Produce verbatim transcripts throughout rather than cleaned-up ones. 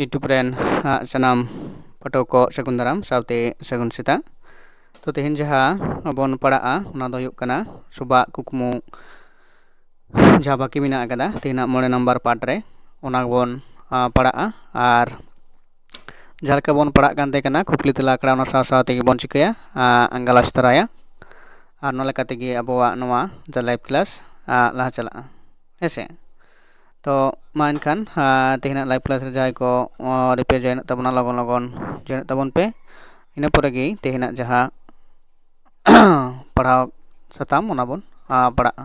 YouTube ᱨᱮᱱ ᱥᱟᱱᱟᱢ ᱯᱟᱹᱴᱷᱩᱣᱟᱹ ᱠᱚ ᱥᱟᱹᱜᱩᱱ ᱫᱟᱨᱟᱢ ᱥᱟᱶᱛᱮ ᱥᱟᱹᱜᱩᱱ ᱥᱮᱛᱟᱜ᱾ ᱛᱚ ᱛᱮᱦᱮᱧ ᱡᱟᱦᱟᱸ ᱵᱚᱱ ᱯᱟᱲᱦᱟᱜᱼᱟ, ᱚᱱᱟ ᱫᱚ ᱦᱩᱭᱩᱜ ᱠᱟᱱᱟ ᱥᱚᱵᱟᱜ ᱠᱩᱠᱢᱩ, ᱡᱟᱦᱟᱸ ᱵᱟᱹᱠᱤ ᱢᱮᱱᱟᱜ ᱟᱠᱟᱫᱟ ᱛᱮᱦᱮᱧᱟᱜ ᱢᱚᱬᱮ ᱱᱟᱢᱵᱟᱨ ᱯᱟᱨᱴ ᱨᱮ, ᱚᱱᱟ ᱵᱚᱱ ᱯᱟᱲᱦᱟᱜᱼᱟ᱾ ᱟᱨ ᱡᱟᱦᱟᱸ ᱞᱮᱠᱟ ᱵᱚᱱ ᱯᱟᱲᱦᱟᱜ ᱠᱟᱱ ᱛᱟᱦᱮᱸ ᱠᱟᱱᱟ ᱠᱩᱠᱞᱤ ᱛᱮᱞᱟ ᱟᱠᱷᱲᱟ, ᱚᱱᱟ ᱥᱟᱶ ᱥᱟᱶ ᱛᱮᱜᱮ ᱵᱚᱱ ᱪᱤᱠᱟᱹᱭᱟ, ᱜᱟᱞᱟᱥ ᱛᱚᱨᱟᱭᱟ᱾ ᱟᱨ ᱚᱱᱟ ᱞᱮᱠᱟ ᱛᱮᱜᱮ ᱟᱵᱚᱣᱟᱜ ᱱᱚᱣᱟ ᱡᱟ ᱞᱟᱭᱤᱵᱷ ᱠᱞᱟᱥ ᱞᱟᱦᱟ ᱪᱟᱞᱟᱜᱼᱟ᱾ ᱦᱮᱸ ᱥᱮ? ᱛᱚ ᱢᱟ ᱮᱱᱠᱷᱟᱱ ᱛᱮᱦᱮᱧᱟᱜ ᱞᱟᱭᱤᱵᱷ ᱠᱞᱟᱥ ᱨᱮ ᱡᱟᱦᱟᱸᱭ ᱠᱚ ᱨᱤᱯᱮᱭᱟᱨ ᱡᱚᱭᱮᱱᱚᱜ ᱛᱟᱵᱚᱱᱟ, ᱞᱚᱜᱚᱱ ᱞᱚᱜᱚᱱ ᱡᱚᱭᱮᱱᱚᱜ ᱛᱟᱵᱚᱱ ᱯᱮ᱾ ᱤᱱᱟᱹ ᱯᱚᱨᱮ ᱜᱮ ᱛᱮᱦᱮᱧᱟᱜ ᱡᱟᱦᱟᱸ ᱯᱟᱲᱦᱟᱣ ᱥᱟᱛᱟᱢ, ᱚᱱᱟ ᱵᱚᱱ ᱯᱟᱲᱦᱟᱜᱼᱟ᱾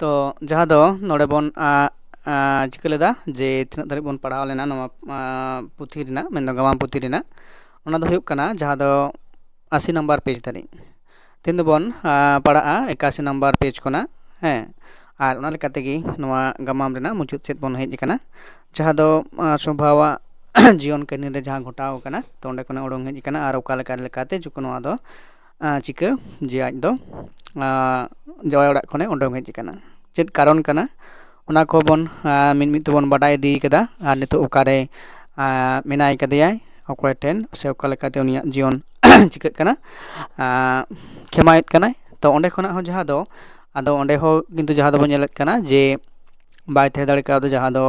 ᱛᱚ ᱡᱟᱦᱟᱸ ᱫᱚ ᱱᱚᱰᱮ ᱵᱚᱱ ᱪᱤᱠᱟᱹ ᱞᱮᱫᱟ, ᱡᱮ ᱛᱤᱱᱟᱹᱜ ᱫᱷᱟᱹᱨᱤᱡ ᱵᱚᱱ ᱯᱟᱲᱦᱟᱣ ᱞᱮᱱᱟ ᱱᱚᱣᱟ ᱯᱩᱛᱷᱤ ᱨᱮᱱᱟᱜ, ᱢᱮᱱᱫᱚ ᱜᱟᱢᱟᱢ ᱯᱩᱛᱷᱤ ᱨᱮᱱᱟᱜ, ᱚᱱᱟ ᱫᱚ ᱦᱩᱭᱩᱜ ᱠᱟᱱᱟ ᱡᱟᱦᱟᱸ ᱫᱚ ᱟᱥᱤ ᱱᱟᱢᱵᱟᱨ ᱯᱮᱡᱽ ᱫᱷᱟᱹᱨᱤᱡ᱾ ᱛᱮᱦᱮᱧ ᱫᱚᱵᱚᱱ ᱯᱟᱲᱦᱟᱜᱼᱟ ᱮᱠᱟᱥᱤ ᱱᱟᱢᱵᱟᱨ ᱯᱮᱡᱽ ᱠᱷᱚᱱᱟᱜ᱾ ᱦᱮᱸ, ᱟᱨ ᱚᱱᱟ ᱞᱮᱠᱟ ᱛᱮᱜᱮ ᱱᱚᱣᱟ ᱜᱟᱢᱟᱢ ᱨᱮᱱᱟᱜ ᱢᱩᱪᱟᱹᱫ ᱥᱮᱫ ᱵᱚᱱ ᱦᱮᱡ ᱟᱠᱟᱱᱟ, ᱡᱟᱦᱟᱸ ᱫᱚ ᱥᱚᱵᱷᱟᱣᱟᱜ ᱡᱤᱭᱚᱱ ᱠᱟᱹᱦᱱᱤ ᱨᱮ ᱡᱟᱦᱟᱸ ᱜᱷᱚᱴᱟᱣ ᱟᱠᱟᱱᱟ, ᱛᱚ ᱚᱸᱰᱮ ᱠᱷᱚᱱᱮ ᱩᱰᱩᱝ ᱦᱮᱡ ᱟᱠᱟᱱᱟ ᱟᱨ ᱚᱠᱟ ᱞᱮᱠᱟ ᱞᱮᱠᱟᱛᱮ ᱪᱩᱠᱩ ᱱᱚᱣᱟ ᱫᱚ ᱪᱤᱠᱟᱹ, ᱡᱮ ᱟᱡ ᱫᱚ ᱡᱟᱶᱟᱭ ᱚᱲᱟᱜ ᱠᱷᱚᱱᱮ ᱩᱰᱩᱝ ᱦᱮᱡ ᱟᱠᱟᱱᱟ, ᱪᱮᱫ ᱠᱟᱨᱚᱱ ᱠᱟᱱᱟ, ᱚᱱᱟ ᱠᱚᱵᱚᱱ ᱢᱤᱫ ᱢᱤᱫ ᱛᱮᱵᱚᱱ ᱵᱟᱰᱟᱭ ᱤᱫᱤ ᱠᱟᱫᱟ᱾ ᱟᱨ ᱱᱤᱛᱚᱜ ᱚᱠᱟᱨᱮ ᱢᱮᱱᱟᱭ ᱠᱟᱫᱮᱭᱟᱭ, ᱚᱠᱚᱭ ᱴᱷᱮᱱ, ᱥᱮ ᱚᱠᱟ ᱞᱮᱠᱟᱛᱮ ᱩᱱᱤᱭᱟᱜ ᱡᱤᱭᱚᱱ ᱪᱤᱠᱟᱹᱜ ᱠᱟᱱᱟ, ᱠᱷᱮᱢᱟᱭᱮᱫ ᱠᱟᱱᱟᱭ᱾ ᱛᱚ ᱚᱸᱰᱮ ᱠᱷᱚᱱᱟᱜ ᱦᱚᱸ ᱡᱟᱦᱟᱸ ᱫᱚ, ᱟᱫᱚ ᱚᱸᱰᱮ ᱦᱚᱸ ᱠᱤᱱᱛᱩ ᱡᱟᱦᱟᱸ ᱫᱚᱵᱚᱱ ᱧᱮᱞᱮᱫ ᱠᱟᱱᱟ ᱡᱮ ᱵᱟᱭ ᱛᱟᱦᱮᱸ ᱫᱟᱲᱮ ᱠᱟᱣᱫᱟ, ᱡᱟᱦᱟᱸ ᱫᱚ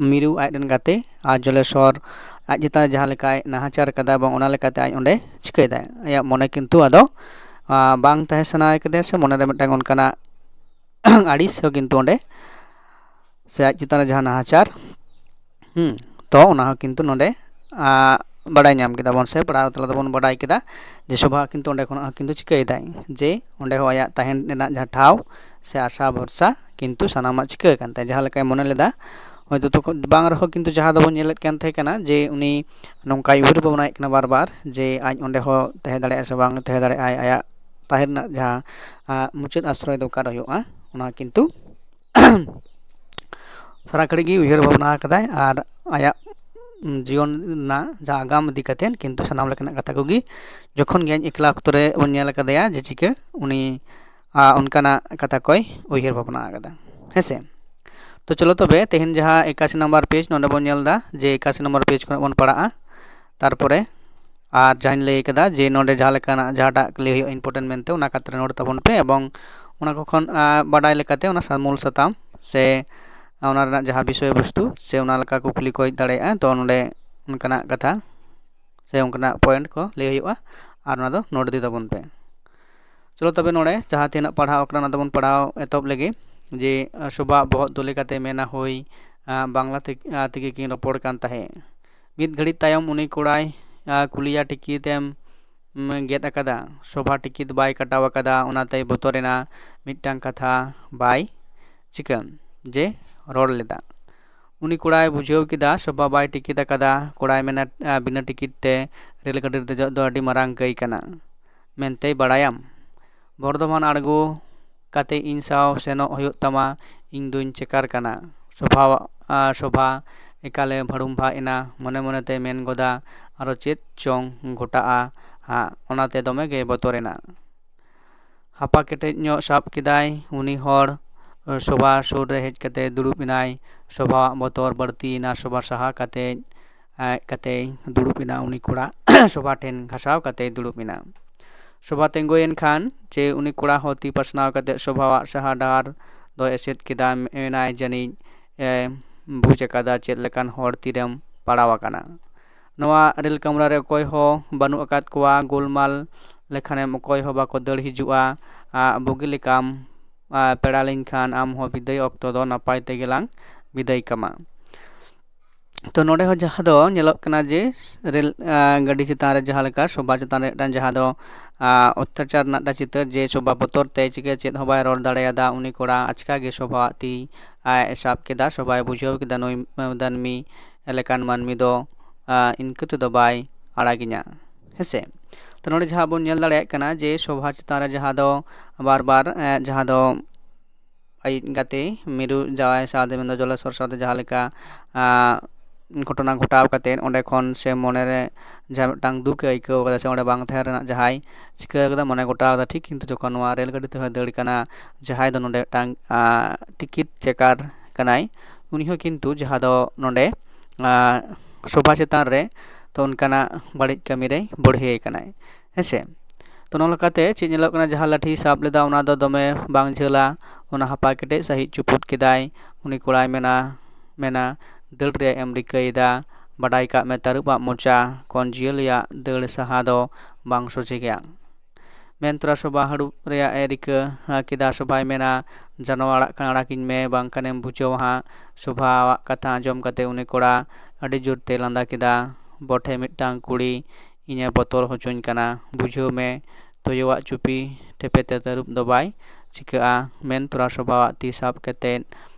ᱢᱤᱨᱩ ᱟᱡ ᱨᱮᱱ ᱜᱟᱛᱮ ᱟᱨ ᱡᱚᱞᱮᱥᱚᱨ ᱟᱡ ᱪᱮᱛᱟᱱ ᱨᱮ ᱡᱟᱦᱟᱸ ᱞᱮᱠᱟᱭ ᱱᱟᱦᱟᱪᱟᱨ ᱠᱟᱫᱟ, ᱮᱵᱚᱝ ᱚᱱᱟ ᱞᱮᱠᱟᱛᱮ ᱟᱡ ᱚᱸᱰᱮ ᱪᱤᱠᱟᱹᱭᱮᱫᱟᱭ, ᱟᱭᱟᱜ ᱢᱚᱱᱮ ᱠᱤᱱᱛᱩ ᱟᱫᱚ ᱵᱟᱝ ᱛᱟᱦᱮᱸ ᱥᱟᱱᱟᱭ ᱠᱟᱫᱮᱭᱟ, ᱥᱮ ᱢᱚᱱᱮᱨᱮ ᱢᱤᱫᱴᱟᱝ ᱚᱱᱠᱟᱱᱟᱜ ᱟᱹᱲᱤᱥ ᱦᱚᱸ ᱠᱤᱱᱛᱩ ᱚᱸᱰᱮ, ᱥᱮ ᱟᱡ ᱪᱮᱛᱟᱱ ᱨᱮ ᱡᱟᱦᱟᱸ ᱱᱟᱦᱟᱪᱟᱨ, ᱦᱩᱸ, ᱛᱚ ᱚᱱᱟ ᱦᱚᱸ ᱠᱤᱱᱛᱩ ᱱᱚᱰᱮ ᱵᱟᱲᱟᱭ ᱧᱟᱢ ᱠᱮᱫᱟ ᱵᱚᱱ, ᱥᱮ ᱯᱟᱲᱦᱟᱣ ᱛᱟᱞᱟ ᱛᱮᱵᱚᱱ ᱵᱟᱰᱟᱭ ᱠᱮᱫᱟ ᱡᱮ ᱥᱚᱵᱷᱟ ᱠᱤᱱᱛᱩ ᱚᱸᱰᱮ ᱠᱷᱚᱱᱟᱜ ᱦᱚᱸ ᱠᱤᱱᱛᱩ ᱪᱤᱠᱟᱹᱭᱮᱫᱟᱭ, ᱡᱮ ᱚᱸᱰᱮ ᱦᱚᱸ ᱟᱭᱟᱜ ᱛᱟᱦᱮᱱ ᱨᱮᱱᱟᱜ ᱡᱟᱦᱟᱸ ᱴᱷᱟᱶ ᱥᱮ ᱟᱥᱟ ᱵᱷᱚᱨᱥᱟ ᱠᱤᱱᱛᱩ ᱥᱟᱱᱟᱢᱟᱜ ᱪᱤᱠᱟᱹ ᱟᱠᱟᱱ ᱛᱟᱭᱟ, ᱡᱟᱦᱟᱸ ᱞᱮᱠᱟᱭ ᱢᱚᱱᱮ ᱞᱮᱫᱟ᱾ ᱦᱚᱭᱛᱳ ᱛᱚᱠᱷᱚᱱ ᱵᱟᱝ ᱨᱮᱦᱚᱸ ᱠᱤᱱᱛᱩ ᱡᱟᱦᱟᱸ ᱫᱚᱵᱚᱱ ᱧᱮᱞᱮᱫ ᱠᱟᱱ ᱛᱟᱦᱮᱸ ᱠᱟᱱᱟ ᱡᱮ ᱩᱱᱤ ᱱᱚᱝᱠᱟᱭ ᱩᱭᱦᱟᱹᱨ ᱵᱷᱟᱵᱽᱱᱟᱭᱮᱫ ᱠᱟᱱᱟ ᱵᱟᱨ ᱵᱟᱨ ᱡᱮ ᱟᱡ ᱚᱸᱰᱮ ᱦᱚᱸ ᱛᱟᱦᱮᱸ ᱫᱟᱲᱮᱭᱟᱜᱼᱟ ᱥᱮ ᱵᱟᱝ ᱛᱟᱦᱮᱸ ᱫᱟᱲᱮᱭᱟᱜᱼᱟᱭ, ᱟᱭᱟᱜ ᱛᱟᱦᱮᱸ ᱨᱮᱱᱟᱜ ᱡᱟᱦᱟᱸ ᱢᱩᱪᱟᱹᱫ ᱟᱥᱨᱚᱭ ᱫᱚ ᱚᱠᱟᱨᱮ ᱦᱩᱭᱩᱜᱼᱟ, ᱚᱱᱟ ᱠᱤᱱᱛᱩ ᱥᱟᱨᱟ ᱜᱷᱟᱹᱲᱤᱡ ᱜᱮ ᱩᱭᱦᱟᱹᱨ ᱵᱷᱟᱵᱽᱱᱟ ᱟᱠᱟᱫᱟᱭ ᱟᱨ ᱟᱭᱟᱜ ᱡᱤᱭᱚᱱ ᱨᱮᱱᱟᱜ ᱡᱟᱦᱟᱸ ᱟᱜᱟᱢ ᱤᱫᱤ ᱠᱟᱛᱮᱫ ᱠᱤᱱᱛᱩ ᱥᱟᱱᱟᱢ ᱞᱮᱠᱟᱱᱟᱜ ᱠᱟᱛᱷᱟ ᱠᱚᱜᱮ ᱡᱚᱠᱷᱚᱱ ᱜᱮ ᱮᱠᱞᱟ ᱚᱠᱛᱚ ᱨᱮ ᱵᱚᱱ ᱧᱮᱞ ᱟᱠᱟᱫᱮᱭᱟ ᱡᱮ ᱪᱤᱠᱟᱹ ᱩᱱᱤ ᱟᱨ ᱚᱱᱠᱟᱱᱟᱜ ᱠᱟᱛᱷᱟ ᱠᱚᱭ ᱩᱭᱦᱟᱹᱨ ᱵᱷᱟᱵᱽᱱᱟ ᱟᱠᱟᱫᱟ᱾ ᱦᱮᱸᱥᱮ? ᱛᱚ ᱪᱚᱞᱚ ᱛᱚᱵᱮ ᱛᱮᱦᱮᱧ ᱡᱟᱦᱟᱸ ᱮᱠᱟᱥᱤ ᱱᱟᱢᱵᱟᱨ ᱯᱮᱡᱽ ᱱᱚᱰᱮ ᱵᱚᱱ ᱧᱮᱞ ᱮᱫᱟ ᱡᱮ ᱮᱠᱟᱥᱤ ᱱᱟᱢᱵᱟᱨ ᱯᱮᱡᱽ ᱠᱷᱚᱱᱟᱜ ᱵᱚᱱ ᱯᱟᱲᱦᱟᱜᱼᱟ᱾ ᱛᱟᱨᱯᱚᱨᱮ ᱟᱨ ᱡᱟᱦᱟᱸᱧ ᱞᱟᱹᱭ ᱠᱟᱫᱟ ᱡᱮ ᱱᱚᱰᱮ ᱡᱟᱦᱟᱸ ᱞᱮᱠᱟᱱᱟᱜ ᱡᱟᱦᱟᱸᱴᱟᱜ ᱞᱟᱹᱭ ᱦᱩᱭᱩᱜᱼᱟ important ᱢᱮᱱᱛᱮ, ᱚᱱᱟ ᱠᱷᱟᱛᱤᱨ ᱱᱳᱴ ᱛᱟᱵᱚᱱ ᱯᱮ ᱮᱵᱚᱝ ᱚᱱᱟ ᱠᱚ ᱠᱷᱚᱱ ᱵᱟᱰᱟᱭ ᱞᱮᱠᱟᱛᱮ ᱚᱱᱟ ᱢᱩᱞ ᱥᱟᱛᱟᱢ ᱥᱮ ᱚᱱᱟ ᱨᱮᱱᱟᱜ ᱡᱟᱦᱟᱸ ᱵᱤᱥᱚᱭ ᱵᱚᱥᱛᱩ ᱥᱮ ᱚᱱᱟ ᱞᱮᱠᱟ ᱠᱩᱠᱞᱤ ᱠᱚ ᱦᱮᱡ ᱫᱟᱲᱮᱭᱟᱜᱼᱟ᱾ ᱛᱚ ᱱᱚᱰᱮ ᱚᱱᱠᱟᱱᱟᱜ ᱠᱟᱛᱷᱟ ᱥᱮ ᱚᱱᱠᱟᱱᱟᱜ point ᱠᱚ ᱞᱟᱹᱭ ᱦᱩᱭᱩᱜᱼᱟ ᱟᱨ ᱚᱱᱟ ᱫᱚ ᱱᱳᱴ ᱤᱫᱤ ᱛᱟᱵᱚᱱ ᱯᱮ᱾ ᱪᱚᱞᱚ ᱛᱚᱵᱮ ᱱᱚᱰᱮ ᱡᱟᱦᱟᱸ ᱛᱤᱱᱟᱹᱜ ᱯᱟᱲᱦᱟᱣ ᱟᱠᱟᱱᱟ ᱚᱱᱟ ᱫᱚᱵᱚᱱ ᱯᱟᱲᱦᱟᱣ ᱮᱛᱚᱦᱚᱵ ᱞᱮᱜᱮ᱾ ᱡᱮ ᱥᱳᱵᱷᱟ ᱵᱚᱦᱚᱜ ᱛᱩᱞ ᱠᱟᱛᱮ ᱢᱮᱱᱟ ᱦᱳᱭ, ᱵᱟᱝᱞᱟ ᱛᱮ-, ᱛᱮᱜᱮ ᱠᱤᱱ ᱨᱚᱯᱚᱲ ᱠᱟᱱ ᱛᱟᱦᱮᱸᱫ᱾ ᱢᱤᱫ ᱜᱷᱟᱹᱲᱤᱡ ᱛᱟᱭᱚᱢ ᱩᱱᱤ ᱠᱚᱲᱟᱭ ᱠᱩᱞᱤᱭᱟ ᱴᱤᱠᱤᱴ ᱮᱢ ᱜᱮᱫ ᱟᱠᱟᱫᱟ? ᱥᱳᱵᱷᱟ ᱴᱤᱠᱤᱴ ᱵᱟᱭ ᱠᱟᱴᱟᱣ ᱟᱠᱟᱫᱟ, ᱚᱱᱟᱛᱮᱭ ᱵᱚᱛᱚᱨᱮᱱᱟ, ᱢᱤᱫᱴᱟᱝ ᱠᱟᱛᱷᱟ ᱵᱟᱭ ᱪᱤᱠᱟᱹ ᱡᱮ ᱨᱚᱲ ᱞᱮᱫᱟ᱾ ᱩᱱᱤ ᱠᱚᱲᱟᱭ ᱵᱩᱡᱷᱟᱹᱣ ᱠᱮᱫᱟ ᱥᱳᱵᱷᱟ ᱵᱟᱭ ᱴᱤᱠᱤᱴ ᱟᱠᱟᱫᱟ᱾ ᱠᱚᱲᱟᱭ ᱢᱮᱱᱟ, "ᱵᱤᱱᱟᱹ ᱴᱤᱠᱤᱴ ᱛᱮ ᱨᱮᱹᱞ ᱜᱟᱹᱰᱤ ᱨᱮ ᱫᱮᱡᱚᱜ ᱫᱚ ᱟᱹᱰᱤ ᱢᱟᱨᱟᱝ ᱠᱟᱹᱭ ᱠᱟᱱᱟ ᱢᱮᱱᱛᱮᱭ ᱵᱟᱲᱟᱭᱟᱢ? ᱵᱚᱨᱫᱷᱚᱢᱟᱱ ᱟᱬᱜᱚ ᱠᱟᱛᱮ ᱤᱧ ᱥᱟᱶ ᱥᱮᱱᱚᱜ ᱦᱩᱭᱩᱜ ᱛᱟᱢᱟ, ᱤᱧ ᱫᱩᱧ ᱪᱮᱠᱟᱨ ᱠᱟᱱᱟ᱾" ᱥᱳᱵᱷᱟ, ᱥᱳᱵᱷᱟ ᱮᱠᱟᱞᱮ ᱵᱷᱟᱹᱲᱩᱢᱵᱷᱟᱜ ᱮᱱᱟ, ᱢᱚᱱᱮ ᱢᱚᱱᱮᱛᱮ ᱢᱮᱱ ᱜᱚᱫᱟ, "ᱟᱨᱚ ᱪᱮᱫ ᱪᱚᱝ ᱜᱷᱚᱴᱟᱜᱼᱟ ᱦᱟᱸᱜ", ᱚᱱᱟᱛᱮ ᱫᱚᱢᱮ ᱜᱮ ᱵᱚᱛᱚᱨᱮᱱᱟ᱾ ᱦᱟᱯᱟ ᱠᱮᱴᱮᱡ ᱧᱚᱜ ᱥᱟᱵ ᱠᱮᱫᱟᱭ ᱩᱱᱤ ᱦᱚᱲ᱾ ᱥᱳᱵᱷᱟ ᱥᱩᱨ ᱨᱮ ᱦᱮᱡ ᱠᱟᱛᱮ ᱫᱩᱲᱩᱵ ᱮᱱᱟᱭ᱾ ᱥᱳᱵᱷᱟᱣᱟᱜ ᱵᱚᱛᱚᱨ ᱵᱟᱹᱲᱛᱤᱭᱮᱱᱟ᱾ ᱥᱳᱵᱷᱟ ᱥᱟᱦᱟ ᱠᱟᱛᱮ, ᱮ, ᱠᱟᱛᱮᱭ ᱫᱩᱲᱩᱵ ᱮᱱᱟ ᱩᱱᱤ ᱠᱚᱲᱟ᱾ ᱥᱳᱵᱷᱟ ᱴᱷᱮᱱ ᱜᱷᱟᱥᱟᱣ ᱠᱟᱛᱮᱭ ᱫᱩᱲᱩᱵ ᱮᱱᱟ᱾ ᱥᱳᱵᱷᱟ ᱛᱤᱸᱜᱩᱭᱮᱱ ᱠᱷᱟᱱ ᱪᱮ ᱩᱱᱤ ᱠᱚᱲᱟ ᱦᱚᱸ ᱛᱤ ᱯᱟᱥᱱᱟᱣ ᱠᱟᱛᱮ ᱥᱳᱵᱷᱟᱣᱟᱜ ᱥᱟᱦᱟ ᱰᱟᱦᱟᱨ ᱫᱚᱭ ᱮᱥᱮᱫ ᱠᱮᱫᱟ᱾ ᱢᱮᱱᱟᱭ, "ᱡᱟᱹᱱᱤᱡ ᱮ ᱵᱩᱡᱽ ᱟᱠᱟᱫᱟ ᱪᱮᱫ ᱞᱮᱠᱟᱱ ᱦᱚᱲ ᱛᱤᱨᱮᱢ ᱯᱟᱲᱟᱣ ᱟᱠᱟᱱᱟ᱾ ᱱᱚᱣᱟ ᱨᱮᱞ ᱠᱟᱢᱨᱟ ᱨᱮ ᱚᱠᱚᱭ ᱦᱚᱸ ᱵᱟᱹᱱᱩᱜ ᱟᱠᱟᱫ ᱠᱚᱣᱟ᱾ ᱜᱳᱞᱢᱟᱞ ᱞᱮᱠᱷᱟᱱᱮᱢ ᱚᱠᱚᱭ ᱦᱚᱸ ᱵᱟᱠᱚ ᱫᱟᱹᱲ ᱦᱤᱡᱩᱜᱼᱟ᱾ ᱟ, ᱵᱩᱜᱤ ᱞᱮᱠᱟᱢ, ᱟ, ᱯᱮᱲᱟ ᱞᱮᱱᱠᱷᱟᱱ ᱟᱢ ᱦᱚᱸ ᱵᱤᱫᱟᱹᱭ ᱚᱠᱛᱚ ᱫᱚ ᱱᱟᱯᱟᱭ ᱛᱮᱜᱮ ᱞᱟᱝ ᱵᱤᱫᱟᱹᱭ ᱠᱟᱢᱟ᱾" ᱛᱚ ᱱᱚᱰᱮ ᱦᱚᱸ ᱡᱟᱦᱟᱸ ᱫᱚ ᱧᱮᱞᱚᱜ ᱠᱟᱱᱟ ᱡᱮ ᱨᱮᱞ, ᱟ, ᱜᱟᱹᱰᱤ ᱪᱮᱛᱟᱱ ᱨᱮ ᱡᱟᱦᱟᱸ ᱞᱮᱠᱟ ᱥᱳᱵᱷᱟ ᱪᱮᱛᱟᱱ ᱨᱮ ᱢᱤᱫᱴᱟᱝ ᱡᱟᱦᱟᱸ ᱫᱚ, ᱟ, ᱚᱛᱛᱟᱪᱟᱨ ᱨᱮᱱᱟᱜ ᱢᱤᱫᱴᱟᱝ ᱪᱤᱛᱟᱹᱨ, ᱡᱮ ᱥᱳᱵᱷᱟ ᱵᱚᱛᱚᱨ ᱛᱮ ᱪᱤᱠᱟᱹ ᱪᱮᱫ ᱦᱚᱸ ᱵᱟᱭ ᱨᱚᱲ ᱫᱟᱲᱮᱭᱟᱫᱟ᱾ ᱩᱱᱤ ᱠᱚᱲᱟ ᱟᱪᱠᱟ ᱜᱮ ᱥᱳᱵᱷᱟᱣᱟᱜ ᱛᱤ ᱟᱡ ᱮ ᱥᱟᱵ ᱠᱮᱫᱟ᱾ ᱥᱳᱵᱷᱟᱭ ᱵᱩᱡᱷᱟᱹᱣ ᱠᱮᱫᱟ ᱱᱩᱭ ᱢᱟᱹᱱᱢᱤ ᱞᱮᱠᱟᱱ ᱢᱟᱹᱱᱢᱤ ᱫᱚ, ᱟ, ᱤᱱᱠᱟᱹ ᱛᱮᱫᱚ ᱵᱟᱭ ᱟᱲᱟᱜᱤᱧᱟ᱾ ᱦᱮᱸᱥᱮ? ᱛᱚ ᱱᱚᱰᱮ ᱡᱟᱦᱟᱸ ᱵᱚᱱ ᱧᱮᱞ ᱫᱟᱲᱮᱭᱟᱜ ᱠᱟᱱᱟ ᱡᱮ ᱥᱳᱵᱷᱟ ᱪᱮᱛᱟᱱ ᱨᱮ ᱡᱟᱦᱟᱸ ᱫᱚ ᱵᱟᱨ ᱵᱟᱨ, ᱮ, ᱡᱟᱦᱟᱸ ᱫᱚ ᱟᱡ ᱜᱟᱛᱮ ᱢᱤᱨᱩ ᱡᱟᱶᱟᱭ ᱥᱟᱶᱛᱮ ᱢᱮᱱᱫᱚ ᱡᱚᱞᱮᱥᱚᱨ ᱥᱟᱶᱛᱮ ᱡᱟᱦᱟᱸ ᱞᱮᱠᱟ, ᱟ, ᱜᱷᱚᱴᱚᱱᱟ ᱜᱷᱚᱴᱟᱣ ᱠᱟᱛᱮᱫ ᱚᱸᱰᱮ ᱠᱷᱚᱱ ᱥᱮ ᱢᱚᱱᱮ ᱨᱮ ᱡᱟᱦᱟᱸ ᱢᱤᱫᱴᱟᱝ ᱫᱩᱠ ᱮ ᱟᱹᱭᱠᱟᱹᱣ ᱠᱟᱫᱟ ᱥᱮ ᱚᱸᱰᱮ ᱵᱟᱝ ᱛᱟᱦᱮᱸ ᱨᱮᱱᱟᱜ ᱡᱟᱦᱟᱸᱭ ᱪᱤᱠᱟᱹ ᱠᱟᱫᱟ ᱢᱚᱱᱮ ᱜᱚᱴᱟᱣ ᱠᱟᱫᱟ, ᱴᱷᱤᱠ ᱠᱤᱱᱛᱩ ᱡᱚᱠᱷᱚᱱ ᱱᱚᱣᱟ ᱨᱮᱹᱞ ᱜᱟᱹᱰᱤ ᱛᱮᱦᱚᱸᱭ ᱫᱟᱹᱲ ᱠᱟᱱᱟ, ᱡᱟᱦᱟᱸᱭ ᱫᱚ ᱱᱚᱰᱮ ᱢᱤᱫᱴᱟᱝ ᱴᱤᱠᱤᱴ ᱪᱮᱠᱟᱨ ᱠᱟᱱᱟᱭ, ᱩᱱᱤ ᱦᱚᱸ ᱠᱤᱱᱛᱩ ᱡᱟᱦᱟᱸ ᱫᱚ ᱱᱚᱰᱮ ᱥᱚᱵᱷᱟ ᱪᱮᱛᱟᱱ ᱨᱮ ᱛᱚ ᱚᱱᱠᱟᱱᱟᱜ ᱵᱟᱹᱲᱤᱡ ᱠᱟᱹᱢᱤ ᱨᱮᱭ ᱵᱟᱹᱲᱦᱤᱭᱮ ᱠᱟᱱᱟᱭ, ᱦᱮᱸᱥᱮ᱾ ᱛᱚ ᱱᱚᱣᱟ ᱞᱮᱠᱟᱛᱮ ᱪᱮᱫ ᱧᱮᱞᱚᱜ ᱠᱟᱱᱟ, ᱡᱟᱦᱟᱸ ᱞᱟᱹᱴᱷᱤᱭ ᱥᱟᱵ ᱞᱮᱫᱟ ᱚᱱᱟ ᱫᱚ ᱫᱚᱢᱮ ᱵᱟᱝ ᱡᱷᱟᱹᱞᱟ, ᱚᱱᱟ ᱦᱟᱯᱟ ᱠᱮᱴᱮᱡ ᱥᱟᱺᱦᱤᱡ ᱪᱩᱯᱩᱫ ᱠᱮᱫᱟᱭ᱾ ᱩᱱᱤ ᱠᱚᱲᱟᱭ ᱢᱮᱱᱟ, ᱢᱮᱱᱟ, "ᱫᱟᱹᱲ ᱨᱮᱭᱟᱜ ᱮᱢ ᱨᱤᱠᱟᱹᱭᱮᱫᱟ, ᱵᱟᱰᱟᱭ ᱠᱟᱜ ᱢᱮ ᱛᱟᱹᱨᱩᱵ ᱟᱜ ᱢᱚᱪᱟ ᱠᱷᱚᱱ ᱡᱤᱭᱟᱹᱞᱤᱭᱟᱜ ᱫᱟᱹᱲ ᱥᱟᱦᱟ ᱫᱚ ᱵᱟᱝ ᱥᱚᱡᱷᱮ ᱜᱮᱭᱟ᱾" ᱢᱮᱱ ᱛᱚᱨᱟ ᱥᱚᱵᱷᱟ ᱦᱟᱹᱲᱩᱵ ᱨᱮᱭᱟᱜ ᱮ ᱨᱤᱠᱟᱹ ᱠᱮᱫᱟ᱾ ᱥᱚᱵᱷᱟᱭ ᱢᱮᱱᱟ, "ᱡᱟᱱᱣᱟᱨ ᱟᱲᱟᱜ ᱠᱷᱟᱱ ᱟᱲᱟᱜᱤᱧ ᱢᱮ, ᱵᱟᱝᱠᱷᱟᱱᱮᱢ ᱵᱩᱡᱷᱟᱹᱣᱟ ᱦᱟᱸᱜ᱾" ᱥᱚᱵᱷᱟᱣᱟᱜ ᱠᱟᱛᱷᱟ ᱟᱸᱡᱚᱢ ᱠᱟᱛᱮ ᱩᱱᱤ ᱠᱚᱲᱟ ᱟᱹᱰᱤ ᱡᱳᱨ ᱛᱮ ᱞᱟᱸᱫᱟ ᱠᱮᱫᱟ᱾ "ᱵᱚᱴᱷᱮ ᱢᱤᱫᱴᱟᱝ ᱠᱩᱲᱤ ᱤᱧᱮ ᱵᱚᱛᱚᱨ ᱦᱚᱪᱚᱧ ᱠᱟᱱᱟ, ᱵᱩᱡᱷᱟᱹᱣ ᱢᱮ, ᱛᱩᱭᱩᱣᱟᱜ ᱪᱩᱯᱤ ᱴᱷᱮᱯᱮ ᱛᱮ ᱛᱟᱹᱨᱩᱵ ᱫᱚ ᱵᱟᱭ ᱪᱤᱠᱟᱹᱜᱼᱟ᱾" ᱢᱮᱱ ᱛᱚᱨᱟ ᱥᱚᱵᱷᱟᱣᱟᱜ ᱛᱤ ᱥᱟᱵ ᱠᱟᱛᱮ,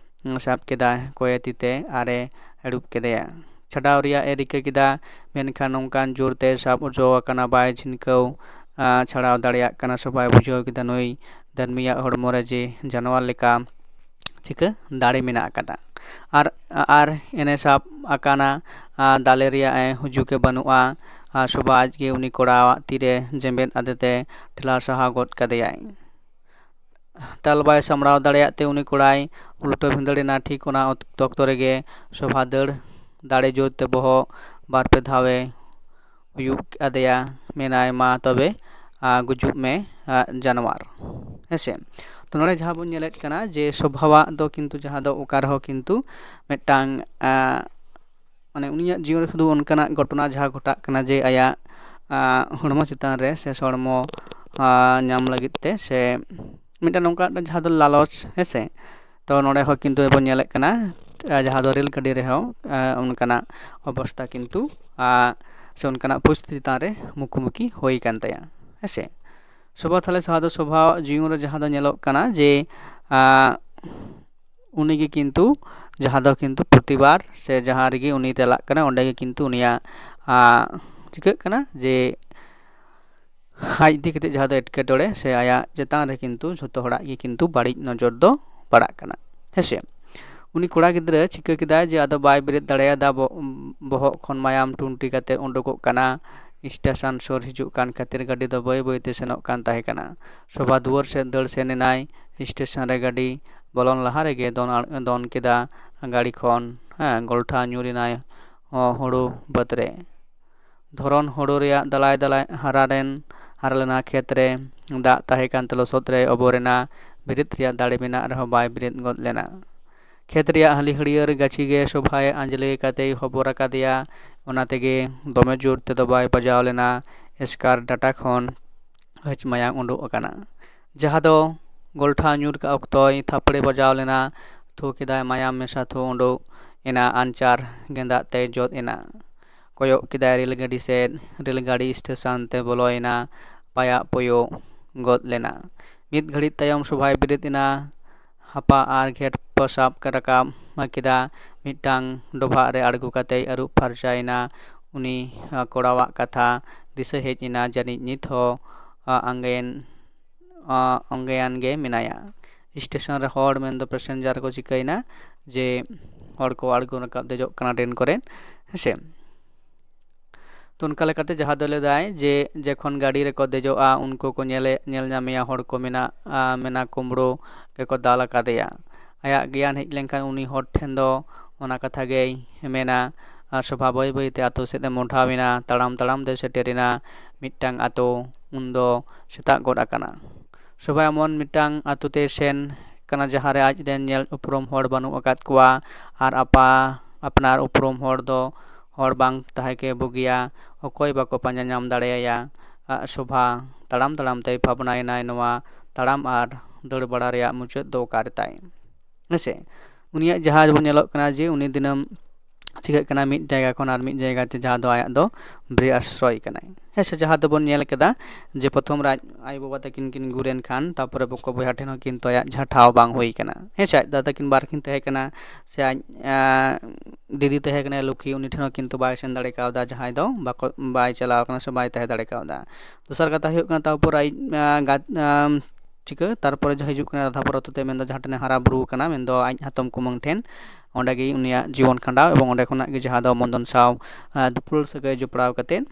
ᱥᱟᱵ ᱠᱮᱫᱟᱭ ᱠᱚᱭᱮ ᱛᱤ ᱛᱮ ᱟᱨᱮ ᱦᱟᱹᱲᱩᱵ ᱠᱮᱫᱮᱭᱟ᱾ ᱪᱷᱟᱰᱟᱣ ᱨᱮᱭᱟᱜ ᱮ ᱨᱤᱠᱟᱹ ᱠᱮᱫᱟ, ᱢᱮᱱᱠᱷᱟᱱ ᱱᱚᱝᱠᱟᱱ ᱡᱳᱨ ᱛᱮ ᱥᱟᱵ ᱦᱚᱪᱚ ᱟᱠᱟᱱᱟ, ᱵᱟᱭ ᱡᱷᱤᱱᱠᱟᱹᱣ, ᱟ, ᱪᱷᱟᱲᱟᱣ ᱫᱟᱲᱮᱭᱟᱜ ᱠᱟᱱᱟ᱾ ᱥᱚᱵᱷᱟᱭ ᱵᱩᱡᱷᱟᱹᱣ ᱠᱮᱫᱟ ᱱᱩᱭ ᱫᱟᱹᱱᱢᱤᱭᱟᱜ ᱦᱚᱲᱢᱚ ᱨᱮ ᱡᱮ ᱡᱟᱱᱣᱟᱨ ᱞᱮᱠᱟ ᱪᱤᱠᱟᱹ ᱫᱟᱲᱮ ᱢᱮᱱᱟᱜ ᱟᱠᱟᱫᱟ᱾ ᱟᱨ, ᱟᱨ ᱮᱱᱮ ᱥᱟᱵ ᱟᱠᱟᱱᱟ, ᱟ, ᱫᱟᱞᱮ ᱨᱮᱭᱟᱜ ᱮ ᱦᱩᱡᱩᱜᱮ ᱵᱟᱹᱱᱩᱜᱼᱟ᱾ ᱟᱨ ᱥᱚᱵᱷᱟ ᱟᱡᱜᱮ ᱩᱱᱤ ᱠᱚᱲᱟᱣᱟᱜ ᱛᱤᱨᱮ ᱡᱮᱢᱵᱮᱫ ᱟᱫᱮᱛᱮ ᱴᱷᱮᱞᱟᱣ ᱥᱟᱦᱟ ᱜᱚᱫ ᱠᱟᱫᱮᱭᱟᱭ᱾ ᱴᱟᱞ ᱵᱟᱭ ᱥᱟᱢᱵᱲᱟᱣ ᱫᱟᱲᱮᱭᱟᱜ ᱛᱮ ᱩᱱᱤ ᱠᱚᱲᱟᱭ ᱩᱞᱴᱟᱹ ᱵᱷᱤᱸᱫᱟᱹᱲ ᱮᱱᱟ᱾ ᱴᱷᱤᱠ ᱚᱱᱟ ᱚᱠᱛᱚ ᱨᱮᱜᱮ ᱥᱚᱵᱷᱟ ᱫᱟᱹᱲ ᱫᱟᱲᱮ ᱡᱳᱨ ᱛᱮ ᱵᱚᱦᱚᱜ ᱵᱟᱨ ᱯᱮ ᱫᱷᱟᱣᱮ ᱩᱭᱩᱜ ᱟᱫᱮᱭᱟ, ᱢᱮᱱᱟᱭ, "ᱢᱟ ᱛᱚᱵᱮ, ᱟ, ᱜᱩᱡᱩᱜ ᱢᱮ, ᱟ, ᱡᱟᱱᱣᱟᱨ᱾" ᱦᱮᱸᱥᱮ? ᱛᱚ ᱱᱚᱰᱮ ᱡᱟᱦᱟᱸ ᱵᱚᱱ ᱧᱮᱞᱮᱫ ᱠᱟᱱᱟ ᱡᱮ ᱥᱚᱵᱷᱟᱣᱟᱜ ᱫᱚ ᱠᱤᱱᱛᱩ ᱡᱟᱦᱟᱸ ᱫᱚ ᱚᱠᱟ ᱨᱮᱦᱚᱸ ᱠᱤᱱᱛᱩ ᱢᱤᱫᱴᱟᱝ, ᱟ, ᱢᱟᱱᱮ ᱩᱱᱤᱭᱟᱜ ᱡᱤᱭᱚᱱ ᱨᱮ ᱥᱩᱫᱷᱩ ᱚᱱᱠᱟᱱᱟᱜ ᱜᱷᱚᱴᱚᱱᱟ ᱡᱟᱦᱟᱸ ᱜᱷᱚᱴᱟᱜ ᱠᱟᱱᱟ ᱡᱮ ᱟᱭᱟᱜ, ᱟ, ᱦᱚᱲᱢᱚ ᱪᱮᱛᱟᱱ ᱨᱮ ᱥᱮ ᱦᱚᱲᱢᱚ, ᱟ, ᱧᱟᱢ ᱞᱟᱹᱜᱤᱫ ᱛᱮ ᱥᱮ ᱢᱤᱫᱴᱟᱝ ᱱᱚᱝᱠᱟ ᱢᱤᱫᱴᱟᱝ ᱡᱟᱦᱟᱸ ᱫᱚ ᱞᱟᱞᱚᱪ, ᱦᱮᱸᱥᱮ? ᱛᱚ ᱱᱚᱰᱮ ᱦᱚᱸ ᱠᱤᱱᱛᱩ ᱵᱚᱱ ᱧᱮᱞᱮᱫ ᱠᱟᱱᱟ, ᱟ, ᱡᱟᱦᱟᱸ ᱫᱚ ᱨᱮᱹᱞ ᱜᱟᱹᱰᱤ ᱨᱮᱦᱚᱸ, ᱟ, ᱚᱱᱠᱟᱱᱟᱜ ᱚᱵᱚᱥᱛᱟ ᱠᱤᱱᱛᱩ, ᱟ, ᱥᱮ ᱚᱱᱠᱟᱱᱟᱜ ᱯᱚᱨᱤᱥᱛᱷᱤᱛᱤ ᱪᱮᱛᱟᱱ ᱨᱮ ᱢᱩᱠᱷᱳᱢᱩᱠᱷᱤ ᱦᱩᱭ ᱟᱠᱟᱱ ᱛᱟᱭᱟ, ᱦᱮᱸᱥᱮ? ᱥᱚᱵᱷᱟ ᱛᱟᱦᱞᱮ ᱥᱟᱦᱟ ᱫᱚ ᱥᱚᱵᱷᱟ ᱡᱤᱭᱚᱱ ᱨᱮ ᱡᱟᱦᱟᱸ ᱫᱚ ᱧᱮᱞᱚᱜ ᱠᱟᱱᱟ ᱡᱮ, ᱟ, ᱩᱱᱤᱜᱮ ᱠᱤᱱᱛᱩ ᱡᱟᱦᱟᱸ ᱫᱚ ᱠᱤᱱᱛᱩ ᱯᱨᱚᱛᱤᱵᱟᱨ ᱥᱮ ᱡᱟᱦᱟᱸ ᱨᱮᱜᱮ ᱩᱱᱤ ᱪᱟᱞᱟᱜ ᱠᱟᱱᱟ ᱚᱸᱰᱮ ᱜᱮ ᱠᱤᱱᱛᱩ ᱩᱱᱤᱭᱟᱜ, ᱟ, ᱪᱤᱠᱟᱹᱜ ᱠᱟᱱᱟ ᱡᱮ ᱟᱡ ᱤᱫᱤ ᱠᱟᱛᱮ ᱡᱟᱦᱟᱸ ᱫᱚ ᱮᱴᱠᱮᱴᱚᱬᱮ ᱥᱮ ᱟᱭᱟᱜ ᱪᱮᱛᱟᱱ ᱨᱮ ᱠᱤᱱᱛᱩ ᱡᱷᱚᱛᱚ ᱦᱚᱲᱟᱜ ᱜᱮ ᱠᱤᱱᱛᱩ ᱵᱟᱹᱲᱤᱡ ᱱᱚᱡᱚᱨ ᱫᱚ ᱯᱟᱲᱟᱜ ᱠᱟᱱᱟ, ᱦᱮᱸᱥᱮ? ᱩᱱᱤ ᱠᱚᱲᱟ ᱜᱤᱫᱽᱨᱟᱹ ᱪᱤᱠᱟᱹ ᱠᱮᱫᱟᱭ ᱡᱮ ᱟᱫᱚ ᱵᱟᱭ ᱵᱮᱨᱮᱫ ᱫᱟᱲᱮᱭᱟᱫᱟ, ᱵᱚ-, ᱵᱚᱦᱚᱜ ᱠᱷᱚᱱ ᱢᱟᱭᱟᱢ ᱴᱩᱱᱴᱤ ᱠᱟᱛᱮ ᱩᱰᱩᱠᱚᱜ ᱠᱟᱱᱟ᱾ ᱥᱴᱮᱥᱚᱱ ᱥᱩᱨ ᱦᱤᱡᱩᱜ ᱠᱟᱱ ᱠᱷᱟᱹᱛᱤᱨ ᱜᱟᱹᱰᱤ ᱫᱚ ᱵᱟᱹᱭ ᱵᱟᱹᱭ ᱛᱮ ᱥᱮᱱᱚᱜ ᱠᱟᱱ ᱛᱟᱦᱮᱸ ᱠᱟᱱᱟ᱾ ᱥᱳᱵᱷᱟ ᱫᱩᱣᱟᱹᱨ ᱥᱮᱫ ᱫᱟᱹᱲ ᱥᱮᱱ ᱮᱱᱟᱭ᱾ ᱥᱴᱮᱥᱚᱱ ᱨᱮ ᱜᱟᱹᱰᱤ ᱵᱚᱞᱚᱱ ᱞᱟᱦᱟ ᱨᱮᱜᱮ ᱫᱚᱱ ᱟᱲ-, ᱫᱚᱱ ᱠᱮᱫᱟ ᱜᱟᱹᱰᱤ ᱠᱷᱚᱱ, ᱦᱮᱸ, ᱜᱚᱞᱴᱷᱟ ᱧᱩᱨ ᱮᱱᱟᱭ ᱦᱚ-, ᱦᱩᱲᱩ ᱵᱟᱹᱫᱽ ᱨᱮ᱾ ᱫᱷᱚᱨᱚᱱ ᱦᱳᱲᱳ ᱨᱮᱭᱟᱜ ᱫᱟᱞᱟᱭ ᱫᱟᱞᱟᱭ ᱦᱟᱨᱟ ᱞᱮᱱ, ᱦᱟᱨᱟ ᱞᱮᱱᱟ ᱠᱷᱮᱛ ᱨᱮ᱾ ᱫᱟᱜ ᱛᱟᱦᱮᱸ ᱠᱟᱱᱛᱮ ᱞᱚᱥᱚᱫ ᱨᱮᱭ ᱚᱵᱚᱨ ᱮᱱᱟ᱾ ᱵᱮᱨᱮᱫ ᱨᱮᱭᱟᱜ ᱫᱟᱲᱮ ᱢᱮᱱᱟᱜ ᱨᱮᱦᱚᱸ ᱵᱟᱭ ᱵᱮᱨᱮᱫ ᱜᱚᱫ ᱞᱮᱱᱟ᱾ ᱠᱷᱮᱛ ᱨᱮᱭᱟᱜ ᱦᱟᱹᱞᱤ ᱦᱟᱹᱲᱭᱟᱹᱨ ᱜᱟᱹᱪᱷᱤ ᱜᱮ ᱥᱳᱵᱷᱟᱭ ᱟᱸᱡᱽᱞᱮ ᱠᱟᱛᱮᱭ ᱦᱚᱵᱚᱨ ᱟᱠᱟᱫᱮᱭᱟ᱾ ᱚᱱᱟ ᱛᱮᱜᱮ ᱫᱚᱢᱮ ᱡᱳᱨ ᱛᱮᱫᱚ ᱵᱟᱭ ᱵᱟᱡᱟᱣ ᱞᱮᱱᱟ᱾ ᱮᱥᱠᱟᱨ ᱰᱟᱴᱟ ᱠᱷᱚᱱ ᱦᱟᱹᱪ ᱢᱟᱭᱟᱝ ᱩᱰᱩᱠ ᱟᱠᱟᱱᱟ, ᱡᱟᱦᱟᱸ ᱫᱚ ᱜᱚᱞᱴᱷᱟ ᱧᱩᱨ ᱚᱠᱛᱚᱭ ᱛᱷᱟᱯᱲᱮ ᱵᱟᱡᱟᱣ ᱞᱮᱱᱟ᱾ ᱛᱷᱩ ᱠᱮᱫᱟᱭ, ᱢᱟᱭᱟᱢ ᱢᱮᱥᱟ ᱛᱷᱩ ᱩᱰᱩᱠ ᱮᱱᱟ, ᱟᱧᱪᱟᱨ ᱜᱮᱸᱫᱟᱜ ᱛᱮᱭ ᱡᱚᱫ ᱮᱱᱟ᱾ ᱠᱚᱭᱚᱜ ᱠᱮᱫᱟᱭ ᱨᱮᱞ ᱜᱟᱹᱰᱤ ᱥᱮᱫ᱾ ᱨᱮᱞ ᱜᱟᱹᱰᱤ ᱥᱴᱮᱥᱚᱱ ᱛᱮ ᱵᱚᱞᱚᱭᱮᱱᱟ᱾ ᱯᱟᱭᱟᱜ ᱯᱚᱭᱚᱜ ᱜᱚᱫ ᱞᱮᱱᱟ᱾ ᱢᱤᱫ ᱜᱷᱟᱹᱲᱤᱡ ᱛᱟᱭᱚᱢ ᱥᱳᱵᱷᱟᱭ ᱵᱮᱨᱮᱫ ᱮᱱᱟ᱾ ᱦᱟᱯᱟ ᱟᱨ ᱜᱷᱮᱴ ᱯᱚᱥᱟᱵ ᱨᱟᱠᱟᱵ ᱠᱮᱫᱟ᱾ ᱢᱤᱫᱴᱟᱝ ᱰᱚᱵᱷᱟᱜ ᱨᱮ ᱟᱬᱜᱚ ᱠᱟᱛᱮᱭ ᱟᱹᱨᱩᱵ ᱯᱷᱟᱨᱪᱟᱭᱮᱱᱟ᱾ ᱩᱱᱤ, ᱟ, ᱠᱚᱲᱟᱣᱟᱜ ᱠᱟᱛᱷᱟ ᱫᱤᱥᱟᱹ ᱦᱮᱡ ᱮᱱᱟ᱾ ᱡᱟᱹᱱᱤᱡ ᱱᱤᱛ ᱦᱚᱸ, ᱟ, ᱟᱸᱜᱮᱱ, ᱟ, ᱚᱸᱜᱮᱭᱟᱱ ᱜᱮ ᱢᱮᱱᱟᱭᱟ᱾ ᱥᱴᱮᱥᱚᱱ ᱨᱮ ᱦᱚᱲ ᱢᱮᱱᱫᱚ ᱯᱮᱥᱮᱧᱡᱟᱨ ᱠᱚ ᱪᱤᱠᱟᱹᱭᱮᱱᱟ ᱡᱮ ᱦᱚᱲ ᱠᱚ ᱟᱬᱜᱚ ᱨᱟᱠᱟᱵ ᱫᱮᱡᱚᱜ ᱠᱟᱱᱟ ᱴᱨᱮᱱ ᱠᱚᱨᱮ, ᱦᱮᱸᱥᱮ᱾ ᱛᱚ, ᱚᱱᱠᱟ ᱞᱮᱠᱟᱛᱮ ᱡᱟᱦᱟᱸ ᱫᱚ ᱞᱟᱹᱭᱫᱟᱭ ᱡᱮ ᱡᱚᱠᱷᱚᱱ ᱜᱟᱹᱰᱤ ᱨᱮᱠᱚ ᱫᱮᱡᱚᱜᱼᱟ, ᱩᱱᱠᱩ ᱠᱚ ᱧᱮᱞᱮ-, ᱧᱮᱞ ᱧᱟᱢᱮᱭᱟ, ᱦᱚᱲ ᱠᱚ ᱢᱮᱱᱟ, ᱟ, ᱢᱮᱱᱟ ᱠᱩᱢᱵᱽᱲᱩ ᱜᱮᱠᱚ ᱫᱟᱞ ᱟᱠᱟᱫᱮᱭᱟ᱾ ᱟᱭᱟᱜ ᱜᱮᱭᱟᱱ ᱦᱮᱡ ᱞᱮᱱᱠᱷᱟᱱ ᱩᱱᱤ ᱦᱚᱲ ᱴᱷᱮᱱ ᱫᱚ ᱚᱱᱟ ᱠᱟᱛᱷᱟ ᱜᱮᱭ ᱢᱮᱱᱟ᱾ ᱟᱨ ᱥᱳᱵᱷᱟ ᱵᱟᱹᱭ ᱵᱟᱹᱭ ᱛᱮ ᱟᱛᱳ ᱥᱮᱫ ᱮ ᱢᱚᱰᱷᱟᱣ ᱮᱱᱟ᱾ ᱛᱟᱲᱟᱢ ᱛᱟᱲᱟᱢ ᱛᱮ ᱥᱮᱴᱮᱨ ᱮᱱᱟ ᱢᱤᱫᱴᱟᱝ ᱟᱛᱳ᱾ ᱩᱱᱫᱚ ᱥᱮᱛᱟᱜ ᱜᱚᱫ ᱟᱠᱟᱱᱟ᱾ ᱥᱳᱵᱷᱟ ᱮᱢᱚᱱ ᱢᱤᱫᱴᱟᱝ ᱟᱛᱳ ᱛᱮ ᱥᱮᱱ ᱠᱟᱱᱟ, ᱡᱟᱦᱟᱸ ᱨᱮ ᱟᱡ ᱨᱮᱱ ᱧᱮᱞ ᱩᱯᱨᱩᱢ ᱦᱚᱲ ᱵᱟᱹᱱᱩᱜ ᱟᱠᱟᱫ ᱠᱚᱣᱟ ᱟᱨ ᱟᱯᱟ-, ᱟᱯᱱᱟᱨ ᱩᱯᱨᱩᱢ ᱦᱚᱲ ᱫᱚ ᱦᱚᱲ ᱵᱟᱝ ᱛᱟᱦᱮᱸ ᱜᱮ ᱵᱩᱜᱤᱭᱟ᱾ ᱚᱠᱚᱭ ᱵᱟᱠᱚ ᱯᱟᱸᱡᱟ ᱧᱟᱢ ᱫᱟᱲᱮᱭᱟᱭᱟ᱾ ᱟ, ᱥᱳᱵᱷᱟ ᱛᱟᱲᱟᱢ ᱛᱟᱲᱟᱢ ᱛᱮᱭ ᱵᱷᱟᱵᱽᱱᱟᱭᱮᱱᱟᱭ, ᱱᱚᱣᱟ ᱛᱟᱲᱟᱢ ᱟᱨ ᱫᱟᱹᱲ ᱵᱟᱲᱟ ᱨᱮᱭᱟᱜ ᱢᱩᱪᱟᱹᱫ ᱫᱚ ᱚᱠᱟ ᱨᱮᱛᱟᱭ? ᱦᱮᱸᱥᱮ, ᱩᱱᱤᱭᱟᱜ ᱡᱟᱦᱟᱸ ᱵᱚᱱ ᱧᱮᱞᱚᱜ ᱠᱟᱱᱟ ᱡᱮ ᱩᱱᱤ ᱫᱤᱱᱟᱹᱢ ᱪᱤᱠᱟᱹᱜ ᱠᱟᱱᱟ, ᱢᱤᱫ ᱡᱟᱭᱜᱟ ᱠᱷᱚᱱ ᱟᱨ ᱢᱤᱫ ᱡᱟᱭᱜᱟ ᱛᱮ, ᱡᱟᱦᱟᱸ ᱫᱚ ᱟᱭᱟᱜ ᱫᱚ ᱵᱨᱤ ᱟᱥᱨᱚᱭ ᱠᱟᱱᱟᱭ᱾ ᱦᱮᱸ ᱥᱮ, ᱡᱟᱦᱟᱸ ᱫᱚᱵᱚᱱ ᱧᱮᱞ ᱠᱮᱫᱟ ᱡᱮ ᱯᱨᱚᱛᱷᱚᱢ ᱨᱮ ᱟᱡ ᱟᱭᱳᱼᱵᱟᱵᱟ ᱛᱟᱹᱠᱤᱱ ᱠᱤᱱ ᱜᱩᱨ ᱮᱱ ᱠᱷᱟᱱ, ᱛᱟᱨᱯᱚᱨᱮ ᱵᱚᱠᱚ ᱵᱚᱭᱦᱟ ᱴᱷᱮᱱ ᱦᱚᱸ ᱠᱤᱱᱛᱩ ᱟᱭᱟᱜ ᱡᱟᱦᱟᱸ ᱴᱷᱟᱶ ᱵᱟᱝ ᱦᱩᱭ ᱠᱟᱱᱟ᱾ ᱦᱮᱸ ᱥᱮ, ᱟᱡ ᱫᱟᱫᱟ ᱛᱟᱹᱠᱤᱱ ᱵᱟᱨ ᱠᱤᱱ ᱛᱟᱦᱮᱸ ᱠᱟᱱᱟ, ᱥᱮ ᱟᱡ, ᱟᱸ, ᱫᱤᱫᱤ ᱛᱟᱦᱮᱸ ᱠᱟᱱᱟᱭ ᱞᱩᱠᱷᱤ, ᱩᱱᱤ ᱴᱷᱮᱱ ᱦᱚᱸ ᱠᱤᱱᱛᱩ ᱵᱟᱭ ᱥᱮᱱ ᱫᱟᱲᱮ ᱠᱟᱣᱫᱟ, ᱡᱟᱦᱟᱸᱭ ᱫᱚ ᱵᱟᱠᱚ, ᱵᱟᱭ ᱪᱟᱞᱟᱣ ᱠᱟᱱᱟ ᱥᱮ ᱵᱟᱭ ᱛᱟᱦᱮᱸ ᱫᱟᱲᱮ ᱠᱟᱣᱫᱟ᱾ ᱫᱚᱥᱟᱨ ᱠᱟᱛᱷᱟ ᱦᱩᱭᱩᱜ ᱠᱟᱱᱟ, ᱛᱟᱨᱯᱚᱨ ᱟᱡ, ᱟᱸ, ᱜᱟᱛ-, ᱟᱸ, ᱪᱤᱠᱟᱹ, ᱛᱟᱨᱯᱚᱨᱮ ᱡᱟᱦᱟᱸ ᱦᱤᱡᱩᱜ ᱠᱟᱱᱟ ᱨᱟᱫᱷᱟᱯᱩᱨ ᱟᱛᱳ ᱛᱮ, ᱢᱮᱱᱫᱚ ᱡᱟᱦᱟᱸ ᱴᱷᱮᱱ ᱮ ᱦᱟᱨᱟ ᱵᱩᱨᱩ ᱟᱠᱟᱱᱟ, ᱢᱮᱱᱫᱚ ᱟᱡ ᱦᱟᱛᱚᱢ ᱠᱩᱢᱟᱹᱝ ᱴᱷᱮᱱ, ᱚᱸᱰᱮ ᱜᱮ ᱩᱱᱤᱭᱟᱜ ᱡᱤᱭᱚᱱ ᱠᱷᱟᱸᱰᱟᱣ ᱮᱵᱚᱝ ᱚᱸᱰᱮ ᱠᱷᱚᱱᱟᱜ ᱜᱮ ᱡᱟᱦᱟᱸ ᱫᱚ ᱢᱚᱫᱚᱱ ᱥᱟᱶ ᱟᱸ, ᱫᱩᱯᱩᱞᱟᱹᱲ ᱥᱟᱹᱜᱟᱹᱭ ᱡᱚᱯᱲᱟᱣ ᱠᱟᱛᱮᱫ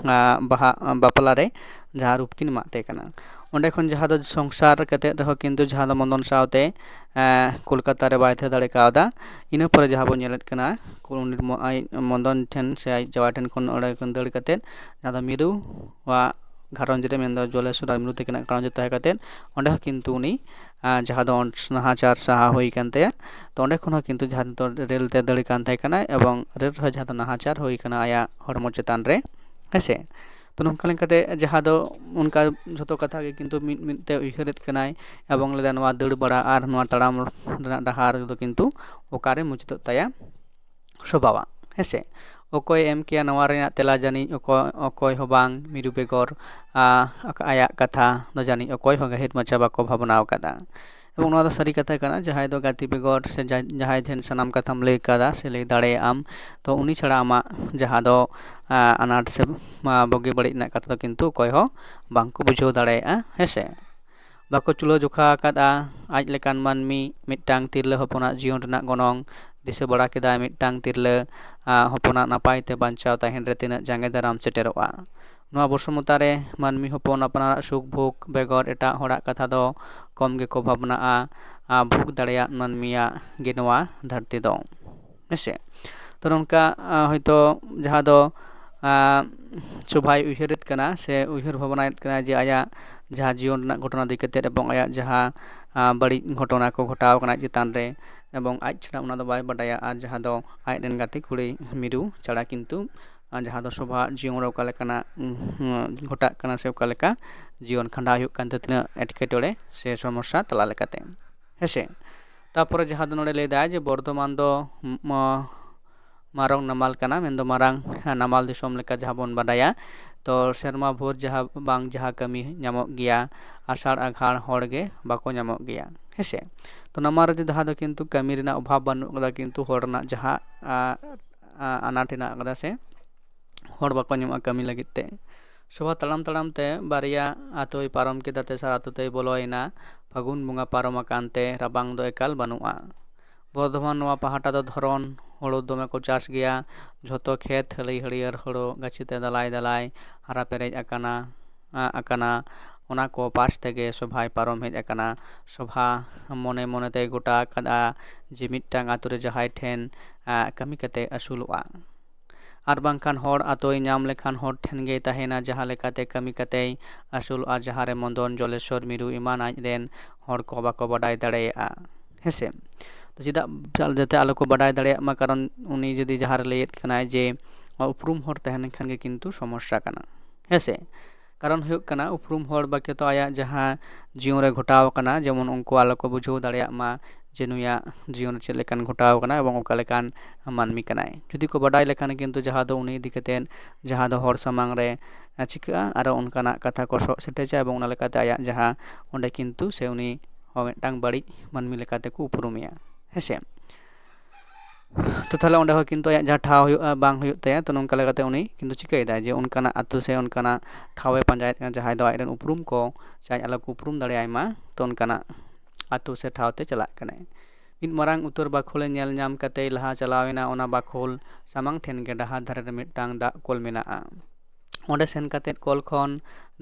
ᱟᱸ, ᱵᱟᱦᱟ ᱵᱟᱯᱞᱟ ᱨᱮ ᱡᱟᱦᱟᱸ ᱨᱩᱯ ᱠᱤᱱ ᱮᱢᱟᱫ ᱛᱟᱭ ᱠᱟᱱᱟ᱾ ᱚᱸᱰᱮ ᱠᱷᱚᱱ ᱡᱟᱦᱟᱸ ᱫᱚ ᱥᱚᱝᱥᱟᱨ ᱠᱟᱛᱮᱫ ᱨᱮᱦᱚᱸ ᱠᱤᱱᱛᱩ ᱡᱟᱦᱟᱸ ᱫᱚ ᱢᱚᱫᱚᱱ ᱥᱟᱶᱛᱮ ᱮᱸ, ᱠᱳᱞᱠᱟᱛᱟ ᱨᱮ ᱵᱟᱭ ᱛᱟᱦᱮᱸ ᱫᱟᱲᱮ ᱠᱟᱣᱫᱟ᱾ ᱤᱱᱟᱹ ᱯᱚᱨᱮ ᱡᱟᱦᱟᱸ ᱵᱚᱱ ᱧᱮᱞᱮᱫ ᱠᱟᱱᱟ, ᱩᱱᱤ ᱢᱚ-, ᱟᱡ ᱢᱚᱫᱚᱱ ᱴᱷᱮᱱ ᱥᱮ ᱟᱡ ᱡᱟᱶᱟᱭ ᱴᱷᱮᱱ ᱠᱷᱚᱱ ᱚᱸᱰᱮ ᱠᱷᱚᱱ ᱫᱟᱹᱲ ᱠᱟᱛᱮᱫ ᱡᱟᱦᱟᱸ ᱫᱚ ᱢᱤᱨᱩᱣᱟᱜ ᱜᱷᱟᱨᱚᱸᱡᱽ ᱨᱮ, ᱢᱮᱱᱫᱚ ᱡᱚᱞᱮᱥᱚᱨ ᱟᱨ ᱢᱤᱨᱩ ᱛᱟᱹᱠᱤᱱᱟᱜ ᱜᱷᱟᱨᱚᱸᱡᱽ ᱨᱮ ᱛᱟᱦᱮᱸ ᱠᱟᱛᱮᱫ ᱚᱸᱰᱮ ᱦᱚᱸ ᱠᱤᱱᱛᱩ ᱩᱱᱤ ᱟᱸ, ᱡᱟᱦᱟᱸ ᱫᱚ ᱚᱸᱰ-, ᱱᱟᱦᱟᱪᱟᱨ ᱥᱟᱦᱟ ᱦᱩᱭ ᱠᱟᱱ ᱛᱟᱭᱟ᱾ ᱛᱚ ᱚᱸᱰᱮ ᱠᱷᱚᱱ ᱦᱚᱸ ᱠᱤᱱᱛᱩ ᱡᱟᱦᱟᱸ ᱫᱚ ᱨᱮᱞ ᱛᱮ ᱫᱟᱹᱲ ᱠᱟᱱ ᱛᱟᱦᱮᱸ ᱠᱟᱱᱟᱭ ᱮᱵᱚᱝ ᱨᱮᱞ ᱨᱮᱦᱚᱸ ᱡᱟᱦᱟᱸ ᱫᱚ ᱱᱟᱦᱟᱪᱟᱨ ᱦᱩᱭ ᱠᱟᱱᱟ ᱟᱭᱟᱜ ᱦᱚᱲᱢᱚ ᱪᱮᱛᱟᱱ ᱨᱮ, ᱦᱮᱸᱥᱮ᱾ ᱛᱚ ᱱᱚᱝᱠᱟ ᱞᱮᱠᱟᱛᱮ ᱡᱟᱦᱟᱸ ᱫᱚ ᱚᱱᱠᱟ ᱡᱷᱚᱛᱚ ᱠᱟᱛᱷᱟ ᱜᱮ ᱠᱤᱱᱛᱩ ᱢᱤᱫ ᱢᱤᱫ ᱛᱮ ᱩᱭᱦᱟᱹᱨᱮᱫ ᱠᱟᱱᱟᱭ ᱮᱵᱚᱝ ᱞᱟᱹᱭᱫᱟ ᱱᱚᱣᱟ ᱫᱟᱹᱲ ᱵᱟᱲᱟ ᱟᱨ ᱱᱚᱣᱟ ᱛᱟᱲᱟᱢ ᱨᱮᱱᱟᱜ ᱰᱟᱦᱟᱨ ᱫᱚ ᱠᱤᱱᱛᱩ ᱚᱠᱟᱨᱮ ᱢᱩᱪᱟᱹᱫᱚᱜ ᱛᱟᱭᱟ, ᱥᱚᱵᱷᱟᱣᱟᱜ, ᱦᱮᱸᱥᱮ᱾ ᱚᱠᱚᱭᱮ ᱮᱢ ᱠᱮᱭᱟ ᱱᱚᱣᱟ ᱨᱮᱱᱟᱜ ᱛᱮᱞᱟ ᱡᱟᱹᱱᱤᱡ ᱚᱠᱚᱭ, ᱚᱠᱚᱭ ᱦᱚᱸ ᱵᱟᱝ, ᱢᱤᱨᱩ ᱵᱮᱜᱚᱨ ᱟ, ᱟᱭᱟᱜ ᱠᱟᱛᱷᱟ ᱫᱚ ᱡᱟᱹᱱᱤᱡ ᱚᱠᱚᱭ ᱦᱚᱸ ᱜᱟᱹᱦᱤᱨ ᱢᱟᱪᱷᱟ ᱵᱟᱠᱚ ᱵᱷᱟᱵᱽᱱᱟ ᱟᱠᱟᱫᱟ᱾ ᱮᱵᱚᱝ ᱱᱚᱣᱟ ᱫᱚ ᱥᱟᱹᱨᱤ ᱠᱟᱛᱷᱟ ᱠᱟᱱᱟ, ᱡᱟᱦᱟᱸᱭ ᱫᱚ ᱜᱟᱛᱮ ᱵᱮᱜᱚᱨ ᱥᱮ ᱡᱟ-, ᱡᱟᱦᱟᱸᱭ ᱴᱷᱮᱱ ᱥᱟᱱᱟᱢ ᱠᱟᱛᱷᱟᱢ ᱞᱟᱹᱭ ᱠᱟᱫᱟ ᱥᱮ ᱞᱟᱹᱭ ᱫᱟᱲᱮᱭᱟᱜ ᱟᱢ, ᱛᱚ ᱩᱱᱤ ᱪᱷᱟᱲᱟ ᱟᱢᱟᱜ ᱡᱟᱦᱟᱸ ᱫᱚ ᱟ, ᱟᱱᱟᱴ ᱥᱮ ᱟ, ᱵᱩᱜᱤ ᱵᱟᱹᱲᱤᱡ ᱨᱮᱱᱟᱜ ᱠᱟᱛᱷᱟ ᱫᱚ ᱠᱤᱱᱛᱩ ᱚᱠᱚᱭ ᱦᱚᱸ ᱵᱟᱝᱠᱚ ᱵᱩᱡᱷᱟᱹᱣ ᱫᱟᱲᱮᱭᱟᱜᱼᱟ, ᱦᱮᱸᱥᱮ᱾ ᱵᱟᱠᱚ ᱪᱩᱞᱟᱹᱣ ᱡᱚᱠᱷᱟ ᱟᱠᱟᱫᱼᱟ ᱟᱡ ᱞᱮᱠᱟᱱ ᱢᱟᱹᱱᱢᱤ ᱢᱤᱫᱴᱟᱝ ᱛᱤᱨᱞᱟᱹ ᱦᱚᱯᱚᱱᱟᱜ ᱡᱤᱭᱚᱱ ᱨᱮᱱᱟᱜ ᱜᱚᱱᱚᱝ, ᱫᱤᱥᱟᱹ ᱵᱟᱲᱟ ᱠᱮᱫᱟᱭ ᱢᱤᱫᱴᱟᱝ ᱛᱤᱨᱞᱟᱹ ᱟ, ᱦᱚᱯᱚᱱᱟᱜ ᱱᱟᱯᱟᱭ ᱛᱮ ᱵᱟᱧᱪᱟᱣ ᱛᱟᱦᱮᱱ ᱨᱮ ᱛᱤᱱᱟᱹᱜ ᱡᱟᱸᱜᱮ ᱫᱟᱨᱟᱢ ᱥᱮᱴᱮᱨᱚᱜᱼᱟ᱾ ᱱᱚᱣᱟ ᱵᱚᱥᱩᱢᱚᱛᱟ ᱨᱮ ᱢᱟᱹᱱᱢᱤ ᱦᱚᱯᱚᱱ ᱟᱯᱱᱟᱨᱟᱜ ᱥᱩᱠ ᱵᱷᱳᱜᱽ ᱵᱮᱜᱚᱨ ᱮᱴᱟᱜ ᱦᱚᱲᱟᱜ ᱠᱟᱛᱷᱟ ᱫᱚ ᱠᱚᱢ ᱜᱮᱠᱚ ᱵᱷᱟᱵᱽᱱᱟᱜᱼᱟ᱾ ᱟ, ᱵᱷᱳᱜᱽ ᱫᱟᱲᱮᱭᱟᱜ ᱢᱟᱹᱱᱢᱤᱭᱟᱜ ᱜᱮ ᱱᱚᱣᱟ ᱫᱷᱟᱹᱨᱛᱤ ᱫᱚ, ᱦᱮᱸᱥᱮ᱾ ᱛᱚ ᱱᱚᱝᱠᱟ ᱟ, ᱦᱚᱭᱛᱳ ᱡᱟᱦᱟᱸ ᱫᱚ ᱟ, ᱥᱚᱵᱷᱟᱭ ᱩᱭᱦᱟᱹᱨᱮᱫ ᱠᱟᱱᱟ ᱥᱮ ᱩᱭᱦᱟᱹᱨ ᱵᱷᱟᱵᱽᱱᱟᱭᱮᱫ ᱠᱟᱱᱟ ᱡᱮ ᱟᱭᱟᱜ ᱡᱟᱦᱟᱸ ᱡᱤᱭᱚᱱ ᱨᱮᱱᱟᱜ ᱜᱷᱚᱴᱚᱱᱟ ᱤᱫᱤ ᱠᱟᱛᱮᱫ ᱮᱵᱚᱝ ᱟᱭᱟᱜ ᱡᱟᱦᱟᱸ ᱟ, ᱵᱟᱹᱲᱤᱡ ᱜᱷᱚᱴᱚᱱᱟ ᱠᱚ ᱜᱷᱚᱴᱟᱣ ᱠᱟᱱᱟ ᱟᱡ ᱪᱮᱛᱟᱱ ᱨᱮ, ᱮᱵᱚᱝ ᱟᱡ ᱪᱷᱟᱲᱟ ᱚᱱᱟ ᱫᱚ ᱵᱟᱭ ᱵᱟᱰᱟᱭᱟ᱾ ᱟᱨ ᱡᱟᱦᱟᱸ ᱫᱚ ᱟᱡ ᱨᱮᱱ ᱜᱟᱛᱮ ᱠᱩᱲᱤ ᱢᱤᱨᱩ ᱪᱷᱟᱲᱟ ᱠᱤᱱᱛᱩ ᱟ, ᱡᱟᱦᱟᱸ ᱫᱚ ᱥᱚᱵᱷᱟ ᱡᱤᱭᱚᱱ ᱨᱮ ᱚᱠᱟ ᱞᱮᱠᱟᱱᱟᱜ ᱩᱸ, ᱜᱷᱚᱴᱟᱜ ᱠᱟᱱᱟ ᱥᱮ ᱚᱠᱟ ᱞᱮᱠᱟ ᱡᱤᱭᱚᱱ ᱠᱷᱟᱸᱰᱟᱣ ᱦᱩᱭᱩᱜ ᱠᱟᱱ ᱛᱟᱭᱟ, ᱛᱤᱱᱟᱹᱜ ᱮᱴᱠᱮᱴᱚᱬᱮ ᱥᱮ ᱥᱚᱢᱚᱥᱥᱟ ᱛᱟᱞᱟ ᱞᱮᱠᱟᱛᱮ, ᱦᱮᱸᱥᱮ᱾ ᱛᱟᱯᱚᱨᱮ ᱡᱟᱦᱟᱸ ᱫᱚ ᱱᱚᱰᱮ ᱞᱟᱹᱭ ᱫᱟᱭ ᱡᱮ ᱵᱚᱨᱫᱷᱚᱢᱟᱱ ᱫᱚ ᱢ-, ᱢᱟᱨᱚᱝ ᱱᱟᱢᱟᱞ ᱠᱟᱱᱟ, ᱢᱮᱱᱫᱚ ᱢᱟᱨᱟᱝ ᱱᱟᱢᱟᱞ ᱫᱤᱥᱚᱢ ᱞᱮᱠᱟ ᱡᱟᱦᱟᱸ ᱵᱚᱱ ᱵᱟᱰᱟᱭᱟ᱾ ᱛᱚ ᱥᱮᱨᱢᱟ ᱵᱷᱳᱨ ᱡᱟᱦᱟᱸ ᱵᱟᱝ ᱡᱟᱦᱟᱸ ᱠᱟᱹᱢᱤ ᱧᱟᱢᱚᱜ ᱜᱮᱭᱟ, ᱟᱥᱟᱲ ᱟᱜᱷᱟᱲ ᱦᱚᱲ ᱜᱮ ᱵᱟᱠᱚ ᱧᱟᱢᱚᱜ ᱜᱮᱭᱟ, ᱦᱮᱸᱥᱮ᱾ ᱛᱚ ᱱᱟᱢᱟᱞ ᱨᱮ ᱡᱟᱦᱟᱸ ᱫᱚ ᱠᱤᱱᱛᱩ ᱠᱟᱹᱢᱤ ᱨᱮᱱᱟᱜ ᱚᱵᱷᱟᱵᱽ ᱵᱟᱹᱱᱩᱜ ᱠᱟᱫᱟ, ᱠᱤᱱᱛᱩ ᱦᱚᱲ ᱨᱮᱱᱟᱜ ᱡᱟᱦᱟᱸ ᱟ, ᱟ, ᱟᱱᱟᱴ ᱦᱮᱱᱟᱜ ᱠᱟᱫᱟ ᱥᱮ ᱦᱚᱲ ᱵᱟᱠᱚ ᱧᱟᱢᱚᱜᱼᱟ ᱠᱟᱹᱢᱤ ᱞᱟᱹᱜᱤᱫ ᱛᱮ᱾ ᱥᱳᱵᱷᱟ ᱛᱟᱲᱟᱢ ᱛᱟᱲᱟᱢ ᱛᱮ ᱵᱟᱨᱭᱟ ᱟᱛᱳᱭ ᱯᱟᱨᱚᱢ ᱠᱮᱫᱟ, ᱛᱮᱥᱟᱨ ᱟᱛᱳ ᱛᱮᱭ ᱵᱚᱞᱚᱭᱮᱱᱟ᱾ ᱯᱷᱟᱹᱜᱩᱱ ᱵᱚᱸᱜᱟ ᱯᱟᱨᱚᱢ ᱟᱠᱟᱱ ᱛᱮ ᱨᱟᱵᱟᱝ ᱫᱚ ᱮᱠᱟᱞ ᱵᱟᱹᱱᱩᱜᱼᱟ᱾ ᱵᱚᱨᱫᱷᱚᱢᱟᱱ ᱱᱚᱣᱟ ᱯᱟᱦᱴᱟ ᱫᱚ ᱫᱷᱚᱨᱚᱱ, ᱦᱳᱲᱳ ᱫᱚᱢᱮ ᱠᱚ ᱪᱟᱥ ᱜᱮᱭᱟ᱾ ᱡᱷᱚᱛᱚ ᱠᱷᱮᱛ ᱦᱟᱹᱞᱤ ᱦᱟᱹᱨᱭᱟᱹᱲ ᱦᱳᱲᱳ ᱜᱟᱹᱪᱷᱤ ᱛᱮ ᱫᱟᱞᱟᱭ ᱫᱟᱞᱟᱭ ᱦᱟᱨᱟ ᱯᱮᱨᱮᱡ ᱟᱠᱟᱱᱟ, ᱟ, ᱟᱠᱟᱱᱟ᱾ ᱚᱱᱟ ᱠᱚ ᱯᱟᱥ ᱛᱮᱜᱮ ᱥᱳᱵᱷᱟᱭ ᱯᱟᱨᱚᱢ ᱦᱮᱡ ᱟᱠᱟᱱᱟ᱾ ᱥᱳᱵᱷᱟ ᱢᱚᱱᱮ ᱢᱚᱱᱮ ᱛᱮᱭ ᱜᱚᱴᱟ ᱟᱠᱟᱫᱼᱟ ᱡᱮ ᱢᱤᱫᱴᱟᱝ ᱟᱛᱳ ᱨᱮ ᱡᱟᱦᱟᱸᱭ ᱴᱷᱮᱱ, ᱟ, ᱠᱟᱹᱢᱤ ᱠᱟᱛᱮ ᱟᱹᱥᱩᱞᱚᱜᱼᱟ᱾ ᱟᱨ ᱵᱟᱝᱠᱷᱟᱱ ᱦᱚᱲ ᱟᱛᱳᱭ ᱧᱟᱢ ᱞᱮᱠᱷᱟᱱ ᱦᱚᱲ ᱴᱷᱮᱱ ᱜᱮᱭ ᱛᱟᱦᱮᱱᱟ, ᱡᱟᱦᱟᱸ ᱞᱮᱠᱟᱛᱮ ᱠᱟᱹᱢᱤ ᱠᱟᱛᱮᱭ ᱟᱹᱥᱩᱞᱚᱜᱼᱟ, ᱡᱟᱦᱟᱸ ᱨᱮ ᱢᱚᱫᱚᱱ, ᱡᱚᱞᱮᱥᱚᱨ, ᱢᱤᱨᱩ ᱮᱢᱟᱱ ᱟᱡ ᱨᱮᱱ ᱦᱚᱲ ᱠᱚ ᱵᱟᱠᱚ ᱵᱟᱰᱟᱭ ᱫᱟᱲᱮᱭᱟᱜᱼᱟ᱾ ᱦᱮᱸᱥᱮ? ᱛᱚ ᱪᱮᱫᱟᱜ ᱡᱟᱛᱮ ᱟᱞᱚ ᱠᱚ ᱵᱟᱰᱟᱭ ᱫᱟᱲᱮᱭᱟᱜ ᱢᱟ, ᱠᱟᱨᱚᱱ ᱩᱱᱤ ᱡᱩᱫᱤ ᱡᱟᱦᱟᱸ ᱨᱮ ᱞᱟᱹᱭᱮᱫ ᱠᱟᱱᱟᱭ ᱡᱮ ᱩᱯᱨᱩᱢ ᱦᱚᱲ ᱛᱟᱦᱮᱸ ᱞᱮᱱᱠᱷᱟᱱ ᱜᱮ ᱠᱤᱱᱛᱩ ᱥᱚᱢᱚᱥᱥᱟ ᱠᱟᱱᱟ᱾ ᱦᱮᱸᱥᱮ? ᱠᱟᱨᱚᱱ ᱦᱩᱭᱩᱜ ᱠᱟᱱᱟ, ᱩᱯᱨᱩᱢ ᱦᱚᱲ ᱵᱟᱠᱮ ᱛᱚ ᱟᱭᱟᱜ ᱡᱟᱦᱟᱸ ᱡᱤᱭᱚᱱ ᱨᱮ ᱜᱷᱚᱴᱟᱣ ᱟᱠᱟᱱᱟ, ᱡᱮᱢᱚᱱ ᱩᱱᱠᱩ ᱟᱞᱚ ᱠᱚ ᱵᱩᱡᱷᱟᱹᱣ ᱫᱟᱲᱮᱭᱟᱜ ᱢᱟ ᱡᱮ ᱱᱩᱭᱟᱜ ᱡᱤᱭᱚᱱ ᱨᱮ ᱪᱮᱫ ᱞᱮᱠᱟᱱ ᱜᱷᱚᱴᱟᱣ ᱟᱠᱟᱱᱟ ᱮᱵᱚᱝ ᱚᱠᱟ ᱞᱮᱠᱟᱱ ᱢᱟᱹᱱᱢᱤ ᱠᱟᱱᱟᱭ᱾ ᱡᱩᱫᱤ ᱠᱚ ᱵᱟᱰᱟᱭ ᱞᱮᱠᱷᱟᱱ ᱠᱤᱱᱛᱩ ᱡᱟᱦᱟᱸ ᱫᱚ ᱩᱱᱤ ᱤᱫᱤ ᱠᱟᱛᱮᱫ ᱡᱟᱦᱟᱸ ᱫᱚ ᱦᱚᱲ ᱥᱟᱢᱟᱝ ᱨᱮ ᱪᱤᱠᱟᱹᱜᱼᱟ, ᱟᱨᱚ ᱚᱱᱠᱟᱱᱟᱜ ᱠᱟᱛᱷᱟ ᱠᱚ ᱥᱚᱜ ᱥᱮᱴᱮᱡᱟ ᱮᱵᱚᱝ ᱚᱱᱟ ᱞᱮᱠᱟᱛᱮ ᱟᱭᱟᱜ ᱡᱟᱦᱟᱸ ᱚᱸᱰᱮ ᱠᱤᱱᱛᱩ ᱥᱮ ᱩᱱᱤ ᱦᱚᱸ ᱢᱤᱫᱴᱟᱝ ᱵᱟᱹᱲᱤᱡ ᱢᱟᱹᱱᱢᱤ ᱞᱮᱠᱟᱛᱮ ᱠᱚ ᱩᱯᱨᱩᱢᱮᱭᱟ᱾ ᱦᱮᱸᱥᱮ? ᱛᱚ ᱛᱟᱦᱞᱮ ᱚᱸᱰᱮ ᱦᱚᱸ ᱠᱤᱱᱛᱩ ᱟᱭᱟᱜ ᱡᱟᱦᱟᱸ ᱴᱷᱟᱶ ᱦᱩᱭᱩᱜᱼᱟ, ᱵᱟᱝ ᱦᱩᱭᱩᱜ ᱛᱟᱭᱟ᱾ ᱛᱚ ᱱᱚᱝᱠᱟ ᱞᱮᱠᱟᱛᱮ ᱩᱱᱤ ᱠᱤᱱᱛᱩ ᱪᱤᱠᱟᱹᱭᱮᱫᱟᱭ ᱡᱮ ᱚᱱᱠᱟᱱᱟᱜ ᱟᱹᱛᱩ ᱥᱮ ᱚᱱᱠᱟᱱᱟᱜ ᱴᱷᱟᱶ ᱮ ᱯᱟᱸᱡᱟᱭᱮᱫ ᱠᱟᱱᱟ, ᱡᱟᱦᱟᱸᱭ ᱫᱚ ᱟᱡ ᱨᱮᱱ ᱩᱯᱨᱩᱢ ᱠᱚ ᱥᱮ ᱟᱡ ᱟᱞᱚ ᱠᱚ ᱩᱯᱨᱩᱢ ᱫᱟᱲᱮᱭᱟᱭ ᱢᱟ᱾ ᱛᱚ ᱚᱱᱠᱟᱱᱟᱜ ᱟᱹᱛᱩ ᱥᱮ ᱴᱷᱟᱶ ᱛᱮ ᱪᱟᱞᱟᱜ ᱠᱟᱱᱟᱭ᱾ ᱢᱤᱫ ᱢᱟᱨᱟᱝ ᱩᱛᱟᱹᱨ ᱵᱟᱠᱷᱳᱞ ᱮ ᱧᱮᱞ ᱧᱟᱢ ᱠᱟᱛᱮᱭ ᱞᱟᱦᱟ ᱪᱟᱞᱟᱣ ᱮᱱᱟ᱾ ᱚᱱᱟ ᱵᱟᱠᱷᱳᱞ ᱥᱟᱢᱟᱝ ᱴᱷᱮᱱ ᱜᱮ ᱰᱟᱦᱟᱨ ᱫᱷᱟᱨᱮ ᱨᱮ ᱢᱤᱫᱴᱟᱝ ᱫᱟᱜ ᱠᱚᱞ ᱢᱮᱱᱟᱜᱼᱟ᱾ ᱚᱸᱰᱮ ᱥᱮᱱ ᱠᱟᱛᱮᱫ ᱠᱚᱞ ᱠᱷᱚᱱ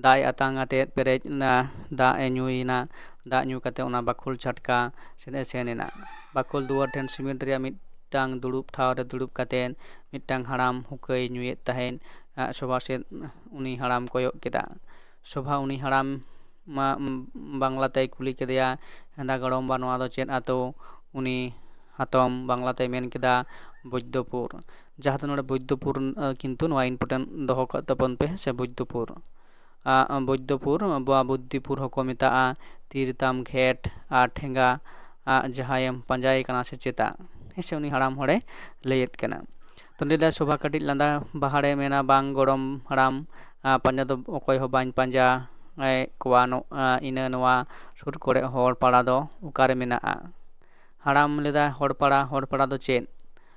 ᱫᱟᱜ ᱮ ᱟᱛᱟᱝ ᱟᱛᱮᱫ ᱯᱮᱨᱮᱡ ᱮᱱᱟ, ᱫᱟᱜ ᱮ ᱧᱩᱭᱮᱱᱟ᱾ ᱫᱟᱜ ᱧᱩ ᱠᱟᱛᱮᱫ ᱚᱱᱟ ᱵᱟᱠᱷᱳᱞ ᱪᱷᱟᱴᱠᱟ ᱥᱮᱫ ᱮ ᱥᱮᱱ ᱮᱱᱟ᱾ ᱵᱟᱠᱷᱳᱞ ᱫᱩᱣᱟᱹᱨ ᱴᱷᱮᱱ ᱥᱤᱢᱮᱱᱴ ᱨᱮᱭᱟᱜ ᱢᱤᱫᱴᱟᱝ ᱫᱩᱲᱩᱵ ᱴᱷᱟᱶ ᱨᱮ ᱫᱩᱲᱩᱵ ᱠᱟᱛᱮᱫ ᱢᱤᱫᱴᱟᱝ ᱦᱟᱲᱟᱢ ᱦᱩᱠᱟᱹᱭ ᱧᱩᱭᱮᱫ ᱛᱟᱦᱮᱸᱫ᱾ ᱥᱳᱵᱷᱟ ᱥᱮᱫ ᱩᱱᱤ ᱦᱟᱲᱟᱢ ᱠᱚᱭᱚᱜ ᱠᱮᱫᱟ᱾ ᱥᱳᱵᱷᱟ ᱩᱱᱤ ᱦᱟᱲᱟᱢ ᱢᱟ, ᱵᱟᱝᱞᱟ ᱛᱮᱭ ᱠᱩᱞᱤ ᱠᱮᱫᱮᱭᱟ, "ᱦᱮᱸᱫᱟ ᱜᱚᱲᱚᱢᱵᱟ, ᱱᱚᱣᱟ ᱫᱚ ᱪᱮᱫ ᱟᱛᱳ?" ᱩᱱᱤ ᱦᱟᱛᱚᱢ ᱵᱟᱝᱞᱟ ᱛᱮᱭ ᱢᱮᱱ ᱠᱮᱫᱟ, "ᱵᱳᱫᱽᱫᱷᱚᱯᱩᱨ᱾" ᱡᱟᱦᱟᱸ ᱫᱚ ᱱᱚᱰᱮ ᱵᱳᱫᱽᱫᱷᱚᱯᱩᱨ, ᱟᱸ, ᱠᱤᱱᱛᱩ ᱱᱚᱣᱟ important ᱫᱚᱦᱚ ᱠᱟᱜ ᱛᱟᱵᱚᱱ ᱯᱮ, ᱦᱮᱸ ᱥᱮ, ᱵᱳᱫᱽᱫᱷᱚᱯᱩᱨ᱾ ᱟᱸ, ᱵᱳᱫᱽᱫᱷᱚᱯᱩᱨ ᱵᱟ ᱵᱩᱫᱽᱫᱷᱤᱯᱩᱨ ᱦᱚᱸᱠᱚ ᱢᱮᱛᱟᱜᱼᱟ᱾ ᱛᱤᱨ ᱛᱟᱢ ᱜᱷᱮᱴ ᱟᱨ ᱴᱷᱮᱸᱜᱟ, ᱟᱸ, ᱡᱟᱦᱟᱸᱭᱮᱢ ᱯᱟᱸᱡᱟᱭᱮ ᱠᱟᱱᱟ ᱥᱮ ᱪᱮᱛᱟ? ᱦᱮᱸ ᱥᱮ, ᱩᱱᱤ ᱦᱟᱲᱟᱢ ᱦᱚᱲᱮ ᱞᱟᱹᱭᱮᱫ ᱠᱟᱱᱟ᱾ ᱛᱚ ᱞᱟᱹᱭᱫᱟᱭ ᱥᱳᱵᱷᱟ ᱠᱟᱹᱴᱤᱡ ᱞᱟᱸᱫᱟ ᱵᱟᱦᱟᱲᱮ ᱢᱮᱱᱟ, "ᱵᱟᱝ ᱜᱚᱲᱚᱢ ᱦᱟᱲᱟᱢ, ᱟᱸ, ᱯᱟᱸᱡᱟ ᱫᱚ ᱚᱠᱚᱭ ᱦᱚᱸ ᱵᱟᱹᱧ ᱯᱟᱸᱡᱟ, ᱮ, ᱠᱚᱣᱟ᱾ ᱱᱚ-, ᱟᱸ, ᱤᱱᱟᱹ ᱱᱚᱣᱟ ᱥᱩᱨ ᱠᱚᱨᱮ ᱦᱚᱲ ᱯᱟᱲᱟ ᱫᱚ ᱚᱠᱟᱨᱮ ᱢᱮᱱᱟᱜᱼᱟ?" ᱦᱟᱲᱟᱢ ᱞᱟᱹᱭᱫᱟ, "ᱦᱚᱲ ᱯᱟᱲᱟ, ᱦᱚᱲ ᱯᱟᱲᱟ ᱫᱚ ᱪᱮᱫ?"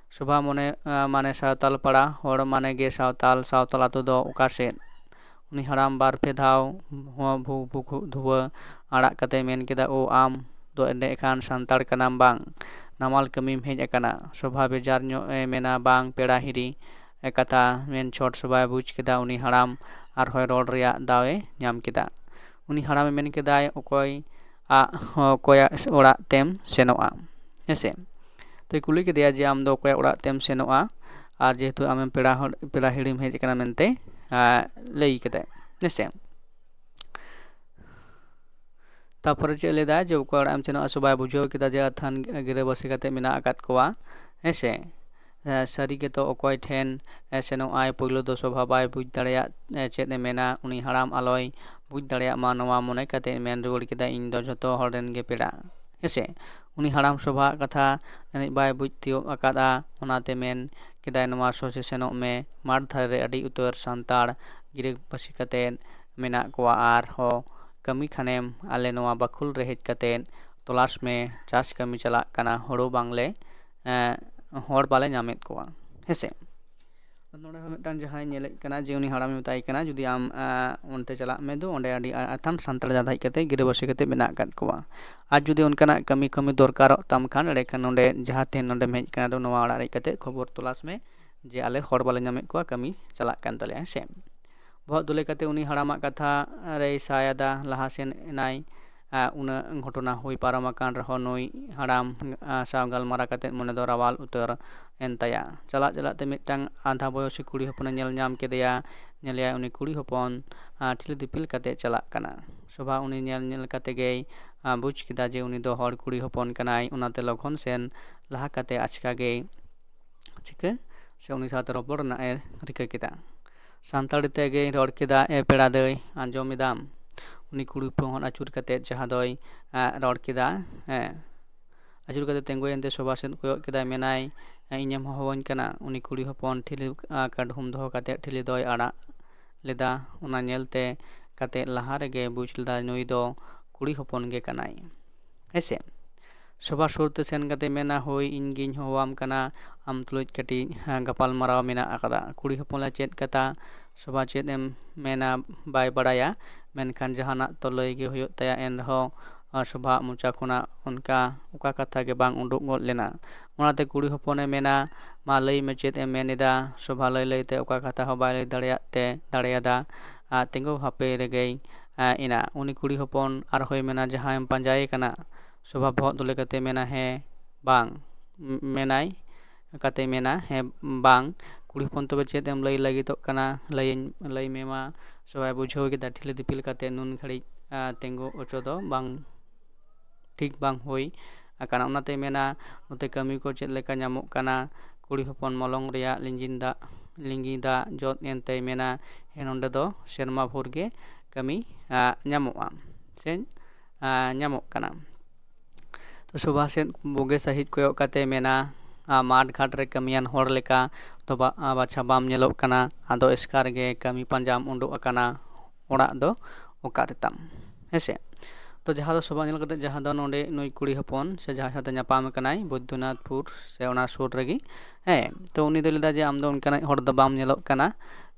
ᱥᱳᱵᱷᱟ ᱢᱚᱱᱮ, ᱟᱸ, ᱢᱟᱱᱮ ᱥᱟᱶᱛᱟᱞ ᱯᱟᱲᱟ, ᱦᱚᱲ ᱢᱟᱱᱮ ᱜᱮ ᱥᱟᱶᱛᱟᱞ, ᱥᱟᱶᱛᱟᱞ ᱟᱛᱳ ᱫᱚ ᱚᱠᱟ ᱥᱮᱫ? ᱩᱱᱤ ᱦᱟᱲᱟᱢ ᱵᱟᱨ ᱯᱮ ᱫᱷᱟᱣ ᱦᱚᱸ ᱵᱷᱩ-, ᱵᱷᱩ-, ᱫᱷᱩᱣᱟᱹ ᱟᱲᱟᱜ ᱠᱟᱛᱮ ᱢᱮᱱ ᱠᱮᱫᱟ, "ᱳ, ᱟᱢ ᱫᱚ ᱮᱸᱰᱮ ᱠᱷᱟᱱ ᱥᱟᱱᱛᱟᱲ ᱠᱟᱱᱟᱢ ᱵᱟᱝ? ᱱᱟᱢᱟᱞ ᱠᱟᱹᱢᱤᱢ ᱦᱮᱡ ᱟᱠᱟᱱᱟ?" ᱥᱳᱵᱷᱟ ᱵᱮᱡᱟᱨ ᱧᱚᱜ ᱮ ᱢᱮᱱᱟ, "ᱵᱟᱝ, ᱯᱮᱲᱟ ᱦᱤᱨᱤ ᱮ ᱠᱟᱛᱷᱟ ᱢᱮᱱ ᱪᱷᱚᱴ ᱥᱳᱵᱷᱟᱭ ᱵᱩᱡᱽ ᱠᱮᱫᱟ ᱩᱱᱤ ᱦᱟᱲᱟᱢ ᱟᱨ ᱦᱚᱸᱭ ᱨᱚᱲ ᱨᱮᱭᱟᱜ ᱫᱟᱣ ᱮ ᱧᱟᱢ ᱠᱮᱫᱟ᱾ ᱩᱱᱤ ᱦᱟᱲᱟᱢ ᱮ ᱢᱮᱱ ᱠᱮᱫᱟᱭ, ᱚᱠᱚᱭ ᱟᱜ, ᱚᱠᱚᱭᱟᱜ ᱚᱲᱟᱜ ᱛᱮᱢ ᱥᱮᱱᱚᱜᱼᱟ?" ᱦᱮᱸᱥᱮ? ᱛᱚᱭ ᱠᱩᱞᱤ ᱠᱮᱫᱮᱭᱟ ᱡᱮ, "ᱟᱢ ᱫᱚ ᱚᱠᱚᱭᱟᱜ ᱚᱲᱟᱜ ᱛᱮᱢ ᱥᱮᱱᱚᱜᱼᱟ?" ᱟᱨ ᱡᱮᱦᱮᱛᱩ ᱟᱢᱮᱢ ᱯᱮᱲᱟ ᱦᱚᱲ, ᱯᱮᱲᱟ ᱦᱤᱨᱤᱢ ᱦᱮᱡ ᱟᱠᱟᱱᱟ ᱢᱮᱱᱛᱮ, ᱟᱸ, ᱞᱟᱹᱭ ᱠᱮᱫᱟᱭ, ᱦᱮᱸᱥᱮ? ᱛᱟᱯᱚᱨᱮ ᱪᱮᱫ ᱞᱟᱹᱭ ᱫᱟ ᱡᱮ ᱚᱠᱚᱭ ᱚᱲᱟᱜ ᱮᱢ ᱥᱮᱱᱚᱜᱼᱟ? ᱥᱳᱵᱷᱟᱭ ᱵᱩᱡᱷᱟᱹᱣ ᱠᱮᱫᱟ ᱡᱮ ᱟᱹᱛᱷᱟᱹᱱ ᱜᱤᱨᱟᱹᱵᱟᱹᱥᱤ ᱠᱟᱛᱮ ᱢᱮᱱᱟᱜ ᱟᱠᱟᱫ ᱠᱚᱣᱟ, ᱦᱮᱸᱥᱮ? ᱮ, ᱥᱟᱹᱨᱤ ᱜᱮᱛᱚ ᱚᱠᱚᱭ ᱴᱷᱮᱱ, ᱮ, ᱥᱮᱱᱚᱜ ᱟᱭ? ᱯᱳᱭᱞᱳ ᱫᱚ ᱥᱳᱵᱷᱟ ᱵᱟᱭ ᱵᱩᱡᱽ ᱫᱟᱲᱮᱭᱟᱜ, ᱮ, ᱪᱮᱫ ᱮ ᱢᱮᱱᱟ᱾ ᱩᱱᱤ ᱦᱟᱲᱟᱢ ᱟᱞᱚᱭ ᱵᱩᱡᱽ ᱫᱟᱲᱮᱭᱟᱜ ᱢᱟ, ᱱᱚᱣᱟ ᱢᱚᱱᱮ ᱠᱟᱛᱮ ᱢᱮᱱ ᱨᱩᱣᱟᱹᱲ ᱠᱮᱫᱟ, "ᱤᱧ ᱫᱚ ᱡᱷᱚᱛᱚ ᱦᱚᱲ ᱨᱮᱱ ᱜᱮ ᱯᱮᱲᱟ", ᱦᱮᱸᱥᱮ? ᱩᱱᱤ ᱦᱟᱲᱟᱢ ᱥᱳᱵᱷᱟᱣᱟᱜ ᱠᱟᱛᱷᱟ ᱡᱟᱹᱱᱤᱡ ᱵᱟᱭ ᱵᱩᱡᱽ ᱛᱤᱭᱳᱜ ᱟᱠᱟᱫᱼᱟ, ᱚᱱᱟᱛᱮ ᱢᱮᱱ ᱠᱮᱫᱟᱭ, "ᱱᱚᱣᱟ ᱥᱚᱡᱷᱮ ᱥᱮᱱᱚᱜ ᱢᱮ, ᱢᱟᱴᱷ ᱫᱷᱟᱨᱮ ᱨᱮ ᱟᱹᱰᱤ ᱩᱛᱟᱹᱨ ᱥᱟᱱᱛᱟᱲ ᱜᱤᱨᱟᱹᱵᱟᱹᱥᱤ ᱠᱟᱛᱮ ᱢᱮᱱᱟᱜ ᱠᱚᱣᱟ, ᱟᱨᱦᱚᱸ ᱠᱟᱹᱢᱤ ᱠᱷᱟᱱᱮᱢ ᱟᱞᱮ ᱱᱚᱣᱟ ᱵᱟᱠᱷᱳᱞ ᱨᱮ ᱦᱮᱡ ᱠᱟᱛᱮ ᱛᱚᱞᱟᱥ ᱢᱮ, ᱪᱟᱥ ᱠᱟᱹᱢᱤ ᱪᱟᱞᱟᱜ ᱠᱟᱱᱟ, ᱦᱳᱲᱳ ᱵᱟᱝᱞᱮ, ᱮᱸ, ᱦᱚᱲ ᱵᱟᱞᱮ ᱧᱟᱢᱮᱫ ᱠᱚᱣᱟ", ᱦᱮᱸᱥᱮ? ᱱᱚᱰᱮ ᱦᱚᱸ ᱢᱤᱫᱴᱟᱝ ᱡᱟᱦᱟᱸᱭ ᱧᱮᱞᱮᱫ ᱠᱟᱱᱟ ᱡᱮ ᱩᱱᱤ ᱦᱟᱲᱟᱢᱮ ᱢᱮᱛᱟᱭ ᱠᱟᱱᱟ, "ᱡᱩᱫᱤ ᱟᱢ, ᱮᱸ, ᱚᱱᱛᱮ ᱪᱟᱞᱟᱜ ᱢᱮ ᱫᱩ, ᱚᱸᱰᱮ ᱟᱹᱰᱤ ᱟ-, ᱟᱛᱷᱟᱢ ᱥᱟᱱᱛᱟᱲ ᱡᱟᱫᱟ ᱦᱮᱡ ᱠᱟᱛᱮ ᱜᱤᱨᱟᱹᱵᱟᱹᱥᱤ ᱠᱟᱛᱮ ᱢᱮᱱᱟᱜ ᱟᱠᱟᱫ ᱠᱚᱣᱟ᱾ ᱟᱨ ᱡᱩᱫᱤ ᱚᱱᱠᱟᱱᱟᱜ ᱠᱟᱹᱢᱤ, ᱠᱟᱹᱢᱤ ᱫᱚᱨᱠᱟᱨᱚᱜ ᱛᱟᱢ ᱠᱷᱟᱱ, ᱮᱸᱰᱮᱠᱷᱟᱱ ᱱᱚᱰᱮ ᱡᱟᱦᱟᱸ ᱛᱮ ᱱᱚᱰᱮᱢ ᱦᱮᱡ ᱠᱟᱱᱟ ᱫᱩ, ᱱᱚᱣᱟ ᱚᱲᱟᱜ ᱨᱮ ᱦᱮᱡ ᱠᱟᱛᱮ ᱠᱷᱚᱵᱚᱨ ᱛᱚᱞᱟᱥ ᱢᱮ ᱡᱮ ᱟᱞᱮ ᱦᱚᱲ ᱵᱟᱞᱮ ᱧᱟᱢᱮᱫ ᱠᱚᱣᱟ, ᱠᱟᱹᱢᱤ ᱪᱟᱞᱟᱜ ᱠᱟᱱ ᱛᱟᱞᱮᱭᱟ", ᱦᱮᱸᱥᱮ? ᱵᱚᱦᱚᱜ ᱫᱩᱞᱟᱹᱭ ᱠᱟᱛᱮ ᱩᱱᱤ ᱦᱟᱲᱟᱢᱟᱜ ᱠᱟᱛᱷᱟ ᱨᱮᱭ ᱥᱟᱭ ᱟᱫᱟ, ᱞᱟᱦᱟ ᱥᱮᱱ ᱮᱱᱟᱭ᱾ ᱟ, ᱩᱱᱟᱹᱜ ᱜᱷᱚᱴᱚᱱᱟ ᱦᱩᱭ ᱯᱟᱨᱚᱢ ᱟᱠᱟᱱ ᱨᱮᱦᱚᱸ ᱱᱩᱭ ᱦᱟᱲᱟᱢ, ᱟ, ᱥᱟᱶ ᱜᱟᱞᱢᱟᱨᱟᱣ ᱠᱟᱛᱮ ᱢᱚᱱᱮ ᱫᱚ ᱨᱟᱣᱟᱞ ᱩᱛᱟᱹᱨ ᱮᱱ ᱛᱟᱭᱟ᱾ ᱪᱟᱞᱟᱜ ᱪᱟᱞᱟᱜ ᱛᱮ ᱢᱤᱫᱴᱟᱝ ᱟᱫᱷᱟ ᱵᱚᱭᱚᱥᱤ ᱠᱩᱲᱤ ᱦᱚᱯᱚᱱᱮ ᱧᱮᱞ ᱧᱟᱢ ᱠᱮᱫᱮᱭᱟ᱾ ᱧᱮᱞᱮᱭᱟᱭ ᱩᱱᱤ ᱠᱩᱲᱤ ᱦᱚᱯᱚᱱ, ᱟ, ᱴᱷᱤᱞᱤ ᱫᱤᱯᱤᱞ ᱠᱟᱛᱮ ᱪᱟᱞᱟᱜ ᱠᱟᱱᱟ᱾ ᱥᱳᱵᱷᱟ ᱩᱱᱤ ᱧᱮᱞ ᱧᱮᱞ ᱠᱟᱛᱮ ᱜᱮᱭ, ᱟ, ᱵᱩᱡᱽ ᱠᱮᱫᱟ ᱡᱮ ᱩᱱᱤ ᱫᱚ ᱦᱚᱲ ᱠᱩᱲᱤ ᱦᱚᱯᱚᱱ ᱠᱟᱱᱟᱭ, ᱚᱱᱟᱛᱮ ᱞᱚᱜᱚᱱ ᱥᱮᱱ ᱞᱟᱦᱟ ᱠᱟᱛᱮ ᱟᱪᱠᱟ ᱜᱮᱭ ᱪᱤᱠᱟᱹ ᱥᱮ ᱩᱱᱤ ᱥᱟᱶᱛᱮ ᱨᱚᱯᱚᱲ ᱨᱮᱱᱟᱜ ᱮ ᱨᱤᱠᱟᱹ ᱠᱮᱫᱟ᱾ ᱥᱟᱱᱛᱟᱲᱤ ᱛᱮᱜᱮᱭ ᱨᱚᱲ ᱠᱮᱫᱟ, "ᱮ ᱯᱮᱲᱟ ᱫᱟᱹᱭ, ᱟᱸᱡᱚᱢ ᱮᱫᱟᱢ?" ᱩᱱᱤ ᱠᱩᱲᱤ ᱦᱚᱯᱚᱱ ᱟᱹᱪᱩᱨ ᱠᱟᱛᱮ ᱡᱟᱦᱟᱸ ᱫᱚᱭ, ᱮ, ᱨᱚᱲ ᱠᱮᱫᱟ, ᱦᱮᱸ, ᱟᱹᱪᱩᱨ ᱠᱟᱛᱮ ᱛᱤᱸᱜᱩᱭᱮᱱ ᱛᱮ ᱥᱳᱵᱷᱟ ᱥᱮᱫ ᱠᱚᱭᱚᱜ ᱠᱮᱫᱟᱭ, ᱢᱮᱱᱟᱭ, "ᱮ, ᱤᱧᱮᱢ ᱦᱚᱦᱚᱣᱟᱹᱧ ᱠᱟᱱᱟ?" ᱩᱱᱤ ᱠᱩᱲᱤ ᱦᱚᱯᱚᱱ ᱴᱷᱤᱞᱤ, ᱟ, ᱠᱟᱹᱰᱷᱩᱢ ᱫᱚᱦᱚ ᱠᱟᱛᱮ ᱴᱷᱤᱞᱤ ᱫᱚᱭ ᱟᱲᱟᱜ ᱞᱮᱫᱟ᱾ ᱚᱱᱟ ᱧᱮᱞᱛᱮ ᱠᱟᱛᱮ ᱞᱟᱦᱟ ᱨᱮᱜᱮ ᱵᱩᱡᱽ ᱞᱮᱫᱟ ᱱᱩᱭ ᱫᱚ ᱠᱩᱲᱤ ᱦᱚᱯᱚᱱ ᱜᱮ ᱠᱟᱱᱟᱭ, ᱦᱮᱸᱥᱮ᱾ ᱥᱳᱵᱷᱟ ᱥᱩᱨ ᱛᱮ ᱥᱮᱱ ᱠᱟᱛᱮ ᱢᱮᱱᱟ, "ᱦᱳᱭ, ᱤᱧ ᱜᱤᱧ ᱦᱚᱦᱚᱣᱟᱢ ᱠᱟᱱᱟ, ᱟᱢ ᱛᱩᱞᱩᱡ ᱠᱟᱹᱴᱤᱡ ᱜᱟᱯᱟᱞ ᱢᱟᱨᱟᱣ ᱢᱮᱱᱟᱜ ᱟᱠᱟᱫᱟ᱾" ᱠᱩᱲᱤ ᱦᱚᱯᱚᱱ ᱞᱮ ᱪᱮᱫ ᱠᱟᱛᱷᱟ ᱥᱳᱵᱷᱟ ᱪᱮᱫ ᱮᱢ ᱢᱮᱱᱟ ᱵᱟᱭ ᱵᱟᱲᱟᱭᱟ, ᱢᱮᱱᱠᱷᱟᱱ ᱡᱟᱦᱟᱱᱟᱜ ᱛᱚ ᱞᱟᱹᱭ ᱜᱮ ᱦᱩᱭᱩᱜ ᱛᱟᱭᱟ᱾ ᱮᱱ ᱨᱮᱦᱚᱸ ᱥᱳᱵᱷᱟᱣᱟᱜ ᱢᱚᱪᱟ ᱠᱷᱚᱱᱟᱜ ᱚᱱᱠᱟ ᱚᱠᱟ ᱠᱟᱛᱷᱟ ᱜᱮ ᱵᱟᱝ ᱩᱰᱩᱠ ᱜᱚᱫ ᱞᱮᱱᱟ᱾ ᱚᱱᱟᱛᱮ ᱠᱩᱲᱤ ᱦᱚᱯᱚᱱᱮ ᱢᱮᱱᱟ, "ᱢᱟ ᱞᱟᱹᱭ ᱢᱮ, ᱪᱮᱫ ᱮᱢ ᱢᱮᱱ ᱮᱫᱟ?" ᱥᱳᱵᱷᱟ ᱞᱟᱹᱭ ᱞᱟᱹᱭᱛᱮ ᱚᱠᱟ ᱠᱟᱛᱷᱟ ᱦᱚᱸ ᱵᱟᱭ ᱞᱟᱹᱭ ᱫᱟᱲᱮᱭᱟᱜ ᱛᱮ, ᱫᱟᱲᱮᱭᱟᱫᱟ᱾ ᱟᱨ ᱛᱤᱸᱜᱩ ᱦᱟᱯᱮ ᱨᱮᱜᱮᱭ ᱮᱱᱟ᱾ ᱩᱱᱤ ᱠᱩᱲᱤ ᱦᱚᱯᱚᱱ ᱟᱨᱦᱚᱸᱭ ᱢᱮᱱᱟ, "ᱡᱟᱦᱟᱸᱭᱮᱢ ᱯᱟᱸᱡᱟᱭᱮ ᱠᱟᱱᱟ?" ᱥᱳᱵᱷᱟ ᱵᱚᱦᱚᱜ ᱛᱩᱞ ᱠᱟᱛᱮ ᱢᱮᱱᱟ, "ᱦᱮᱸ, ᱵᱟᱝ", ᱢᱮᱱᱟᱭ ᱠᱟᱛᱮ ᱢᱮᱱᱟ, "ᱦᱮᱸ, ᱵᱟᱝ᱾" ᱠᱩᱲᱤ ᱦᱚᱯᱚᱱ, "ᱛᱚᱵᱮ ᱪᱮᱫ ᱮᱢ ᱞᱟᱹᱭ ᱞᱟᱹᱜᱤᱫᱚᱜ ᱠᱟᱱᱟ? ᱞᱟᱹᱭᱟᱹᱧ, ᱞᱟᱹᱭ ᱢᱮ ᱢᱟ᱾" ᱥᱳᱵᱷᱟᱭ ᱵᱩᱡᱷᱟᱹᱣ ᱠᱮᱫᱟ, ᱴᱷᱤᱞᱤ ᱫᱤᱯᱤᱞ ᱠᱟᱛᱮ ᱱᱩᱱ ᱜᱷᱟᱹᱲᱤᱡ ᱛᱤᱸᱜᱩ ᱚᱪᱚ ᱫᱚ ᱵᱟᱝ ᱴᱷᱤᱠ ᱵᱟᱝ ᱦᱩᱭ ᱟᱠᱟᱱᱟ᱾ ᱚᱱᱟᱛᱮ ᱢᱮᱱᱟ, ᱱᱚᱛᱮ ᱠᱟᱹᱢᱤ ᱠᱚ ᱪᱮᱫ ᱞᱮᱠᱟ ᱧᱟᱢᱚᱜ ᱠᱟᱱᱟ? ᱠᱩᱲᱤ ᱦᱚᱯᱚᱱ ᱢᱚᱞᱚᱝ ᱨᱮᱭᱟᱜ ᱞᱤᱸᱡᱤᱱ ᱫᱟᱜ, ᱞᱤᱸᱜᱤ ᱫᱟᱜ ᱡᱚᱫ ᱮᱱᱛᱮᱭ ᱢᱮᱱᱟ, "ᱦᱮᱸ, ᱱᱚᱸᱰᱮ ᱫᱚ ᱥᱮᱨᱢᱟ ᱵᱷᱳᱨ ᱜᱮ ᱠᱟᱹᱢᱤ ᱧᱟᱢᱚᱜᱼᱟ ᱥᱮ ᱧᱟᱢᱚᱜ ᱠᱟᱱᱟ᱾" ᱛᱚ ᱥᱳᱵᱷᱟ ᱥᱮᱫ ᱵᱩᱜᱤ ᱥᱟᱺᱦᱤᱡ ᱠᱚᱭᱚᱜ ᱠᱟᱛᱮ ᱢᱮᱱᱟ, "ᱢᱟᱴᱷ ᱜᱷᱟᱴ ᱨᱮ ᱠᱟᱹᱢᱤᱭᱟᱱ ᱦᱚᱲ ᱞᱮᱠᱟ ᱫᱚ ᱵᱟᱪᱷᱟ ᱵᱟᱢ ᱧᱮᱞᱚᱜ ᱠᱟᱱᱟ, ᱟᱫᱚ ᱮᱥᱠᱟᱨ ᱜᱮ ᱠᱟᱹᱢᱤ ᱯᱟᱸᱡᱟᱢ ᱩᱰᱩᱠ ᱟᱠᱟᱱᱟ, ᱚᱲᱟᱜ ᱫᱚ ᱚᱠᱟ ᱨᱮᱛᱟᱢ?" ᱦᱮᱸᱥᱮ? ᱛᱚ ᱡᱟᱦᱟᱸ ᱫᱚ ᱥᱳᱵᱷᱟ ᱧᱮᱞ ᱠᱟᱛᱮ, ᱡᱟᱦᱟᱸ ᱫᱚ ᱱᱚᱰᱮ ᱱᱩᱭ ᱠᱩᱲᱤ ᱦᱚᱯᱚᱱ ᱥᱮ ᱡᱟᱦᱟᱸᱭ ᱥᱟᱶᱛᱮ ᱧᱟᱯᱟᱢ ᱟᱠᱟᱱᱟᱭ ᱵᱳᱭᱫᱚᱱᱟᱛᱷᱯᱩᱨ ᱥᱮ ᱚᱱᱟ ᱥᱩᱨ ᱨᱮᱜᱮ, ᱦᱮᱸ, ᱛᱚ ᱩᱱᱤ ᱫᱚ ᱞᱟᱹᱭᱫᱟ ᱡᱮ, "ᱟᱢ ᱫᱚ ᱚᱱᱠᱟᱱᱤᱡ ᱦᱚᱲ ᱫᱚ ᱵᱟᱢ ᱧᱮᱞᱚᱜ ᱠᱟᱱᱟ,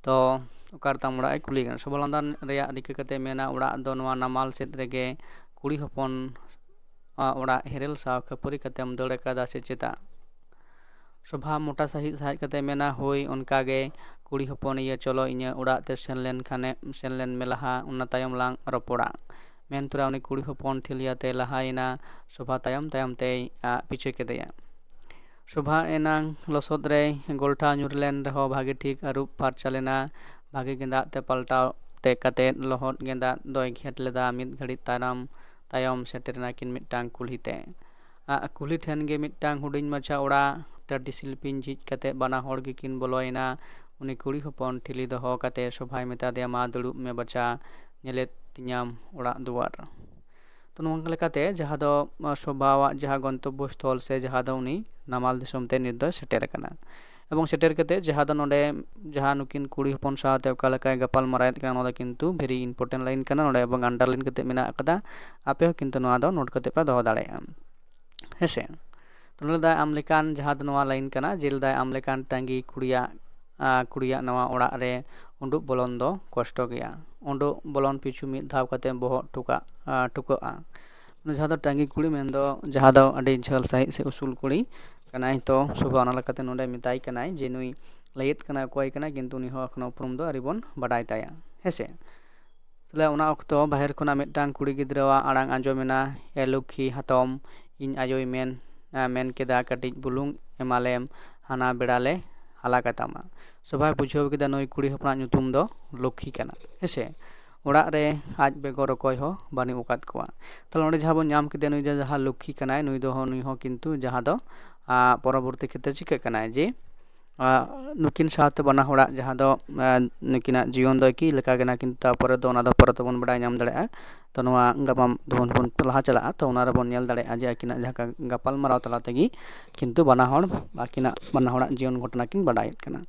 ᱛᱚ ᱚᱠᱟ ᱨᱮᱛᱟᱢ ᱚᱲᱟᱜ?" ᱮ ᱠᱩᱞᱤ ᱠᱟᱱᱟ᱾ ᱥᱳᱵᱷᱟ ᱞᱟᱸᱫᱟ ᱨᱮᱭᱟᱜ ᱨᱤᱠᱟᱹ ᱠᱟᱛᱮ ᱢᱮᱱᱟ, "ᱚᱲᱟᱜ ᱫᱚ ᱱᱚᱣᱟ ᱱᱟᱢᱟᱞ ᱥᱮᱫ ᱨᱮᱜᱮ, ᱠᱩᱲᱤ ᱦᱚᱯᱚᱱ ᱚᱲᱟᱜ ᱦᱮᱨᱮᱞ ᱥᱟᱶ ᱠᱷᱟᱹᱯᱟᱹᱨᱤ ᱠᱟᱛᱮᱢ ᱫᱟᱹᱲ ᱟᱠᱟᱫᱟ ᱥᱮ ᱪᱮᱫᱟᱜ?" ᱥᱳᱵᱷᱟ ᱢᱚᱴᱟ ᱥᱟᱺᱦᱤᱡ ᱥᱟᱦᱮᱫ ᱠᱟᱛᱮ ᱢᱮᱱᱟ, "ᱦᱳᱭ, ᱚᱱᱠᱟ ᱜᱮ ᱠᱩᱲᱤ ᱦᱚᱯᱚᱱ, ᱤᱭᱟᱹ, ᱪᱚᱞᱚ ᱤᱧᱟᱹᱜ ᱚᱲᱟᱜ ᱛᱮ ᱥᱮᱱ ᱞᱮᱱ ᱠᱷᱟᱱᱮ, ᱥᱮᱱ ᱞᱮᱱ ᱢᱮ ᱞᱟᱦᱟ, ᱚᱱᱟ ᱛᱟᱭᱚᱢ ᱞᱟᱝ ᱨᱚᱯᱚᱲᱟ᱾" ᱢᱮᱱ ᱛᱚᱨᱟ ᱩᱱᱤ ᱠᱩᱲᱤ ᱦᱚᱯᱚᱱ ᱴᱷᱤᱞᱤᱭᱟᱛᱮ ᱞᱟᱦᱟᱭᱮᱱᱟ᱾ ᱥᱳᱵᱷᱟ ᱛᱟᱭᱚᱢ ᱛᱟᱭᱚᱢ ᱛᱮᱭ ᱯᱤᱪᱷᱟᱹ ᱠᱮᱫᱮᱭᱟ᱾ ᱥᱳᱵᱷᱟ ᱮᱱᱟᱝ ᱞᱚᱥᱚᱫ ᱨᱮᱭ ᱜᱚᱞᱴᱷᱟᱣ ᱧᱩᱨ ᱞᱮᱱ ᱨᱮᱦᱚᱸ ᱵᱷᱟᱜᱮ ᱴᱷᱤᱠ ᱟᱹᱨᱩᱵ ᱯᱷᱟᱨᱪᱟ ᱞᱮᱱᱟ᱾ ᱵᱷᱟᱜᱮ ᱜᱮᱸᱫᱟᱜ ᱛᱮ ᱯᱟᱞᱴᱟᱣ ᱛᱮ ᱠᱟᱛᱮ ᱞᱚᱦᱚᱫ ᱜᱮᱸᱫᱟᱜ ᱫᱚᱭ ᱜᱷᱮᱸᱴ ᱞᱮᱫᱟ᱾ ᱢᱤᱫ ᱜᱷᱟᱹᱲᱤᱡ ᱛᱟᱭᱱᱚᱢ ᱛᱟᱭᱚᱢ ᱥᱮᱴᱮᱨ ᱮᱱᱟ ᱠᱤᱱ ᱢᱤᱫᱴᱟᱝ ᱠᱩᱞᱦᱤ ᱛᱮ᱾ ᱠᱩᱞᱦᱤ ᱴᱷᱮᱱ ᱜᱮ ᱢᱤᱫᱴᱟᱝ ᱦᱩᱰᱤᱧ ᱢᱟᱪᱷᱟ ᱚᱲᱟᱜ, ᱴᱟᱹᱴᱤ ᱥᱤᱞᱯᱤᱧ ᱡᱷᱤᱡ ᱠᱟᱛᱮ ᱵᱟᱱᱟ ᱦᱚᱲ ᱜᱮᱠᱤᱱ ᱵᱚᱞᱚᱭᱮᱱᱟ᱾ ᱩᱱᱤ ᱠᱩᱲᱤ ᱦᱚᱯᱚᱱ ᱴᱷᱤᱞᱤ ᱫᱚᱦᱚ ᱠᱟᱛᱮ ᱥᱳᱵᱷᱟᱭ ᱢᱮᱛᱟ ᱫᱮᱭᱟ, "ᱢᱟ ᱫᱩᱲᱩᱵ ᱢᱮ ᱵᱟᱪᱷᱟ, ᱧᱮᱞᱮᱫ ᱛᱤᱧᱟᱢ ᱚᱲᱟᱜ ᱫᱩᱣᱟᱹᱨ᱾" ᱛᱚ ᱱᱚᱝᱠᱟ ᱞᱮᱠᱟᱛᱮ ᱡᱟᱦᱟᱸ ᱫᱚ ᱥᱳᱵᱷᱟᱣᱟᱜ ᱡᱟᱦᱟᱸ ᱜᱚᱱᱛᱚᱵᱵᱚ ᱥᱛᱷᱚᱞ ᱥᱮ ᱡᱟᱦᱟᱸ ᱫᱚ ᱩᱱᱤ ᱱᱟᱢᱟᱞ ᱫᱤᱥᱚᱢ ᱛᱮ ᱱᱤᱛ ᱫᱚᱭ ᱥᱮᱴᱮᱨ ᱟᱠᱟᱱᱟ᱾ ᱮᱵᱚᱝ ᱥᱮᱴᱮᱨ ᱠᱟᱛᱮ ᱡᱟᱦᱟᱸ ᱫᱚ ᱱᱚᱰᱮ ᱡᱟᱦᱟᱸ ᱱᱩᱠᱤᱱ ᱠᱩᱲᱤ ᱦᱚᱯᱚᱱ ᱥᱟᱶᱛᱮ ᱚᱠᱟ ᱞᱮᱠᱟᱭ ᱜᱟᱯᱟᱞ ᱢᱟᱨᱟᱣᱮᱫ ᱠᱟᱱᱟ, ᱱᱚᱣᱟ ᱫᱚ ᱠᱤᱱᱛᱩ very important line ᱠᱟᱱᱟ ᱱᱚᱰᱮ, ᱮᱵᱚᱝ underline ᱠᱟᱛᱮ ᱢᱮᱱᱟᱜ ᱟᱠᱟᱫᱟ᱾ ᱟᱯᱮ ᱦᱚᱸ ᱠᱤᱱᱛᱩ ᱱᱚᱣᱟ ᱫᱚ note ᱠᱟᱛᱮ ᱯᱮ ᱫᱚᱦᱚ ᱫᱟᱲᱮᱭᱟᱜᱼᱟ᱾ ᱦᱮᱸᱥᱮ᱾ ᱛᱚ ᱱᱚᱰᱮ ᱫᱟᱭ ᱟᱢ ᱞᱮᱠᱟᱱ, ᱡᱟᱦᱟᱸ ᱫᱚ ᱱᱚᱣᱟ ᱞᱟᱭᱤᱱ ᱠᱟᱱᱟ, ᱡᱮ ᱞᱮᱫᱟᱭ ᱟᱢ ᱞᱮᱠᱟᱱ ᱴᱟᱺᱜᱤ ᱠᱩᱲᱤᱭᱟᱜ, ᱟᱸ, ᱠᱩᱲᱤᱭᱟᱜ ᱱᱚᱣᱟ ᱚᱲᱟᱜ ᱨᱮ ᱩᱰᱩᱠ ᱵᱚᱞᱚᱱ ᱫᱚ ᱠᱚᱥᱴᱚ ᱜᱮᱭᱟ᱾ ᱩᱰᱩᱠ ᱵᱚᱞᱚᱱ ᱯᱤᱪᱷᱩ ᱢᱤᱫ ᱫᱷᱟᱣ ᱠᱟᱛᱮ ᱵᱚᱦᱚᱜ ᱴᱷᱩᱠᱟᱜ, ᱟᱸ, ᱴᱷᱩᱠᱟᱹᱜᱼᱟ᱾ ᱡᱟᱦᱟᱸ ᱫᱚ ᱴᱟᱺᱜᱤ ᱠᱩᱲᱤ ᱢᱮᱱᱫᱚ ᱡᱟᱦᱟᱸ ᱫᱚ ᱟᱹᱰᱤ ᱡᱷᱟᱹᱞ ᱥᱟᱺᱦᱤᱡ ᱥᱮ ᱩᱥᱩᱞ ᱠᱩᱲᱤ ᱠᱟᱱᱟᱭ᱾ ᱛᱚ ᱥᱳᱵᱷᱟ ᱚᱱᱟ ᱞᱮᱠᱟᱛᱮ ᱱᱚᱰᱮ ᱢᱮᱛᱟᱭ ᱠᱟᱱᱟᱭ ᱡᱮ ᱱᱩᱭ ᱞᱟᱹᱭᱮᱫ ᱠᱟᱱᱟᱭ ᱚᱠᱚᱭ ᱠᱟᱱᱟᱭ, ᱠᱤᱱᱛᱩ ᱩᱱᱤ ᱦᱚᱸ ᱮᱠᱷᱚᱱᱳ ᱩᱯᱨᱩᱢ ᱫᱚ ᱟᱹᱣᱨᱤ ᱵᱚᱱ ᱵᱟᱰᱟᱭ ᱛᱟᱭᱟ, ᱦᱮᱸᱥᱮ᱾ ᱛᱟᱦᱞᱮ ᱚᱱᱟ ᱚᱠᱛᱚ ᱵᱟᱦᱮᱨ ᱠᱷᱚᱱᱟᱜ ᱢᱤᱫᱴᱟᱝ ᱠᱩᱲᱤ ᱜᱤᱫᱽᱨᱟᱹᱣᱟᱜ ᱟᱲᱟᱝ ᱟᱸᱡᱚᱢᱮᱱᱟ, "ᱮ ᱞᱚᱠᱠᱷᱤ ᱦᱟᱛᱚᱢ, ᱤᱧ ᱟᱭᱳᱭ ᱢᱮᱱ, ᱟ, ᱢᱮᱱ ᱠᱮᱫᱟ, ᱠᱟᱹᱴᱤᱡ ᱵᱩᱞᱩᱝ ᱮᱢᱟᱞᱮᱢ, ᱦᱟᱱᱟ ᱵᱮᱲᱟ ᱞᱮ ᱦᱟᱞᱟ ᱠᱟᱛᱟᱢᱟ᱾" ᱥᱳᱵᱷᱟᱭ ᱵᱩᱡᱷᱟᱹᱣ ᱠᱮᱫᱟ ᱱᱩᱭ ᱠᱩᱲᱤ ᱦᱚᱯᱚᱱᱟᱜ ᱧᱩᱛᱩᱢ ᱫᱚ ᱞᱚᱠᱠᱷᱤ ᱠᱟᱱᱟ, ᱦᱮᱸᱥᱮ᱾ ᱚᱲᱟᱜ ᱨᱮ ᱟᱡ ᱵᱮᱜᱚᱨ ᱚᱠᱚᱭ ᱦᱚᱸ ᱵᱟᱹᱱᱩᱜ ᱟᱠᱟᱫ ᱠᱚᱣᱟ᱾ ᱛᱟᱦᱞᱮ ᱚᱸᱰᱮ ᱡᱟᱦᱟᱸ ᱵᱚᱱ ᱧᱟᱢ ᱠᱮᱫᱮᱭᱟ, ᱱᱩᱭ ᱫᱚ ᱡᱟᱦᱟᱸ ᱞᱚᱠᱠᱷᱤ ᱠᱟᱱᱟᱭ, ᱱᱩᱭ ᱫᱚ ᱦᱚᱸ, ᱱᱩᱭ ᱦᱚᱸ ᱠᱤᱱᱛᱩ ᱡᱟᱦᱟᱸ ᱫᱚ, ᱟ, ᱯᱚᱨᱚᱵᱚᱨᱛᱤ ᱠᱷᱮᱛᱨᱮ ᱪᱤᱠᱟᱹᱜ ᱠᱟᱱᱟᱭ ᱡᱮ, ᱟ, ᱱᱩᱠᱤᱱ ᱥᱟᱶᱛᱮ ᱵᱟᱱᱟ ᱦᱚᱲᱟᱜ ᱡᱟᱦᱟᱸ ᱫᱚ, ᱟ, ᱱᱩᱠᱤᱱᱟᱜ ᱡᱤᱭᱚᱱ ᱫᱚ ᱮᱠᱤ ᱞᱮᱠᱟ ᱜᱮ ᱱᱟ, ᱠᱤᱱᱛᱩ ᱛᱟᱨᱯᱚᱨᱮ ᱫᱚ ᱚᱱᱟ ᱫᱚ ᱯᱚᱨᱮ ᱛᱮᱵᱚᱱ ᱵᱟᱰᱟᱭ ᱧᱟᱢ ᱫᱟᱲᱮᱭᱟᱜᱼᱟ᱾ ᱛᱚ ᱱᱚᱣᱟ ᱜᱟᱢᱟᱢ ᱫᱚᱵᱚᱱ ᱵᱚᱱ ᱞᱟᱦᱟ ᱪᱟᱞᱟᱜᱼᱟ, ᱛᱚ ᱚᱱᱟ ᱨᱮᱵᱚᱱ ᱧᱮᱞ ᱫᱟᱲᱮᱭᱟᱜᱼᱟ ᱡᱮ ᱟᱹᱠᱤᱱᱟᱜ ᱡᱟᱦᱟᱸ ᱜᱟᱯᱟᱞ ᱢᱟᱨᱟᱣ ᱛᱟᱞᱟ ᱛᱮᱜᱮ ᱠᱤᱱᱛᱩ ᱵᱟᱱᱟ ᱦᱚᱲ, ᱟᱹᱠᱤᱱᱟᱜ ᱵᱟᱱᱟ ᱦᱚᱲᱟᱜ ᱡᱤᱭᱚᱱ ᱜᱷᱚᱴᱚᱱᱟ ᱠᱤᱱ ᱵᱟᱰᱟᱭᱮᱫ ᱠᱟᱱᱟ᱾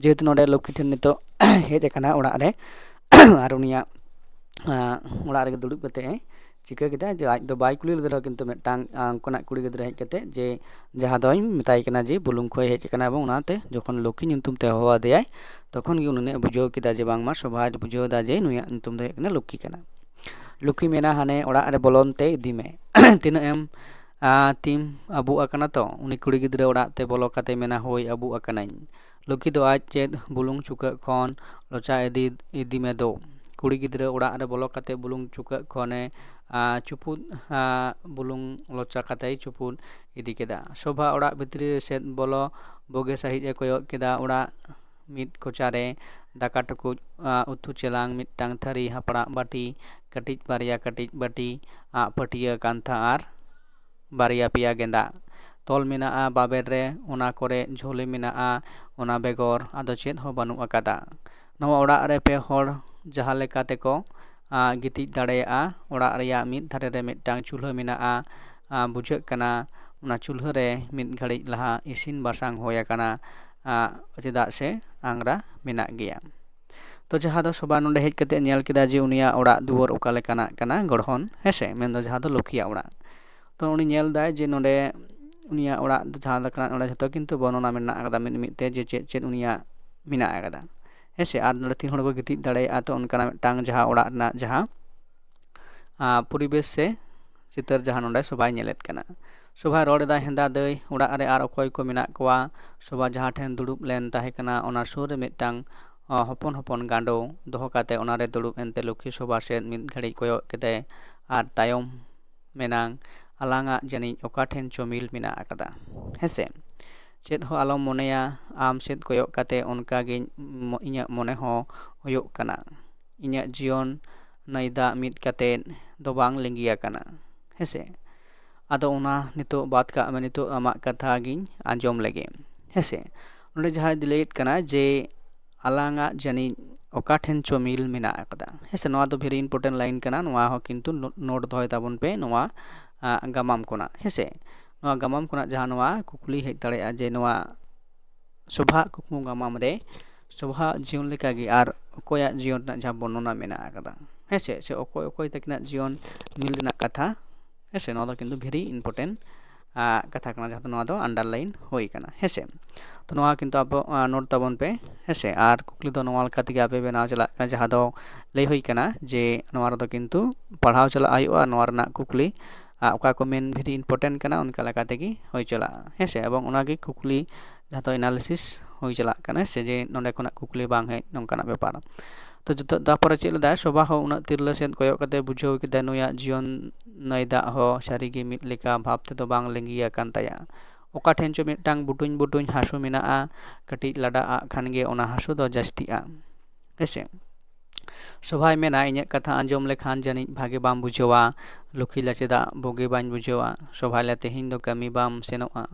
ᱡᱮᱦᱮᱛᱩ ᱱᱚᱰᱮ ᱞᱚᱠᱠᱷᱤ ᱴᱷᱮᱱ ᱱᱤᱛᱚᱜ ᱦᱮᱡ ᱟᱠᱟᱱᱟ ᱚᱲᱟᱜ ᱨᱮ, ᱟᱨ ᱩᱱᱤᱭᱟᱜ, ᱟ, ᱚᱲᱟᱜ ᱨᱮᱜᱮ ᱫᱩᱲᱩᱵ ᱠᱟᱛᱮ ᱮ ᱪᱤᱠᱟᱹ ᱠᱮᱫᱟ ᱡᱮ ᱟᱡ ᱫᱚ ᱵᱟᱭ ᱠᱩᱞᱤ ᱞᱮᱫᱮ ᱨᱮᱦᱚᱸ, ᱠᱤᱱᱛᱩ ᱢᱤᱫᱴᱟᱝ, ᱟ, ᱚᱱᱠᱟᱱᱟᱜ ᱠᱩᱲᱤ ᱜᱤᱫᱽᱨᱟᱹ ᱦᱮᱡ ᱠᱟᱛᱮ ᱡᱮ ᱡᱟᱦᱟᱸ ᱫᱚᱭ ᱢᱮᱛᱟᱭ ᱠᱟᱱᱟ ᱡᱮ ᱵᱩᱞᱩᱝ ᱠᱷᱚᱭ ᱦᱮᱡ ᱟᱠᱟᱱᱟ, ᱮᱵᱚᱝ ᱚᱱᱟᱛᱮ ᱡᱚᱠᱷᱚᱱ ᱞᱚᱠᱠᱷᱤ ᱧᱩᱛᱩᱢ ᱛᱮ ᱦᱚᱦᱚ ᱟᱫᱮᱭᱟᱭ, ᱛᱚᱠᱷᱚᱱ ᱜᱮ ᱩᱱᱤ ᱵᱩᱡᱷᱟᱹᱣ ᱠᱮᱫᱟ ᱡᱮ ᱵᱟᱝᱢᱟ ᱥᱳᱵᱷᱟᱭ ᱵᱩᱡᱷᱟᱹᱣ ᱮᱫᱟ ᱡᱮ ᱱᱩᱭᱟᱜ ᱧᱩᱛᱩᱢ ᱫᱚ ᱦᱩᱭᱩᱜ ᱠᱟᱱᱟ ᱞᱚᱠᱠᱷᱤ ᱠᱟᱱᱟ᱾ ᱞᱚᱠᱠᱷᱤ ᱢᱮᱱᱟ, "ᱦᱟᱱᱮ ᱚᱲᱟᱜ ᱨᱮ ᱵᱚᱞᱚᱱ ᱛᱮ ᱤᱫᱤ ᱢᱮ, ᱛᱤᱱᱟᱹᱜ ᱮᱢ, ᱟ, ᱛᱤᱢ ᱟᱹᱵᱩᱜ ᱟᱠᱟᱱᱟ ᱛᱚ?" ᱩᱱᱤ ᱠᱩᱲᱤ ᱜᱤᱫᱽᱨᱟᱹ ᱚᱲᱟᱜ ᱛᱮ ᱵᱚᱞᱚ ᱠᱟᱛᱮ ᱢᱮᱱᱟ, "ᱦᱳᱭ, ᱟᱹᱵᱩᱜ ᱟᱠᱟᱱᱟᱹᱧ᱾" ᱞᱚᱠᱠᱷᱤ ᱫᱚ ᱟᱡ ᱪᱮᱫ ᱵᱩᱞᱩᱝ ᱪᱩᱠᱟᱹᱜ ᱠᱷᱚᱱ ᱞᱚᱪᱟ ᱤᱫᱤ, ᱤᱫᱤ ᱢᱮ ᱫᱳ᱾ ᱠᱩᱲᱤ ᱜᱤᱫᱽᱨᱟᱹ ᱚᱲᱟᱜ ᱨᱮ ᱵᱚᱞᱚ ᱠᱟᱛᱮ ᱵᱩᱞᱩᱝ ᱪᱩᱠᱟᱹᱜ ᱠᱷᱚᱱᱮ, ᱟ, ᱪᱩᱯᱩᱫ, ᱟ, ᱵᱩᱞᱩᱝ ᱞᱚᱪᱟ ᱠᱟᱛᱮᱭ ᱪᱩᱯᱩᱫ ᱤᱫᱤ ᱠᱮᱫᱟ᱾ ᱥᱳᱵᱷᱟ ᱚᱲᱟᱜ ᱵᱷᱤᱛᱨᱤ ᱥᱮᱫ ᱵᱚᱞᱚ ᱵᱩᱜᱤ ᱥᱟᱺᱦᱤᱡ ᱮ ᱠᱚᱭᱚᱜ ᱠᱮᱫᱟ᱾ ᱚᱲᱟᱜ ᱢᱤᱫ ᱠᱚᱪᱟᱨᱮ ᱫᱟᱠᱟ ᱴᱩᱠᱩᱡ, ᱟ, ᱩᱛᱩ ᱪᱮᱞᱟᱝ, ᱢᱤᱫᱴᱟᱝ ᱛᱷᱟᱹᱨᱤ, ᱦᱟᱯᱲᱟᱜ ᱵᱟᱹᱴᱤ, ᱠᱟᱹᱴᱤᱡ ᱵᱟᱨᱭᱟ ᱠᱟᱹᱴᱤᱡ ᱵᱟᱹᱴᱤ, ᱟᱜ ᱯᱟᱹᱴᱭᱟᱹ, ᱠᱟᱱᱛᱷᱟ ᱟᱨ ᱵᱟᱨᱭᱟ ᱯᱮᱭᱟ ᱜᱮᱸᱫᱟᱜ ᱛᱚᱞ ᱢᱮᱱᱟᱜᱼᱟ ᱵᱟᱵᱮᱨ ᱨᱮ, ᱚᱱᱟ ᱠᱚᱨᱮ ᱡᱷᱟᱹᱞᱤ ᱢᱮᱱᱟᱜᱼᱟ, ᱚᱱᱟ ᱵᱮᱜᱚᱨ ᱟᱫᱚ ᱪᱮᱫ ᱦᱚᱸ ᱵᱟᱹᱱᱩᱜ ᱟᱠᱟᱫᱟ᱾ ᱱᱚᱣᱟ ᱚᱲᱟᱜ ᱨᱮ ᱯᱮ ᱦᱚᱲ ᱡᱟᱦᱟᱸ ᱞᱮᱠᱟ ᱛᱮᱠᱚ, ᱟ, ᱜᱤᱛᱤᱡ ᱫᱟᱲᱮᱭᱟᱜᱼᱟ᱾ ᱚᱲᱟᱜ ᱨᱮᱭᱟᱜ ᱢᱤᱫ ᱫᱷᱟᱨᱮ ᱨᱮ ᱢᱤᱫᱴᱟᱝ ᱪᱩᱞᱦᱟᱹ ᱢᱮᱱᱟᱜᱼᱟ᱾ ᱟ, ᱵᱩᱡᱷᱟᱹᱜ ᱠᱟᱱᱟ ᱚᱱᱟ ᱪᱩᱞᱦᱟᱹ ᱨᱮ ᱢᱤᱫ ᱜᱷᱟᱹᱲᱤᱡ ᱞᱟᱦᱟ ᱤᱥᱤᱱ ᱵᱟᱥᱟᱝ ᱦᱩᱭ ᱟᱠᱟᱱᱟ, ᱟ, ᱪᱮᱫᱟᱜ ᱥᱮ ᱟᱝᱜᱽᱨᱟ ᱢᱮᱱᱟᱜ ᱜᱮᱭᱟ᱾ ᱛᱚ ᱡᱟᱦᱟᱸ ᱫᱚ ᱥᱳᱵᱷᱟ ᱱᱚᱰᱮ ᱦᱮᱡ ᱠᱟᱛᱮ ᱧᱮᱞ ᱠᱮᱫᱟ ᱡᱮ ᱩᱱᱤᱭᱟᱜ ᱚᱲᱟᱜ ᱫᱩᱣᱟᱹᱨ ᱚᱠᱟ ᱞᱮᱠᱟᱱᱟᱜ ᱠᱟᱱᱟ ᱜᱚᱲᱦᱚᱱ, ᱦᱮᱸᱥᱮ, ᱢᱮᱱᱫᱚ ᱡᱟᱦᱟᱸ ᱫᱚ ᱞᱚᱠᱠᱷᱤᱭᱟᱜ ᱚᱲᱟᱜ᱾ ᱛᱚ ᱩᱱᱤ ᱧᱮᱞ ᱫᱟᱭ ᱡᱮ ᱱᱚᱰᱮ ᱩᱱᱤᱭᱟᱜ ᱚᱲᱟᱜ ᱡᱟᱦᱟᱸ ᱞᱮᱠᱟᱱᱟᱜ, ᱱᱚᱰᱮ ᱡᱷᱚᱛᱚ ᱠᱤᱱᱛᱩ ᱵᱚᱨᱱᱚᱱᱟ ᱢᱮᱱᱟᱜ ᱟᱠᱟᱫᱟ ᱢᱤᱫ ᱢᱤᱫ ᱛᱮ, ᱡᱮ ᱪᱮᱫ ᱪᱮᱫ ᱩᱱᱤᱭᱟᱜ ᱢᱮᱱᱟᱜ ᱟᱠᱟᱫᱟ, ᱦᱮᱸ ᱥᱮ᱾ ᱟᱨ ᱱᱚᱰᱮ ᱛᱤᱱ ᱦᱚᱲ ᱠᱚ ᱜᱤᱛᱤᱡ ᱫᱟᱲᱮᱭᱟᱜᱼᱟ, ᱛᱚ ᱚᱱᱠᱟᱱᱟᱜ ᱢᱤᱫᱴᱟᱝ ᱡᱟᱦᱟᱸ ᱚᱲᱟᱜ ᱨᱮᱱᱟᱜ ᱡᱟᱦᱟᱸ, ᱟᱸ, ᱯᱚᱨᱤᱵᱮᱥ ᱥᱮ ᱪᱤᱛᱟᱹᱨ ᱡᱟᱦᱟᱸ ᱱᱚᱰᱮ ᱥᱚᱵᱷᱟᱭ ᱧᱮᱞᱮᱫ ᱠᱟᱱᱟ᱾ ᱥᱚᱵᱷᱟᱭ ᱨᱚᱲ ᱮᱫᱟ, "ᱦᱮᱸᱫᱟ ᱫᱟᱹᱭ, ᱚᱲᱟᱜ ᱨᱮ ᱟᱨ ᱚᱠᱚᱭ ᱠᱚ ᱢᱮᱱᱟᱜ ᱠᱚᱣᱟ?" ᱥᱚᱵᱷᱟ ᱡᱟᱦᱟᱸ ᱴᱷᱮᱱ ᱫᱩᱲᱩᱵ ᱞᱮᱱ ᱛᱟᱦᱮᱸ ᱠᱟᱱᱟ, ᱚᱱᱟ ᱥᱩᱨ ᱨᱮ ᱢᱤᱫᱴᱟᱝ, ᱟᱸ, ᱦᱚᱯᱚᱱ ᱦᱚᱯᱚᱱ ᱜᱟᱸᱰᱚ ᱫᱚᱦᱚ ᱠᱟᱛᱮ ᱚᱱᱟᱨᱮ ᱫᱩᱲᱩᱵ ᱮᱱᱛᱮ ᱞᱚᱠᱠᱷᱤ ᱥᱚᱵᱷᱟ ᱥᱮᱫ ᱢᱤᱫ ᱜᱷᱟᱹᱲᱤᱡ ᱠᱚᱭᱚᱜ ᱠᱮᱫᱟᱭ ᱟᱨ ᱛᱟᱭᱚᱢ ᱢᱮᱱᱟᱝ ᱟᱞᱟᱝᱟᱜ ᱡᱟᱹᱱᱤᱡ ᱚᱠᱟ ᱴᱷᱮᱱ ᱪᱚ ᱢᱤᱞ ᱢᱮᱱᱟᱜ ᱟᱠᱟᱫᱟ, ᱦᱮᱸᱥᱮ᱾ ᱪᱮᱫ ᱦᱚᱸ ᱟᱞᱚᱢ ᱢᱚᱱᱮᱭᱟ, ᱟᱢ ᱥᱮᱫ ᱠᱚᱭᱚᱜ ᱠᱟᱛᱮ ᱚᱱᱠᱟ ᱜᱮᱧ ᱢᱚ-, ᱤᱧᱟᱹᱜ ᱢᱚᱱᱮ ᱦᱚᱸ ᱦᱩᱭᱩᱜ ᱠᱟᱱᱟ᱾ ᱤᱧᱟᱹᱜ ᱡᱤᱭᱚᱱ ᱱᱟᱹᱭ ᱫᱟᱜ ᱢᱤᱫ ᱠᱟᱛᱮ ᱫᱚ ᱵᱟᱝ ᱞᱤᱸᱜᱤ ᱟᱠᱟᱱᱟ, ᱦᱮᱸᱥᱮ᱾ ᱟᱫᱚ ᱚᱱᱟ ᱱᱤᱛᱚᱜ ᱵᱟᱫ ᱠᱟᱜ ᱢᱮ, ᱱᱤᱛᱚᱜ ᱟᱢᱟᱜ ᱠᱟᱛᱷᱟ ᱜᱤᱧ ᱟᱸᱡᱚᱢ ᱞᱮᱜᱮ, ᱦᱮᱸᱥᱮ᱾ ᱱᱚᱰᱮ ᱡᱟᱦᱟᱸᱭ ᱞᱟᱹᱭᱮᱫ ᱠᱟᱱᱟ ᱡᱮ ᱟᱞᱟᱝᱟᱜ ᱡᱟᱹᱱᱤᱡ ᱚᱠᱟ ᱴᱷᱮᱱ ᱪᱚ ᱢᱤᱞ ᱢᱮᱱᱟᱜ ᱟᱠᱟᱫᱟ, ᱦᱮᱸᱥᱮ᱾ ᱱᱚᱣᱟ ᱫᱚ very important line ᱠᱟᱱᱟ, ᱱᱚᱣᱟ ᱦᱚᱸ ᱠᱤᱱᱛᱩ ᱱᱳ-, ᱱᱳᱴ ᱫᱚᱦᱚᱭ ᱛᱟᱵᱚᱱ ᱯᱮ ᱱᱚᱣᱟ, ᱟ, ᱜᱟᱢᱟᱢ ᱠᱷᱚᱱᱟᱜ, ᱦᱮᱸᱥᱮ᱾ ᱱᱚᱣᱟ ᱜᱟᱢᱟᱢ ᱠᱷᱚᱱᱟᱜ ᱡᱟᱦᱟᱸ ᱱᱚᱣᱟ ᱠᱩᱠᱞᱤ ᱦᱮᱡ ᱫᱟᱲᱮᱭᱟᱜᱼᱟ ᱡᱮ ᱱᱚᱣᱟ ᱥᱚᱵᱷᱟ ᱠᱩᱠᱢᱩ ᱜᱟᱢᱟᱢ ᱨᱮ ᱥᱚᱵᱷᱟ ᱡᱤᱭᱚᱱ ᱞᱮᱠᱟᱜᱮ ᱟᱨ ᱚᱠᱚᱭᱟᱜ ᱡᱤᱭᱚᱱ ᱨᱮᱱᱟᱜ ᱡᱟᱦᱟᱸ ᱵᱚᱨᱱᱚᱱᱟ ᱢᱮᱱᱟᱜ ᱟᱠᱟᱫᱟ, ᱦᱮᱸᱥᱮ, ᱥᱮ ᱚᱠᱚᱭ ᱚᱠᱚᱭ ᱛᱟᱹᱠᱤᱱᱟᱜ ᱡᱤᱭᱚᱱ ᱢᱤᱞ ᱨᱮᱱᱟᱜ ᱠᱟᱛᱷᱟ, ᱦᱮᱸᱥᱮ, ᱱᱚᱣᱟ ᱫᱚ ᱠᱤᱱᱛᱩ very important, ᱟ, ᱠᱟᱛᱷᱟ ᱠᱟᱱᱟ, ᱡᱟᱦᱟᱸ ᱫᱚ ᱱᱚᱣᱟ ᱫᱚ underline ᱦᱩᱭ ᱠᱟᱱᱟ, ᱦᱮᱸᱥᱮ᱾ ᱛᱚ ᱱᱚᱣᱟ ᱠᱤᱱᱛᱩ ᱟᱵᱚ, ᱟ, ᱱᱳᱴ ᱛᱟᱵᱚᱱ ᱯᱮ, ᱦᱮᱸᱥᱮ᱾ ᱟᱨ ᱠᱩᱠᱞᱤ ᱫᱚ ᱱᱚᱣᱟ ᱞᱮᱠᱟ ᱛᱮᱜᱮ ᱟᱯᱮ ᱵᱮᱱᱟᱣ ᱪᱟᱞᱟᱜ ᱠᱟᱱᱟ, ᱡᱟᱦᱟᱸ ᱫᱚ ᱞᱟᱹᱭ ᱦᱩᱭ ᱠᱟᱱᱟ ᱡᱮ ᱱᱚᱣᱟ ᱨᱮᱫᱚ ᱠᱤᱱᱛᱩ ᱯᱟᱲᱦᱟᱣ ᱪᱟᱞᱟᱜ ᱦᱩᱭᱩᱜᱼᱟ, ᱱᱚᱣᱟ ᱨᱮᱱᱟᱜ ᱠᱩᱠᱞᱤ, ᱟ, ᱚᱠᱟ ᱠᱚ main very important ᱠᱟᱱᱟ, ᱚᱱᱠᱟ ᱞᱮᱠᱟ ᱛᱮᱜᱮ ᱦᱩᱭ ᱪᱟᱞᱟᱜᱼᱟ, ᱦᱮᱸᱥᱮ᱾ ᱮᱵᱚᱝ ᱚᱱᱟᱜᱮ ᱠᱩᱠᱞᱤ ᱡᱟᱦᱟᱸ ᱫᱚ analysis ᱦᱩᱭ ᱪᱟᱞᱟᱜ ᱠᱟᱱᱟ, ᱥᱮ ᱡᱮ ᱱᱚᱸᱰᱮ ᱠᱷᱚᱱᱟᱜ ᱠᱩᱠᱞᱤ ᱵᱟᱝ ᱦᱮᱡ, ᱱᱚᱝᱠᱟᱱᱟᱜ ᱵᱮᱯᱟᱨ᱾ ᱛᱚ ᱡᱚᱛᱚ, ᱛᱟᱯᱚᱨᱮ ᱪᱮᱫ ᱞᱮᱫᱟᱭ, ᱥᱚᱵᱷᱟ ᱦᱚᱸ ᱩᱱᱟᱹᱜ ᱛᱤᱨᱞᱟᱹ ᱥᱮᱫ ᱠᱚᱭᱚᱜ ᱠᱟᱛᱮ ᱵᱩᱡᱷᱟᱹᱣ ᱠᱮᱫᱟᱭ, ᱱᱩᱭᱟᱜ ᱡᱤᱭᱚᱱ ᱱᱟᱹᱭ ᱫᱟᱜ ᱦᱚᱸ ᱥᱟᱹᱨᱤᱜᱮ ᱢᱤᱫ ᱞᱮᱠᱟ ᱵᱷᱟᱵᱽ ᱛᱮᱫᱚ ᱵᱟᱝ ᱞᱤᱸᱜᱤ ᱟᱠᱟᱱ ᱛᱟᱭᱟ᱾ ᱚᱠᱟ ᱴᱷᱮᱱ ᱪᱚ ᱢᱤᱫᱴᱟᱝ ᱵᱩᱴᱩᱧ ᱵᱩᱴᱩᱧ ᱦᱟᱹᱥᱩ ᱢᱮᱱᱟᱜᱼᱟ, ᱠᱟᱹᱴᱤᱡ ᱞᱟᱰᱟ ᱟᱜ ᱠᱷᱟᱱ ᱜᱮ ᱚᱱᱟ ᱦᱟᱹᱥᱩ ᱫᱚ ᱡᱟᱹᱥᱛᱤᱜᱼᱟ, ᱦᱮᱸᱥᱮ᱾ ᱥᱚᱵᱷᱟᱭ ᱢᱮᱱᱟ, ᱤᱧᱟᱹᱜ ᱠᱟᱛᱷᱟ ᱟᱸᱡᱚᱢ ᱞᱮᱠᱷᱟᱱ ᱡᱟᱹᱱᱤᱡ ᱵᱷᱟᱜᱮ ᱵᱟᱢ ᱵᱩᱡᱷᱟᱹᱣᱟ᱾ ᱞᱩᱠᱷᱤ ᱞᱟᱹᱭᱟ, ᱪᱮᱫᱟᱜ ᱵᱩᱜᱤ ᱵᱟᱹᱧ ᱵᱩᱡᱷᱟᱹᱣᱟ? ᱥᱚᱵᱷᱟᱭ ᱞᱟᱹᱭᱟ, ᱛᱮᱦᱮᱧ ᱫᱚ ᱠᱟᱹᱢᱤ ᱵᱟᱢ ᱥᱮᱱᱚᱜᱼᱟ?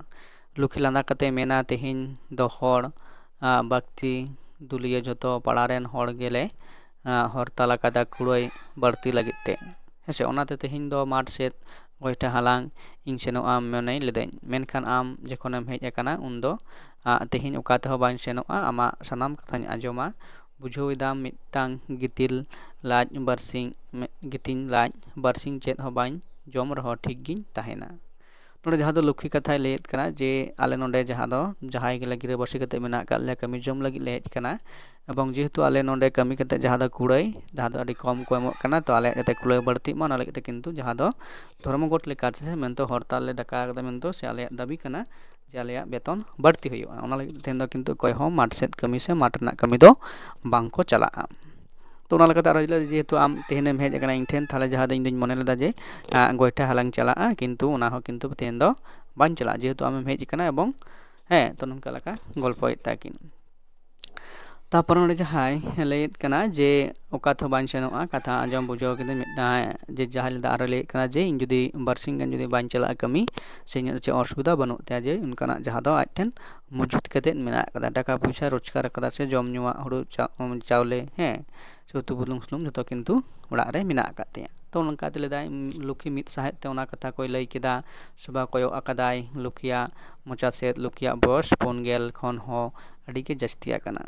ᱞᱩᱠᱷᱤ ᱞᱟᱸᱫᱟ ᱠᱟᱛᱮ ᱢᱮᱱᱟ, ᱛᱮᱦᱮᱧ ᱫᱚ ᱦᱚᱲ, ᱟ, ᱵᱟᱹᱠᱛᱤ ᱫᱩᱞᱤᱭᱟᱹ ᱡᱷᱚᱛᱚ ᱯᱟᱲᱟ ᱨᱮᱱ ᱦᱚᱲ ᱜᱮᱞᱮ, ᱟ, ᱦᱚᱨᱛᱟᱞ ᱟᱠᱟᱫᱟ ᱠᱩᱲᱟᱹᱭ ᱵᱟᱹᱲᱛᱤ ᱞᱟᱹᱜᱤᱫ ᱛᱮ, ᱦᱮᱸᱥᱮ᱾ ᱚᱱᱟᱛᱮ ᱛᱮᱦᱮᱧ ᱫᱚ ᱢᱟᱴᱷ ᱥᱮᱫ ᱜᱚᱭᱴᱷᱟ ᱦᱟᱞᱟᱝ ᱤᱧ ᱥᱮᱱᱚᱜᱼᱟ ᱢᱚᱱᱮ ᱞᱤᱫᱟᱹᱧ, ᱢᱮᱱᱠᱷᱟᱱ ᱟᱢ ᱡᱚᱠᱷᱚᱱᱮᱢ ᱦᱮᱡ ᱟᱠᱟᱱᱟ ᱩᱱᱫᱚ, ᱟ, ᱛᱮᱦᱮᱧ ᱚᱠᱟ ᱛᱮᱦᱚᱸ ᱵᱟᱹᱧ ᱥᱮᱱᱚᱜᱼᱟ, ᱟᱢᱟᱜ ᱥᱟᱱᱟᱢ ᱠᱟᱛᱷᱟᱧ ᱟᱸᱡᱚᱢᱟ᱾ ᱵᱩᱡᱷᱟᱹᱣ ᱮᱫᱟᱢ ᱢᱤᱫᱴᱟᱝ ᱜᱤᱛᱤᱞ ᱞᱟᱡ ᱵᱟᱨᱥᱤᱧ, ᱢᱤᱫ ᱜᱤᱛᱤᱧ ᱞᱟᱡ ᱵᱟᱨᱥᱤᱧ ᱪᱮᱫ ᱦᱚᱸ ᱵᱟᱹᱧ ᱡᱚᱢ ᱨᱮᱦᱚᱸ ᱴᱷᱤᱠ ᱜᱤᱧ ᱛᱟᱦᱮᱱᱟ᱾ ᱱᱚᱰᱮ ᱡᱟᱦᱟᱸ ᱫᱚ ᱞᱩᱠᱷᱤ ᱠᱟᱛᱷᱟᱭ ᱞᱟᱹᱭᱮᱫ ᱠᱟᱱᱟ ᱡᱮ ᱟᱞᱮ ᱱᱚᱰᱮ ᱡᱟᱦᱟᱸ ᱫᱚ ᱡᱟᱦᱟᱸᱭ ᱜᱮᱞᱮ ᱜᱤᱨᱟᱹᱵᱟᱹᱥᱤ ᱠᱟᱛᱮ ᱢᱮᱱᱟᱜ ᱟᱠᱟᱫ ᱞᱮᱭᱟ, ᱠᱟᱹᱢᱤ ᱡᱚᱢ ᱞᱟᱹᱜᱤᱫ ᱞᱮ ᱦᱮᱡ ᱟᱠᱟᱱᱟ, ᱮᱵᱚᱝ ᱡᱮᱦᱮᱛᱩ ᱟᱞᱮ ᱱᱚᱰᱮ ᱠᱟᱹᱢᱤ ᱠᱟᱛᱮ ᱡᱟᱦᱟᱸ ᱫᱚ ᱠᱩᱲᱟᱹᱭ ᱡᱟᱦᱟᱸ ᱫᱚ ᱟᱹᱰᱤ ᱠᱚᱢ ᱠᱚ ᱮᱢᱚᱜ ᱠᱟᱱᱟ, ᱛᱚ ᱟᱞᱮᱭᱟᱜ ᱡᱟᱛᱮ ᱠᱩᱲᱟᱹᱭ ᱵᱟᱹᱲᱛᱤᱜ ᱢᱟ, ᱚᱱᱟ ᱞᱟᱹᱜᱤᱫ ᱛᱮ ᱠᱤᱱᱛᱩ ᱡᱟᱦᱟᱸ ᱫᱚ ᱫᱷᱚᱨᱢᱚᱜᱷᱚᱴ ᱞᱮᱠᱟᱛᱮ ᱥᱮ ᱢᱮᱱᱛᱮ ᱦᱚᱨᱛᱟᱞ ᱞᱮ ᱰᱟᱠᱟᱣ ᱟᱠᱟᱫᱟ ᱢᱮᱱᱛᱮ ᱥᱮ ᱟᱞᱮᱭᱟᱜ ᱫᱟᱹᱵᱤ ᱠᱟᱱᱟ ᱡᱮ ᱟᱞᱮᱭᱟᱜ ᱵᱮᱛᱚᱱ ᱵᱟᱹᱲᱛᱤ ᱦᱩᱭᱩᱜᱼᱟ᱾ ᱚᱱᱟ ᱞᱟᱹᱜᱤᱫ ᱛᱮ ᱛᱮᱦᱮᱧ ᱫᱚ ᱠᱤᱱᱛᱩ ᱚᱠᱚᱭ ᱦᱚᱸ ᱢᱟᱴᱷ ᱥᱮᱫ ᱠᱟᱹᱢᱤ ᱥᱮ ᱢᱟᱴᱷ ᱨᱮᱱᱟᱜ ᱠᱟᱹᱢᱤ ᱫᱚ ᱵᱟᱝ ᱠᱚ ᱪᱟᱞᱟᱜᱼᱟ᱾ ᱛᱚ ᱚᱱᱟ ᱞᱮᱠᱟᱛᱮ ᱟᱨᱚ ᱡᱮᱦᱮᱛᱩ ᱟᱢ ᱛᱮᱦᱮᱧ ᱮᱢ ᱦᱮᱡ ᱟᱠᱟᱱᱟ ᱤᱧ ᱴᱷᱮᱱ, ᱛᱟᱦᱚᱞᱮ ᱡᱟᱦᱟᱸ ᱫᱚ ᱤᱧ ᱫᱚᱧ ᱢᱚᱱᱮ ᱞᱮᱫᱟ ᱡᱮ ᱟᱸ, ᱜᱚᱭᱴᱷᱟ ᱦᱟᱞᱟᱝ ᱪᱟᱞᱟᱜᱼᱟ, ᱠᱤᱱᱛᱩ ᱚᱱᱟ ᱦᱚᱸ ᱠᱤᱱᱛᱩ ᱛᱮᱦᱮᱧ ᱫᱚ ᱵᱟᱝ ᱪᱟᱞᱟᱜᱼᱟ, ᱡᱮᱦᱮᱛᱩ ᱟᱢᱮᱢ ᱦᱮᱡ ᱟᱠᱟᱱᱟ᱾ ᱮᱵᱚᱝ ᱦᱮᱸ, ᱛᱚ ᱱᱚᱝᱠᱟ ᱞᱮᱠᱟ ᱜᱚᱞᱯᱚᱭᱮᱫ ᱛᱟᱹᱠᱤᱱ᱾ ᱛᱟᱯᱚᱨ ᱱᱚᱰᱮ ᱡᱟᱦᱟᱸᱭ ᱞᱟᱹᱭᱮᱫ ᱠᱟᱱᱟ ᱡᱮ ᱚᱠᱟ ᱛᱮᱦᱚᱸ ᱵᱟᱹᱧ ᱥᱮᱱᱚᱜᱼᱟ, ᱠᱟᱛᱷᱟ ᱟᱸᱡᱚᱢ ᱵᱩᱡᱷᱟᱹᱣ ᱠᱤᱫᱟᱹᱧ ᱢᱤᱫᱴᱟᱝ ᱡᱮ ᱡᱟᱦᱟᱸᱭ ᱞᱟᱹᱭᱫᱟ, ᱟᱨᱚ ᱞᱟᱹᱭᱮᱫ ᱠᱟᱱᱟ ᱡᱮ ᱤᱧ ᱡᱩᱫᱤ ᱵᱟᱨᱥᱤᱧ ᱜᱟᱱ ᱡᱩᱫᱤ ᱵᱟᱹᱧ ᱪᱟᱞᱟᱜᱼᱟ ᱠᱟᱹᱢᱤ, ᱥᱮ ᱤᱧᱟᱹᱜ ᱪᱮᱫ ᱚᱥᱩᱵᱤᱫᱷᱟ ᱵᱟᱹᱱᱩᱜ ᱛᱟᱭᱟ, ᱡᱮ ᱚᱱᱠᱟᱱᱟᱜ ᱡᱟᱦᱟᱸ ᱫᱚ ᱟᱡ ᱴᱷᱮᱱ ᱢᱚᱡᱩᱫ ᱠᱟᱛᱮᱫ ᱢᱮᱱᱟᱜ ᱟᱠᱟᱫᱟ, ᱴᱟᱠᱟ ᱯᱚᱭᱥᱟ ᱨᱳᱡᱽᱜᱟᱨ ᱟᱠᱟᱫᱟ ᱥᱮ ᱡᱚᱢ ᱧᱩᱣᱟᱜ ᱦᱩᱲᱩ ᱪᱟ-, ᱪᱟᱣᱞᱮ, ᱦᱮᱸ, ᱥᱮ ᱩᱛᱩ ᱵᱩᱞᱩᱝ ᱥᱩᱱᱩᱢ ᱡᱷᱚᱛᱚ ᱠᱤᱱᱛᱩ ᱚᱲᱟᱜ ᱨᱮ ᱢᱮᱱᱟᱜ ᱟᱠᱟᱫ ᱛᱟᱭᱟ᱾ ᱛᱚ ᱚᱱᱠᱟᱛᱮ ᱞᱟᱹᱭᱫᱟᱭ, ᱩᱢ, ᱞᱩᱠᱷᱤ ᱢᱤᱫ ᱥᱟᱦᱮᱫ ᱛᱮ ᱚᱱᱟ ᱠᱟᱛᱷᱟ ᱠᱚᱭ ᱞᱟᱹᱭ ᱠᱮᱫᱟ᱾ ᱥᱚᱵᱷᱟ ᱠᱚᱭᱚᱜ ᱟᱠᱟᱫᱟᱭ ᱞᱩᱠᱷᱤᱭᱟᱜ ᱢᱚᱪᱟ ᱥᱮᱫ, ᱞᱩᱠᱷᱤᱭᱟᱜ ᱵᱚᱭᱚᱥ ᱯᱩᱱ ᱜᱮᱞ ᱠᱷᱚᱱ ᱦᱚᱸ ᱟᱹᱰᱤ ᱜᱮ ᱡᱟᱹᱥᱛᱤ ᱟᱠᱟᱱᱟ᱾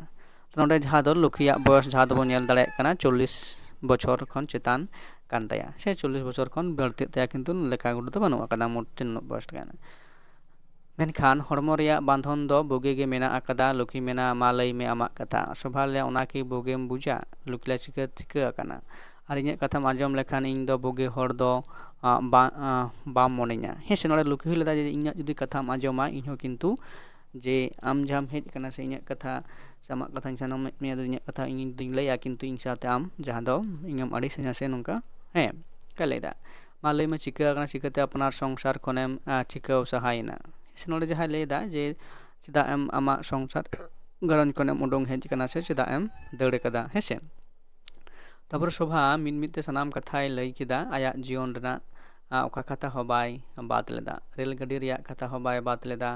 ᱛᱚ ᱱᱚᱰᱮ ᱡᱟᱦᱟᱸ ᱫᱚ ᱞᱩᱠᱷᱤᱭᱟᱜ ᱵᱚᱭᱚᱥ ᱡᱟᱦᱟᱸ ᱫᱚᱵᱚᱱ ᱧᱮᱞ ᱫᱟᱲᱮᱭᱟᱜ ᱠᱟᱱᱟ ᱪᱚᱞᱞᱤᱥ ᱵᱚᱪᱷᱚᱨ ᱠᱷᱚᱱ ᱪᱮᱛᱟᱱ ᱠᱟᱱ ᱛᱟᱭᱟ, ᱥᱮ ᱪᱚᱞᱞᱤᱥ ᱵᱚᱪᱷᱚᱨ ᱠᱷᱚᱱ ᱵᱟᱹᱲᱛᱤᱜ ᱛᱟᱭᱟ, ᱠᱤᱱᱛᱩ ᱞᱮᱠᱷᱟ ᱜᱩᱴ ᱫᱚ ᱵᱟᱹᱱᱩᱜ ᱟᱠᱟᱫᱟ ᱢᱳᱴ ᱛᱤᱱᱟᱹᱜ ᱵᱚᱭᱚᱥ ᱛᱟᱭᱟ᱾ ᱢᱮᱱᱠᱷᱟᱱ ᱦᱚᱲᱢᱚ ᱨᱮᱭᱟᱜ ᱵᱟᱸᱫᱷᱚᱱ ᱫᱚ ᱵᱩᱜᱤ ᱜᱮ ᱢᱮᱱᱟᱜ ᱟᱠᱟᱫᱟ᱾ ᱞᱩᱠᱷᱤ ᱢᱮᱱᱟ, "ᱢᱟ ᱞᱟᱹᱭ ᱢᱮ ᱟᱢᱟᱜ ᱠᱟᱛᱷᱟ᱾" ᱥᱚᱵᱷᱟ ᱞᱟᱹᱭᱟ, "ᱚᱱᱟ ᱠᱤ ᱵᱩᱜᱤᱢ ᱵᱩᱡᱟ? ᱞᱩᱠᱷᱤ ᱞᱟᱹᱭᱟ, ᱪᱤᱠᱟᱹ, ᱪᱤᱠᱟᱹ ᱟᱠᱟᱱᱟ? ᱟᱨ ᱤᱧᱟᱹᱜ ᱠᱟᱛᱷᱟᱢ ᱟᱸᱡᱚᱢ ᱞᱮᱠᱷᱟᱱ ᱤᱧ ᱫᱚ ᱵᱩᱜᱤ ᱦᱚᱲ ᱫᱚ, ᱟ, ᱵᱟ-, ᱟ, ᱵᱟᱢ ᱢᱚᱱᱮᱧᱟ?" ᱦᱮᱸ ᱥᱮ, ᱱᱚᱰᱮ ᱞᱩᱠᱷᱤ ᱦᱚᱸᱭ ᱞᱟᱹᱭᱫᱟ ᱡᱮ ᱤᱧᱟᱹᱜ ᱡᱩᱫᱤ ᱠᱟᱛᱷᱟᱢ ᱟᱸᱡᱚᱢᱟ, ᱤᱧ ᱦᱚᱸ ᱠᱤᱱᱛᱩ ᱡᱮ ᱟᱢ ᱡᱟᱦᱟᱸᱢ ᱦᱮᱡ ᱟᱠᱟᱱᱟ ᱥᱮ ᱤᱧᱟᱹᱜ ᱠᱟᱛᱷᱟ ᱥᱮ ᱟᱢᱟᱜ ᱠᱟᱛᱷᱟᱧ ᱥᱟᱱᱟᱢᱮᱫ ᱢᱮᱭᱟ, ᱤᱧᱟᱹᱜ ᱠᱟᱛᱷᱟ ᱤᱧ ᱫᱩᱧ ᱞᱟᱹᱭᱟ, ᱠᱤᱱᱛᱩ ᱤᱧ ᱥᱟᱶᱛᱮ ᱟᱢ ᱡᱟᱦᱟᱸ ᱫᱚ ᱤᱧᱮᱢ ᱟᱹᱲᱤᱥ ᱟᱹᱧᱟ ᱥᱮ ᱱᱚᱝᱠᱟ, ᱦᱮᱸ, ᱚᱱᱠᱟᱭ ᱞᱟᱹᱭᱫᱟ᱾ ᱢᱟ ᱞᱟᱹᱭ ᱢᱮ, ᱪᱤᱠᱟᱹ ᱟᱠᱟᱱᱟ, ᱪᱤᱠᱟᱹᱛᱮ ᱟᱯᱱᱟᱨ ᱥᱚᱝᱥᱟᱨ ᱠᱷᱚᱱᱮᱢ, ᱟ, ᱪᱤᱠᱟᱹᱣ ᱥᱟᱦᱟᱭᱮᱱᱟ? ᱥᱮ ᱱᱚᱰᱮ ᱡᱟᱦᱟᱸᱭ ᱞᱟᱹᱭᱫᱟ ᱡᱮ ᱪᱮᱫᱟᱜ ᱮᱢ ᱟᱢᱟᱜ ᱥᱚᱝᱥᱟᱨ ᱜᱷᱟᱨᱚᱸᱡᱽ ᱠᱷᱚᱱᱮᱢ ᱩᱰᱩᱝ ᱦᱮᱡ ᱟᱠᱟᱱᱟ ᱥᱮ ᱪᱮᱫᱟᱜ ᱮᱢ ᱫᱟᱹᱲ ᱟᱠᱟᱫᱟ, ᱦᱮᱸ ᱥᱮ? ᱛᱟᱯᱚᱨᱮ ᱥᱳᱵᱷᱟ ᱢᱤᱫ ᱢᱤᱫ ᱛᱮ ᱥᱟᱱᱟᱢ ᱠᱟᱛᱷᱟᱭ ᱞᱟᱹᱭ ᱠᱮᱫᱟ, ᱟᱭᱟᱜ ᱡᱤᱭᱚᱱ ᱨᱮᱱᱟᱜ, ᱟ, ᱚᱠᱟ ᱠᱟᱛᱷᱟ ᱦᱚᱸ ᱵᱟᱭ ᱵᱟᱫ ᱞᱮᱫᱟ᱾ ᱨᱮᱞ ᱜᱟᱹᱰᱤ ᱨᱮᱭᱟᱜ ᱠᱟᱛᱷᱟ ᱦᱚᱸ ᱵᱟᱭ ᱵᱟᱫ ᱞᱮᱫᱟ᱾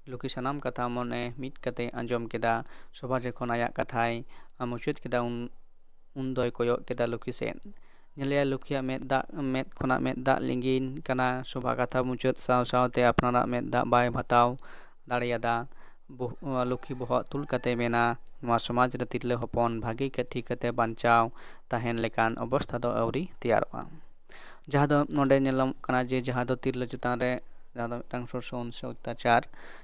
ᱞᱩᱠᱷᱤ ᱥᱟᱱᱟᱢ ᱠᱟᱛᱷᱟ ᱢᱚᱱᱮ ᱢᱤᱫ ᱠᱟᱛᱮ ᱟᱸᱡᱚᱢ ᱠᱮᱫᱟ᱾ ᱥᱳᱵᱷᱟ ᱡᱚᱠᱷᱚᱱ ᱟᱭᱟᱜ ᱠᱟᱛᱷᱟᱭ, ᱟ, ᱢᱩᱪᱟᱹᱫ ᱠᱮᱫᱟ, ᱩᱱ, ᱩᱱ ᱫᱚᱭ ᱠᱚᱭᱚᱜ ᱠᱮᱫᱟ ᱞᱩᱠᱷᱤ ᱥᱮᱫ᱾ ᱧᱮᱞᱮᱭᱟᱭ ᱞᱩᱠᱷᱤᱭᱟᱜ ᱢᱮᱫ ᱫᱟᱜ, ᱢᱮᱫ ᱠᱷᱚᱱᱟᱜ ᱢᱮᱫ ᱫᱟᱜ ᱞᱤᱸᱜᱤᱱ ᱠᱟᱱᱟ᱾ ᱥᱳᱵᱷᱟ ᱠᱟᱛᱷᱟ ᱢᱩᱪᱟᱹᱫ ᱥᱟᱶ ᱥᱟᱶᱛᱮ ᱟᱯᱱᱟᱨᱟᱜ ᱢᱮᱫ ᱫᱟᱜ ᱵᱟᱭ ᱵᱟᱛᱟᱣ ᱫᱟᱲᱮᱭᱟᱫᱟ᱾ ᱵᱚᱦ-, ᱞᱩᱠᱷᱤ ᱵᱚᱦᱚᱜ ᱛᱩᱞ ᱠᱟᱛᱮ ᱢᱮᱱᱟ, "ᱱᱚᱣᱟ ᱥᱚᱢᱟᱡᱽ ᱨᱮ ᱛᱤᱨᱞᱟᱹ ᱦᱚᱯᱚᱱ ᱵᱷᱟᱹᱜᱤ ᱠᱟ-, ᱴᱷᱤᱠ ᱠᱟᱛᱮ ᱵᱟᱧᱪᱟᱣ ᱛᱟᱦᱮᱱ ᱞᱮᱠᱟᱱ ᱚᱵᱚᱥᱛᱷᱟ ᱫᱚ ᱟᱹᱣᱨᱤ ᱛᱮᱭᱟᱨᱚᱜᱼᱟ᱾" ᱡᱟᱦᱟᱸ ᱫᱚ ᱱᱚᱰᱮ ᱧᱮᱞᱚᱜ ᱠᱟᱱᱟ ᱡᱮ ᱡᱟᱦᱟᱸ ᱫᱚ ᱛᱤᱨᱞᱟᱹ ᱪᱮᱛᱟᱱ ᱨᱮ ᱡᱟᱦᱟᱸ ᱫᱚ ᱢᱤᱫᱴᱟᱝ ᱥᱳᱥᱚᱱ ᱥᱮ ᱚᱛᱛᱟᱪᱟᱨ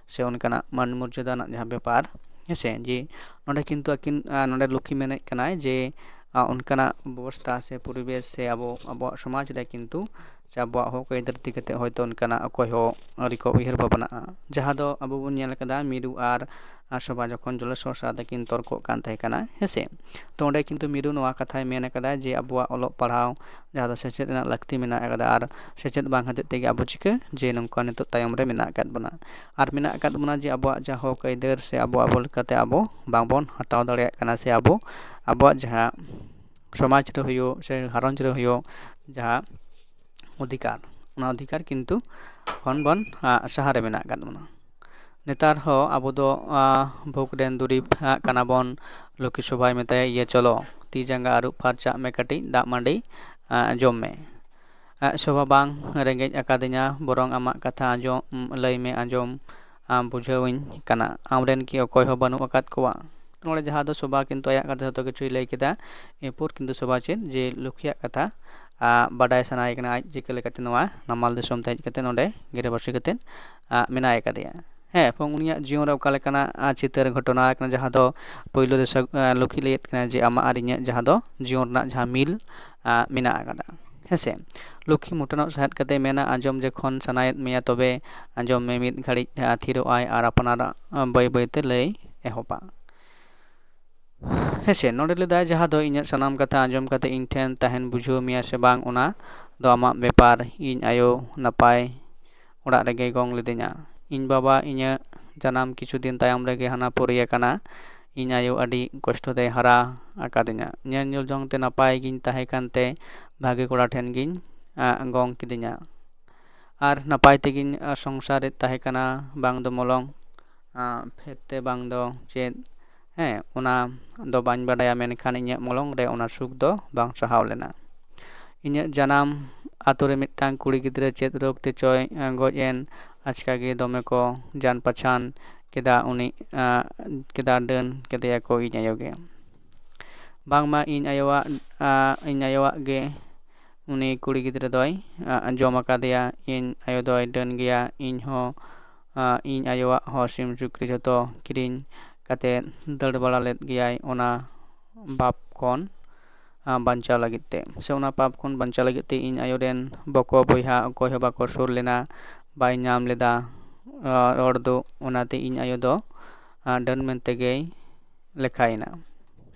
ᱥᱮ ᱚᱱᱠᱟᱱᱟᱜ ᱢᱟᱹᱱ ᱢᱚᱨᱡᱟᱫᱟ ᱨᱮᱱᱟᱜ ᱡᱟᱦᱟᱸ ᱵᱮᱯᱟᱨ, ᱦᱮᱸᱥᱮ, ᱡᱮ ᱱᱚᱰᱮ ᱠᱤᱱᱛᱩ ᱟᱹᱠᱤᱱ ᱟᱸ, ᱱᱚᱰᱮ ᱞᱩᱠᱷᱤ ᱢᱮᱱᱮᱫ ᱠᱟᱱᱟᱭ ᱡᱮ ᱟᱸ, ᱚᱱᱠᱟᱱᱟᱜ ᱵᱮᱵᱚᱥᱛᱷᱟ ᱥᱮ ᱯᱚᱨᱤᱵᱮᱥ ᱥᱮ ᱟᱵᱚ ᱟᱵᱚᱣᱟᱜ ᱥᱚᱢᱟᱡᱽ ᱨᱮ ᱠᱤᱱᱛᱩ ᱥᱮ ᱟᱵᱚᱣᱟᱜ ᱦᱚᱠ ᱟᱹᱭᱫᱟᱹᱨ ᱤᱫᱤ ᱠᱟᱛᱮ ᱦᱚᱭᱛᱳ ᱚᱱᱠᱟᱱᱟᱜ ᱚᱠᱚᱭ ᱦᱚᱸ ᱟᱹᱣᱨᱤ ᱠᱚ ᱩᱭᱦᱟᱹᱨ ᱵᱷᱟᱵᱽᱱᱟᱜᱼᱟ᱾ ᱡᱟᱦᱟᱸ ᱫᱚ ᱟᱵᱚ ᱵᱚᱱ ᱧᱮᱞ ᱠᱟᱫᱟ ᱢᱤᱨᱩ ᱟᱨ ᱟᱨ ᱥᱚᱵᱷᱟ ᱡᱚᱠᱷᱚᱱ ᱡᱚᱞᱮᱥᱚᱨ ᱥᱟᱶᱛᱮ ᱠᱤᱱ ᱛᱚᱨᱠᱚᱜ ᱠᱟᱱ ᱛᱟᱦᱮᱸ ᱠᱟᱱᱟ, ᱦᱮᱸᱥᱮ᱾ ᱛᱚ ᱚᱸᱰᱮ ᱠᱤᱱᱛᱩ ᱢᱤᱨᱩ ᱱᱚᱣᱟ ᱠᱟᱛᱷᱟᱭ ᱢᱮᱱ ᱟᱠᱟᱫᱟ ᱡᱮ ᱟᱵᱚᱣᱟᱜ ᱚᱞᱚᱜ ᱯᱟᱲᱦᱟᱣ ᱡᱟᱦᱟᱸ ᱫᱚ ᱥᱮᱪᱮᱫ ᱨᱮᱱᱟᱜ ᱞᱟᱹᱠᱛᱤ ᱢᱮᱱᱟᱜ ᱟᱠᱟᱫᱟ, ᱟᱨ ᱥᱮᱪᱮᱫ ᱵᱟᱝ ᱦᱚᱛᱮᱡ ᱛᱮᱜᱮ ᱟᱵᱚ ᱪᱤᱠᱟᱹ ᱡᱮ ᱱᱚᱝᱠᱟ ᱱᱤᱛᱚᱜ ᱛᱟᱭᱚᱢ ᱨᱮ ᱢᱮᱱᱟᱜ ᱟᱠᱟᱫ ᱵᱚᱱᱟ, ᱟᱨ ᱢᱮᱱᱟᱜ ᱟᱠᱟᱫ ᱵᱚᱱᱟ ᱡᱮ ᱟᱵᱚᱣᱟᱜ ᱡᱟᱦᱟᱸ ᱦᱚᱠ ᱟᱹᱭᱫᱟᱹᱨ ᱥᱮ ᱟᱵᱚ ᱟᱵᱚ ᱞᱮᱠᱟᱛᱮ ᱟᱵᱚ ᱵᱟᱝᱵᱚᱱ ᱦᱟᱛᱟᱣ ᱫᱟᱲᱮᱭᱟᱜ ᱠᱟᱱᱟ, ᱥᱮ ᱟᱵᱚ ᱟᱵᱚᱣᱟᱜ ᱡᱟᱦᱟᱸ ᱥᱚᱢᱟᱡᱽ ᱨᱮ ᱦᱩᱭᱩᱜ ᱥᱮ ᱜᱷᱟᱨᱚᱸᱡᱽ ᱨᱮ ᱦᱩᱭᱩᱜ ᱡᱟᱦᱟᱸ ᱚᱫᱷᱤᱠᱟᱨ, ᱚᱱᱟ ᱚᱫᱷᱤᱠᱟᱨ ᱠᱤᱱᱛᱩ ᱠᱷᱚᱱ ᱵᱚᱱ ᱟᱸ, ᱥᱟᱦᱟ ᱨᱮ ᱢᱮᱱᱟᱜ ᱟᱠᱟᱫ ᱵᱚᱱᱟ᱾ ᱱᱮᱛᱟᱨ ᱦᱚᱸ ᱟᱵᱚ ᱫᱚ ᱟᱸ, ᱵᱷᱳᱜᱽ ᱨᱮᱱ ᱫᱩᱨᱤᱵᱽ ᱟᱸ, ᱠᱟᱱᱟ ᱵᱚᱱ᱾ ᱞᱚᱠᱠᱷᱤ ᱥᱚᱵᱷᱟᱭ ᱢᱮᱛᱟᱭᱟ, "ᱤᱭᱟᱹ ᱪᱚᱞᱚ, ᱛᱤ ᱡᱟᱸᱜᱟ ᱟᱹᱨᱩᱵ ᱯᱷᱟᱨᱪᱟᱜ ᱢᱮ, ᱠᱟᱹᱴᱤᱡ ᱫᱟᱜ ᱢᱟᱹᱰᱤ ᱟᱸ, ᱡᱚᱢ ᱢᱮ᱾" ᱟᱸ, ᱥᱚᱵᱷᱟ, "ᱵᱟᱝ ᱨᱮᱸᱜᱮᱡ ᱟᱠᱟᱫᱤᱧᱟ, ᱵᱚᱨᱚᱝ ᱟᱢᱟᱜ ᱠᱟᱛᱷᱟ ᱟᱸᱡᱚᱢ, ᱞᱟᱹᱭ ᱢᱮ, ᱟᱸᱡᱚᱢ ᱟᱸ, ᱵᱩᱡᱷᱟᱹᱣᱤᱧ ᱠᱟᱱᱟ, ᱟᱢᱨᱮᱱ ᱠᱤ ᱚᱠᱚᱭ ᱦᱚᱸ ᱵᱟᱹᱱᱩᱜ ᱟᱠᱟᱫ ᱠᱚᱣᱟ?" ᱱᱚᱰᱮ ᱡᱟᱦᱟᱸ ᱫᱚ ᱥᱚᱵᱷᱟ ᱠᱤᱱᱛᱩ ᱟᱭᱟᱜ ᱠᱟᱛᱷᱟ ᱡᱷᱚᱛᱚ ᱠᱤᱪᱷᱩᱭ ᱞᱟᱹᱭ ᱠᱮᱫᱟ, ᱮᱨᱯᱚᱨ ᱠᱤᱱᱛᱩ ᱥᱚᱵᱷᱟ ᱪᱮᱫ ᱡᱮ ᱞᱚᱠᱠᱷᱤᱭᱟᱜ ᱠᱟᱛᱷᱟ ᱟᱸ, ᱵᱟᱰᱟᱭ ᱥᱟᱱᱟᱭᱮ ᱠᱟᱱᱟ ᱟᱡ ᱪᱤᱠᱟᱹ ᱞᱮᱠᱟᱛᱮ ᱱᱚᱣᱟ ᱱᱟᱢᱟᱞ ᱫᱤᱥᱚᱢ ᱛᱮ ᱦᱮᱡ ᱠᱟᱛᱮ ᱱᱚᱰᱮ ᱜᱤᱨᱟᱹᱵᱟᱹᱥᱤ ᱠᱟᱛᱮ ᱟᱸ, ᱢᱮᱱᱟᱭ ᱟᱠᱟᱫᱮᱭᱟ᱾ ᱦᱮᱸ, ᱮᱵᱚᱝ ᱩᱱᱤᱭᱟᱜ ᱡᱤᱭᱚᱱ ᱨᱮ ᱚᱠᱟ ᱞᱮᱠᱟᱱᱟᱜ ᱟᱸ, ᱪᱤᱛᱟᱹᱨ ᱜᱷᱚᱴᱚᱱᱟ ᱟᱠᱟᱱᱟ ᱡᱟᱦᱟᱸ ᱫᱚ ᱯᱳᱭᱞᱳ ᱨᱮ ᱥᱟᱹᱜ-, ᱟᱸ, ᱞᱚᱠᱠᱷᱤ ᱞᱟᱹᱭᱮᱫ ᱠᱟᱱᱟ ᱡᱮ ᱟᱢᱟᱜ ᱟᱨ ᱤᱧᱟᱹᱜ ᱡᱟᱦᱟᱸ ᱫᱚ ᱡᱤᱭᱚᱱ ᱨᱮᱱᱟᱜ ᱡᱟᱦᱟᱸ ᱢᱤᱞ ᱟᱸ, ᱢᱮᱱᱟᱜ ᱟᱠᱟᱫᱟ, ᱦᱮᱸᱥᱮ᱾ ᱞᱚᱠᱠᱷᱤ ᱢᱚᱴᱟᱱᱚᱜ ᱥᱟᱦᱮᱫ ᱠᱟᱛᱮ ᱢᱮᱱᱟ, "ᱟᱸᱡᱚᱢ ᱡᱚᱠᱷᱚᱱ ᱥᱟᱱᱟᱭᱮᱫ ᱢᱮᱭᱟ ᱛᱚᱵᱮ ᱟᱸᱡᱚᱢ ᱢᱮ᱾" ᱢᱤᱫ ᱜᱷᱟᱹᱲᱤᱡ ᱟᱸ, ᱛᱷᱤᱨᱚᱜ ᱟᱭ ᱟᱨ ᱟᱯᱱᱟᱨᱟᱜ ᱟᱸ, ᱵᱟᱹᱭ ᱵᱟᱹᱭᱛᱮ ᱞᱟᱹᱭ ᱮᱦᱚᱵᱟ᱾ ᱦᱮᱸᱥᱮ, ᱱᱚᱰᱮ ᱞᱟᱹᱭᱫᱟᱭ, ᱡᱟᱦᱟᱸ ᱫᱚ ᱤᱧᱟᱹᱜ ᱥᱟᱱᱟᱢ ᱠᱟᱛᱷᱟ ᱟᱸᱡᱚᱢ ᱠᱟᱛᱮ ᱤᱧ ᱴᱷᱮᱱ ᱛᱟᱦᱮᱱ ᱵᱩᱡᱷᱟᱹᱣ ᱢᱮᱭᱟ ᱥᱮ ᱵᱟᱝ, ᱚᱱᱟ ᱫᱚ ᱟᱢᱟᱜ ᱵᱮᱯᱟᱨ᱾ ᱤᱧ ᱟᱭᱳ ᱱᱟᱯᱟᱭ ᱚᱲᱟᱜ ᱨᱮᱜᱮᱭ ᱜᱚᱝ ᱞᱤᱫᱤᱧᱟ᱾ ᱤᱧ ᱵᱟᱵᱟ ᱤᱧᱟᱹᱜ ᱡᱟᱱᱟᱢ ᱠᱤᱪᱷᱩ ᱫᱤᱱ ᱛᱟᱭᱚᱢ ᱨᱮᱜᱮ ᱦᱟᱱᱟ ᱯᱩᱨᱤ ᱟᱠᱟᱱᱟ᱾ ᱤᱧ ᱟᱭᱳ ᱟᱹᱰᱤ ᱠᱚᱥᱴᱚ ᱛᱮᱭ ᱦᱟᱨᱟ ᱟᱠᱟᱫᱤᱧᱟ᱾ ᱧᱮᱞ ᱧᱮᱞ ᱡᱚᱝ ᱛᱮ ᱱᱟᱯᱟᱭ ᱜᱤᱧ ᱛᱟᱦᱮᱸ ᱠᱟᱱᱛᱮ ᱵᱷᱟᱜᱮ ᱠᱚᱲᱟ ᱴᱷᱮᱱ ᱜᱤᱧ, ᱟᱸ, ᱜᱚᱝ ᱠᱤᱫᱤᱧᱟ᱾ ᱟᱨ ᱱᱟᱯᱟᱭ ᱛᱮᱜᱤᱧ, ᱟᱸ, ᱥᱚᱝᱥᱟᱨᱮᱫ ᱛᱟᱦᱮᱸ ᱠᱟᱱᱟ, ᱵᱟᱝ ᱫᱚ ᱢᱚᱞᱚᱝ, ᱟᱸ, ᱯᱷᱮᱰ ᱛᱮ ᱵᱟᱝ ᱫᱚ ᱪᱮᱫ, ᱦᱮᱸ, ᱚᱱᱟ ᱫᱚ ᱵᱟᱹᱧ ᱵᱟᱰᱟᱭᱟ, ᱢᱮᱱᱠᱷᱟᱱ ᱤᱧᱟᱹᱜ ᱢᱚᱞᱚᱝ ᱨᱮ ᱚᱱᱟ ᱥᱩᱠ ᱫᱚ ᱵᱟᱝ ᱥᱟᱦᱟᱣ ᱞᱮᱱᱟ᱾ ᱤᱧᱟᱹᱜ ᱡᱟᱱᱟᱢ ᱟᱛᱳ ᱨᱮ ᱢᱤᱫᱴᱟᱝ ᱠᱩᱲᱤ ᱜᱤᱫᱽᱨᱟᱹ ᱪᱮᱫ ᱨᱳᱜᱽ ᱛᱮᱪᱚᱭ, ᱟᱸ, ᱜᱚᱡ ᱮᱱ, ᱟᱪᱠᱟ ᱜᱮ ᱫᱚᱢᱮ ᱠᱚ ᱡᱟᱱ ᱯᱟᱪᱷᱟᱱ ᱠᱮᱫᱟ ᱩᱱᱤ, ᱟᱸ, ᱠᱮᱫᱟ ᱰᱟᱹᱱ ᱠᱮᱫᱮᱭᱟᱠᱚ ᱤᱧ ᱟᱭᱳ ᱜᱮ᱾ ᱵᱟᱝᱢᱟ ᱤᱧ ᱟᱭᱳᱣᱟᱜ, ᱟᱸ, ᱤᱧ ᱟᱭᱳᱣᱟᱜ ᱜᱮ ᱩᱱᱤ ᱠᱩᱲᱤ ᱜᱤᱫᱽᱨᱟᱹ ᱫᱚᱭ ᱡᱚᱢ ᱟᱠᱟᱫᱮᱭᱟ᱾ ᱤᱧ ᱟᱭᱳ ᱫᱚᱭ ᱰᱟᱹᱱ ᱜᱮᱭᱟ᱾ ᱤᱧ ᱦᱚᱸ ᱤᱧ ᱟᱭᱳᱣᱟᱜ ᱦᱚᱸ ᱥᱤᱢ ᱥᱩᱠᱨᱤ ᱡᱷᱚᱛᱚ ᱠᱤᱨᱤᱧ ᱠᱟᱛᱮ ᱫᱟᱹᱲ ᱵᱟᱲᱟ ᱞᱮᱫ ᱜᱮᱭᱟᱭ ᱚᱱᱟ ᱯᱟᱯ ᱠᱷᱚᱱ ᱵᱟᱧᱪᱟᱣ ᱞᱟᱹᱜᱤᱫ ᱛᱮ, ᱥᱮ ᱚᱱᱟ ᱯᱟᱯ ᱠᱷᱚᱱ ᱵᱟᱧᱪᱟᱣ ᱞᱟᱹᱜᱤᱫ ᱛᱮ ᱤᱧ ᱟᱭᱳ ᱨᱮᱱ ᱵᱚᱠᱚ ᱵᱚᱭᱦᱟ ᱚᱠᱚᱭ ᱦᱚᱸ ᱵᱟᱠᱚ ᱥᱩᱨ ᱞᱮᱱᱟ, ᱵᱟᱭ ᱧᱟᱢ ᱞᱮᱫᱟ ᱨᱚᱲ ᱫᱚ᱾ ᱚᱱᱟᱛᱮ ᱤᱧ ᱟᱭᱳ ᱫᱚ ᱰᱟᱹᱱ ᱢᱮᱱᱛᱮ ᱜᱮᱭ ᱞᱮᱠᱷᱟᱭᱮᱱᱟ᱾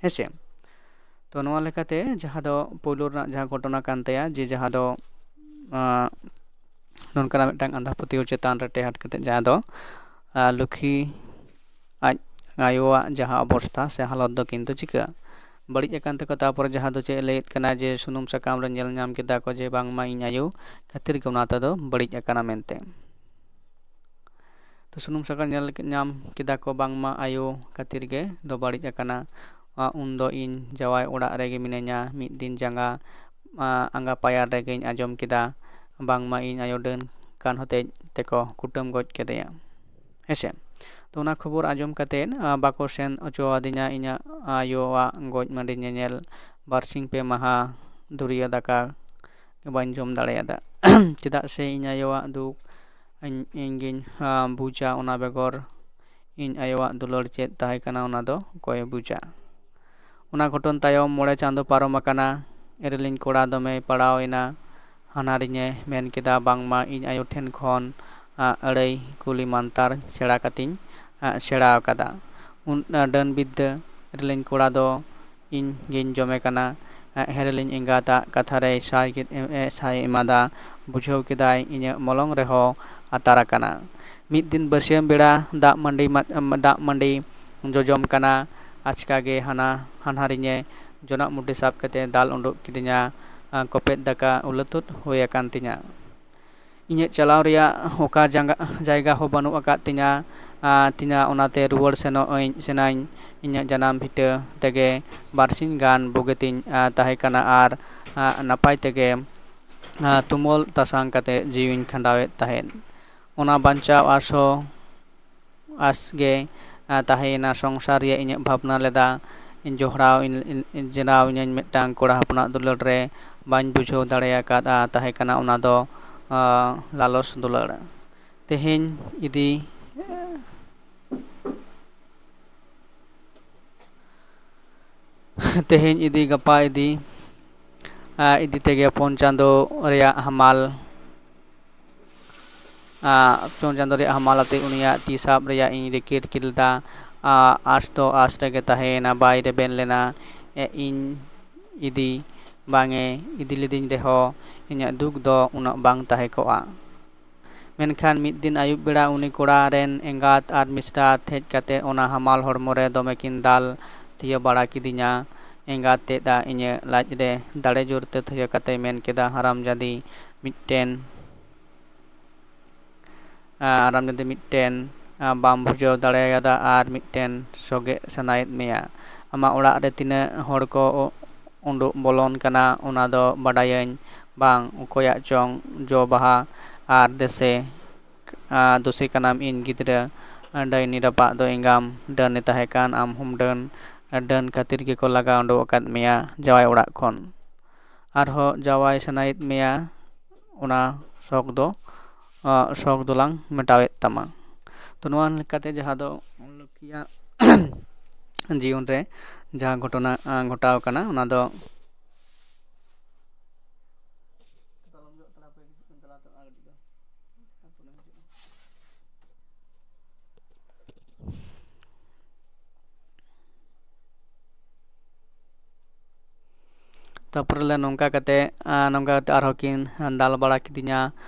ᱦᱮᱸᱥᱮ? ᱛᱚ ᱱᱚᱣᱟ ᱞᱮᱠᱟᱛᱮ ᱡᱟᱦᱟᱸ ᱫᱚ ᱯᱳᱭᱞᱳ ᱨᱮᱱᱟᱜ ᱡᱟᱦᱟᱸ ᱜᱷᱚᱴᱚᱱᱟ ᱠᱟᱱ ᱛᱟᱭᱟ, ᱡᱮ ᱡᱟᱦᱟᱸ ᱫᱚ ᱱᱚᱝᱠᱟᱱᱟᱜ ᱢᱤᱫᱴᱟᱝ ᱟᱸᱫᱷᱟ ᱯᱟᱹᱛᱭᱟᱹᱣ ᱪᱮᱛᱟᱱ ᱨᱮ ᱴᱮᱦᱟᱴ ᱠᱟᱛᱮ ᱡᱟᱦᱟᱸ ᱫᱚ ᱞᱩᱠᱷᱤ ᱟᱡ ᱟᱭᱳᱣᱟᱜ ᱡᱟᱦᱟᱸ ᱚᱵᱚᱥᱛᱷᱟ ᱥᱮ ᱦᱟᱞᱚᱛ ᱫᱚ ᱠᱤᱱᱛᱩ ᱪᱤᱠᱟᱹᱜᱼᱟ, ᱵᱟᱹᱲᱤᱡ ᱟᱠᱟᱱ ᱛᱟᱠᱚ᱾ ᱛᱟᱨᱯᱚᱨᱮ ᱡᱟᱦᱟᱸ ᱫᱚ ᱪᱮᱫ ᱮ ᱞᱟᱹᱭᱮᱫ ᱠᱟᱱᱟ ᱡᱮ ᱥᱩᱱᱩᱢ ᱥᱟᱠᱟᱢ ᱨᱮ ᱧᱮᱞ ᱧᱟᱢ ᱠᱮᱫᱟ ᱠᱚ ᱡᱮ ᱵᱟᱝᱢᱟ ᱤᱧ ᱟᱭᱳ ᱠᱷᱟᱹᱛᱤᱨ ᱜᱮ ᱚᱱᱟ ᱛᱮᱫᱚ ᱵᱟᱹᱲᱤᱡ ᱟᱠᱟᱱᱟ ᱢᱮᱱᱛᱮ᱾ ᱛᱚ ᱥᱩᱱᱩᱢ ᱥᱟᱠᱟᱢ ᱧᱮᱞ ᱧᱟᱢ ᱠᱮᱫᱟ ᱠᱚ ᱵᱟᱝᱢᱟ ᱟᱭᱳ ᱠᱷᱟᱹᱛᱤᱨ ᱜᱮ ᱫᱚ ᱵᱟᱹᱲᱤᱡ ᱟᱠᱟᱱᱟ᱾ ᱩᱱᱫᱚ ᱤᱧ ᱡᱟᱶᱟᱭ ᱚᱲᱟᱜ ᱨᱮᱜᱮ ᱢᱤᱱᱟᱹᱧᱟ᱾ ᱢᱤᱫ ᱫᱤᱱ ᱡᱟᱸᱜᱟ ᱟᱸᱜᱟ ᱯᱟᱭᱟᱨ ᱨᱮᱜᱮᱧ ᱟᱸᱡᱚᱢ ᱠᱮᱫᱟ ᱵᱟᱝᱢᱟ ᱤᱧ ᱟᱭᱳ ᱰᱟᱹᱱ ᱠᱟᱱ ᱦᱚᱛᱮᱡ ᱛᱮᱠᱚ ᱠᱩᱴᱟᱹᱢ ᱜᱚᱡ ᱠᱮᱫᱮᱭᱟ᱾ ᱦᱮᱸᱥᱮ? ᱛᱚ ᱚᱱᱟ ᱠᱷᱚᱵᱚᱨ ᱟᱸᱡᱚᱢ ᱠᱟᱛᱮᱫ ᱵᱟᱠᱚ ᱥᱮᱱ ᱦᱚᱪᱚ ᱟᱹᱫᱤᱧᱟ ᱤᱧᱟᱹᱜ ᱟᱭᱳᱣᱟᱜ ᱜᱚᱡ ᱢᱟᱹᱰᱤ ᱧᱮᱧᱮᱞ᱾ ᱵᱟᱨᱥᱤᱧ ᱯᱮ ᱢᱟᱦᱟ ᱫᱷᱩᱨᱭᱟᱹ ᱫᱟᱠᱟ ᱵᱟᱹᱧ ᱡᱚᱢ ᱫᱟᱲᱮᱭᱟᱫᱟ᱾ ᱪᱮᱫᱟᱜ ᱥᱮ ᱤᱧ ᱟᱭᱳᱣᱟᱜ ᱫᱩᱠ ᱤᱧ ᱤᱧᱜᱤᱧ ᱵᱩᱡᱟ, ᱚᱱᱟ ᱵᱮᱜᱚᱨ ᱤᱧ ᱟᱭᱳᱣᱟᱜ ᱫᱩᱞᱟᱹᱲ ᱪᱮᱫ ᱛᱟᱦᱮᱸ ᱠᱟᱱᱟ ᱚᱱᱟ ᱫᱚ ᱚᱠᱚᱭᱮ ᱵᱩᱡᱟ᱾ ᱚᱱᱟ ᱜᱷᱚᱴᱚᱱ ᱛᱟᱭᱚᱢ ᱢᱚᱬᱮ ᱪᱟᱸᱫᱚ ᱯᱟᱨᱚᱢ ᱟᱠᱟᱱᱟ᱾ ᱮᱨᱮᱞᱤᱧ ᱠᱚᱲᱟ ᱫᱚᱢᱮᱭ ᱯᱟᱲᱟᱣ ᱮᱱᱟ᱾ ᱦᱟᱱᱦᱟᱨᱤᱧᱮ ᱢᱮᱱ ᱠᱮᱫᱟ ᱵᱟᱝᱢᱟ ᱤᱧ ᱟᱭᱳ ᱴᱷᱮᱱ ᱠᱷᱚᱱ ᱟᱹᱲᱟᱹᱭ ᱠᱩᱞᱤ ᱢᱟᱱᱛᱟᱨ ᱥᱮᱬᱟ ᱠᱟᱛᱮᱧ ᱥᱮᱬᱟ ᱟᱠᱟᱫᱟ᱾ ᱰᱟᱹᱱ ᱵᱤᱫᱽᱫᱟᱹ ᱮᱨᱮᱞᱤᱧ ᱠᱚᱲᱟ ᱫᱚ ᱤᱧ ᱜᱤᱧ ᱡᱚᱢᱮ ᱠᱟᱱᱟ᱾ ᱦᱮᱨᱮᱞᱤᱧ ᱮᱸᱜᱟᱛᱟᱜ ᱠᱟᱛᱷᱟ ᱨᱮᱭ ᱥᱟᱭ ᱮᱢᱟᱫᱟ᱾ ᱵᱩᱡᱷᱟᱹᱣ ᱠᱮᱫᱟᱭ ᱤᱧᱟᱹᱜ ᱢᱚᱞᱚᱝ ᱨᱮᱦᱚᱸ ᱟᱛᱟᱨ ᱟᱠᱟᱱᱟ᱾ ᱢᱤᱫ ᱫᱤᱱ ᱵᱟᱹᱥᱭᱟᱹᱢ ᱵᱮᱲᱟ ᱫᱟᱜ ᱢᱟᱹᱰᱤ ᱫᱟᱜ ᱢᱟᱹᱰᱤ ᱡᱚᱡᱚᱢ ᱠᱟᱱᱟ᱾ ᱟᱪᱠᱟ ᱜᱮ ᱦᱟᱱᱟ ᱦᱟᱱᱦᱟᱨᱤᱧᱮ ᱡᱚᱱᱚᱜ ᱢᱩᱴᱤ ᱥᱟᱵ ᱠᱟᱛᱮ ᱫᱟᱞ ᱩᱰᱩᱠ ᱠᱤᱫᱤᱧᱟ᱾ ᱠᱚᱯᱮᱫ ᱫᱟᱠᱟ ᱩᱞᱟᱹᱛᱩᱫ ᱦᱩᱭ ᱟᱠᱟᱱ ᱛᱤᱧᱟ᱾ ᱤᱧᱟᱹᱜ ᱪᱟᱞᱟᱣ ᱨᱮᱭᱟᱜ ᱚᱠᱟ ᱡᱟᱸᱜᱟ ᱡᱟᱭᱜᱟ ᱦᱚᱸ ᱵᱟᱹᱱᱩᱜ ᱟᱠᱟᱫ ᱛᱤᱧᱟ ᱛᱤᱧᱟ ᱚᱱᱟᱛᱮ ᱨᱩᱣᱟᱹᱲ ᱥᱮᱱᱚᱜ ᱟᱹᱧ ᱥᱮᱱᱟᱧ ᱤᱧᱟᱹᱜ ᱡᱟᱱᱟᱢ ᱵᱷᱤᱴᱟᱹ ᱛᱮᱜᱮ ᱵᱟᱨᱥᱤᱧ ᱜᱟᱱ ᱵᱩᱜᱤᱛᱤᱧ ᱛᱟᱦᱮᱸ ᱠᱟᱱᱟ ᱟᱨ ᱱᱟᱯᱟᱭ ᱛᱮᱜᱮ ᱛᱩᱢᱟᱹᱞ ᱛᱟᱥᱟᱝ ᱠᱟᱛᱮ ᱡᱤᱣᱤᱧ ᱠᱷᱟᱸᱰᱟᱣᱮᱫ ᱛᱟᱦᱮᱸᱫ᱾ ᱚᱱᱟ ᱵᱟᱧᱪᱟᱣ ᱟᱥ ᱦᱚᱸ ᱟᱥ ᱜᱮ ᱛᱟᱦᱮᱸᱭᱮᱱᱟ᱾ ᱥᱚᱝᱥᱟᱨ ᱨᱮᱭᱟᱜ ᱤᱧᱟᱹᱜ ᱵᱷᱟᱵᱽᱱᱟ ᱞᱮᱫᱟ᱾ ᱡᱚᱦᱲᱟᱣ ᱡᱮᱱᱟᱣ ᱤᱧᱟᱹᱧ ᱢᱤᱫᱴᱟᱝ ᱠᱚᱲᱟ ᱦᱚᱯᱚᱱᱟᱜ ᱫᱩᱞᱟᱹᱲ ᱨᱮ ᱵᱟᱹᱧ ᱵᱩᱡᱷᱟᱹᱣ ᱫᱟᱲᱮ ᱟᱠᱟᱫᱼᱟ ᱛᱟᱦᱮᱸ ᱠᱟᱱᱟ, ᱚᱱᱟ ᱫᱚ, ᱟᱸ, ᱞᱟᱞᱚᱥ ᱫᱩᱞᱟᱹᱲ᱾ ᱛᱮᱦᱮᱧ ᱤᱫᱤ, ᱛᱮᱦᱮᱧ ᱤᱫᱤ, ᱜᱟᱯᱟ ᱤᱫᱤ, ᱟᱸ, ᱤᱫᱤ ᱛᱮᱜᱮ ᱯᱩᱱ ᱪᱟᱸᱫᱚ ᱨᱮᱭᱟᱜ ᱦᱟᱢᱟᱞ, ᱟᱸ, ᱯᱩᱱ ᱪᱟᱸᱫᱚ ᱨᱮᱭᱟᱜ ᱦᱟᱢᱟᱞ ᱟᱛᱮ ᱩᱱᱤᱭᱟᱜ ᱛᱤ ᱥᱟᱵ ᱨᱮᱭᱟᱜ ᱤᱧ ᱨᱤᱠᱤᱲ ᱠᱮᱫᱟ᱾ ᱟᱸ, ᱟᱸᱥ ᱫᱚ ᱟᱸᱥ ᱨᱮᱜᱮ ᱛᱟᱦᱮᱸᱭᱮᱱᱟ, ᱵᱟᱭ ᱨᱮᱵᱮᱱ ᱞᱮᱱᱟ᱾ ᱮ, ᱤᱧ ᱤᱫᱤ, ᱵᱟᱝᱮ ᱤᱫᱤ ᱞᱤᱫᱤᱧ ᱨᱮᱦᱚᱸ, ᱤᱧᱟᱹᱜ ᱫᱩᱠ ᱫᱚ ᱩᱱᱟᱹᱜ ᱵᱟᱝ ᱛᱟᱦᱮᱸ ᱠᱚᱜᱼᱟ᱾ ᱢᱮᱱᱠᱷᱟᱱ ᱢᱤᱫ ᱫᱤᱱ ᱟᱹᱭᱩᱵ ᱵᱮᱲᱟ ᱩᱱᱤ ᱠᱚᱲᱟ ᱨᱮᱱ ᱮᱸᱜᱟᱛ ᱟᱨ ᱢᱤᱥᱨᱟᱛ ᱦᱮᱡ ᱠᱟᱛᱮ ᱚᱱᱟ ᱦᱟᱢᱟᱞ ᱦᱚᱲᱢᱚ ᱨᱮ ᱫᱚᱢᱮ ᱠᱤᱱ ᱫᱟᱞ ᱛᱷᱤᱭᱟᱹ ᱵᱟᱲᱟ ᱠᱤᱫᱤᱧᱟ᱾ ᱮᱸᱜᱟᱛ ᱛᱮᱫ ᱟᱜ ᱤᱧᱟᱹᱜ ᱞᱟᱡ ᱨᱮ ᱫᱟᱲᱮ ᱡᱳᱨ ᱛᱮ ᱛᱷᱤᱭᱟᱹ ᱠᱟᱛᱮ ᱢᱮᱱ ᱠᱮᱫᱟ, "ᱦᱟᱨᱟᱢᱡᱟᱫᱤ ᱢᱤᱫᱴᱮᱱ, ᱟᱨ ᱟᱢ ᱡᱩᱫᱤ ᱢᱤᱫᱴᱮᱱ, ᱟᱸ, ᱵᱟᱢ ᱵᱩᱡᱷᱟᱹᱣ ᱫᱟᱲᱮᱭᱟᱫᱟ ᱟᱨ ᱢᱤᱫᱴᱮᱱ ᱥᱚᱜᱮ ᱥᱟᱱᱟᱭᱮᱫ ᱢᱮᱭᱟ, ᱟᱢᱟᱜ ᱚᱲᱟᱜ ᱨᱮ ᱛᱤᱱᱟᱹᱜ ᱦᱚᱲ ᱠᱚ ᱩ-, ᱩᱰᱩᱠ ᱵᱚᱞᱚᱱ ᱠᱟᱱᱟ, ᱚᱱᱟ ᱫᱚ ᱵᱟᱰᱟᱭᱟᱹᱧ ᱵᱟᱝ, ᱚᱠᱚᱭᱟᱜ ᱪᱚᱝ ᱡᱚ ᱵᱟᱦᱟ ᱟᱨ ᱫᱮᱥᱮ, ᱟᱸ, ᱫᱳᱥᱮ ᱠᱟᱱᱟᱢ ᱤᱧ ᱜᱤᱫᱽᱨᱟᱹ, ᱰᱟᱹᱭᱱᱤ ᱨᱟᱯᱟᱜ ᱫᱚ ᱮᱸᱜᱟᱢ, ᱰᱟᱹᱱᱮ ᱛᱟᱦᱮᱸ ᱠᱟᱱ ᱟᱢ ᱦᱚᱸᱢ ᱰᱟᱹᱱ, ᱰᱟᱹᱱ ᱠᱷᱟᱹᱛᱤᱨ ᱜᱮᱠᱚ ᱞᱟᱜᱟ ᱩᱰᱩᱠ ᱟᱠᱟᱫ ᱢᱮᱭᱟ ᱡᱟᱶᱟᱭ ᱚᱲᱟᱜ ᱠᱷᱚᱱ, ᱟᱨᱦᱚᱸ ᱡᱟᱶᱟᱭ ᱥᱟᱱᱟᱭᱮᱫ ᱢᱮᱭᱟ, ᱚᱱᱟ ᱥᱚᱠ ᱫᱚ, ᱟᱸ, ᱥᱚᱠ ᱫᱚᱞᱟᱝ ᱢᱮᱴᱟᱣᱮᱫ ᱛᱟᱢᱟ᱾ ᱛᱚ, ᱱᱚᱣᱟ ᱞᱮᱠᱟᱛᱮ ᱡᱟᱦᱟᱸ ᱫᱚ ᱞᱚᱠᱠᱷᱤᱭᱟᱜ ᱡᱤᱭᱚᱱ ᱨᱮ ᱡᱟᱦᱟᱸ ᱜᱷᱚᱴᱚᱱᱟ, ᱟᱸ, ᱜᱷᱚᱴᱟᱣ ᱠᱟᱱᱟ, ᱚᱱᱟ ᱫᱚ ᱛᱟᱨᱯᱚᱨᱮ ᱞᱮ ᱱᱚᱝᱠᱟ ᱠᱟᱛᱮ, ᱟᱸ, ᱱᱚᱝᱠᱟ ᱠᱟᱛᱮ ᱟᱨᱦᱚᱸ ᱠᱤᱱ ᱫᱟᱞ ᱵᱟᱲᱟ ᱠᱤᱫᱤᱧᱟ᱾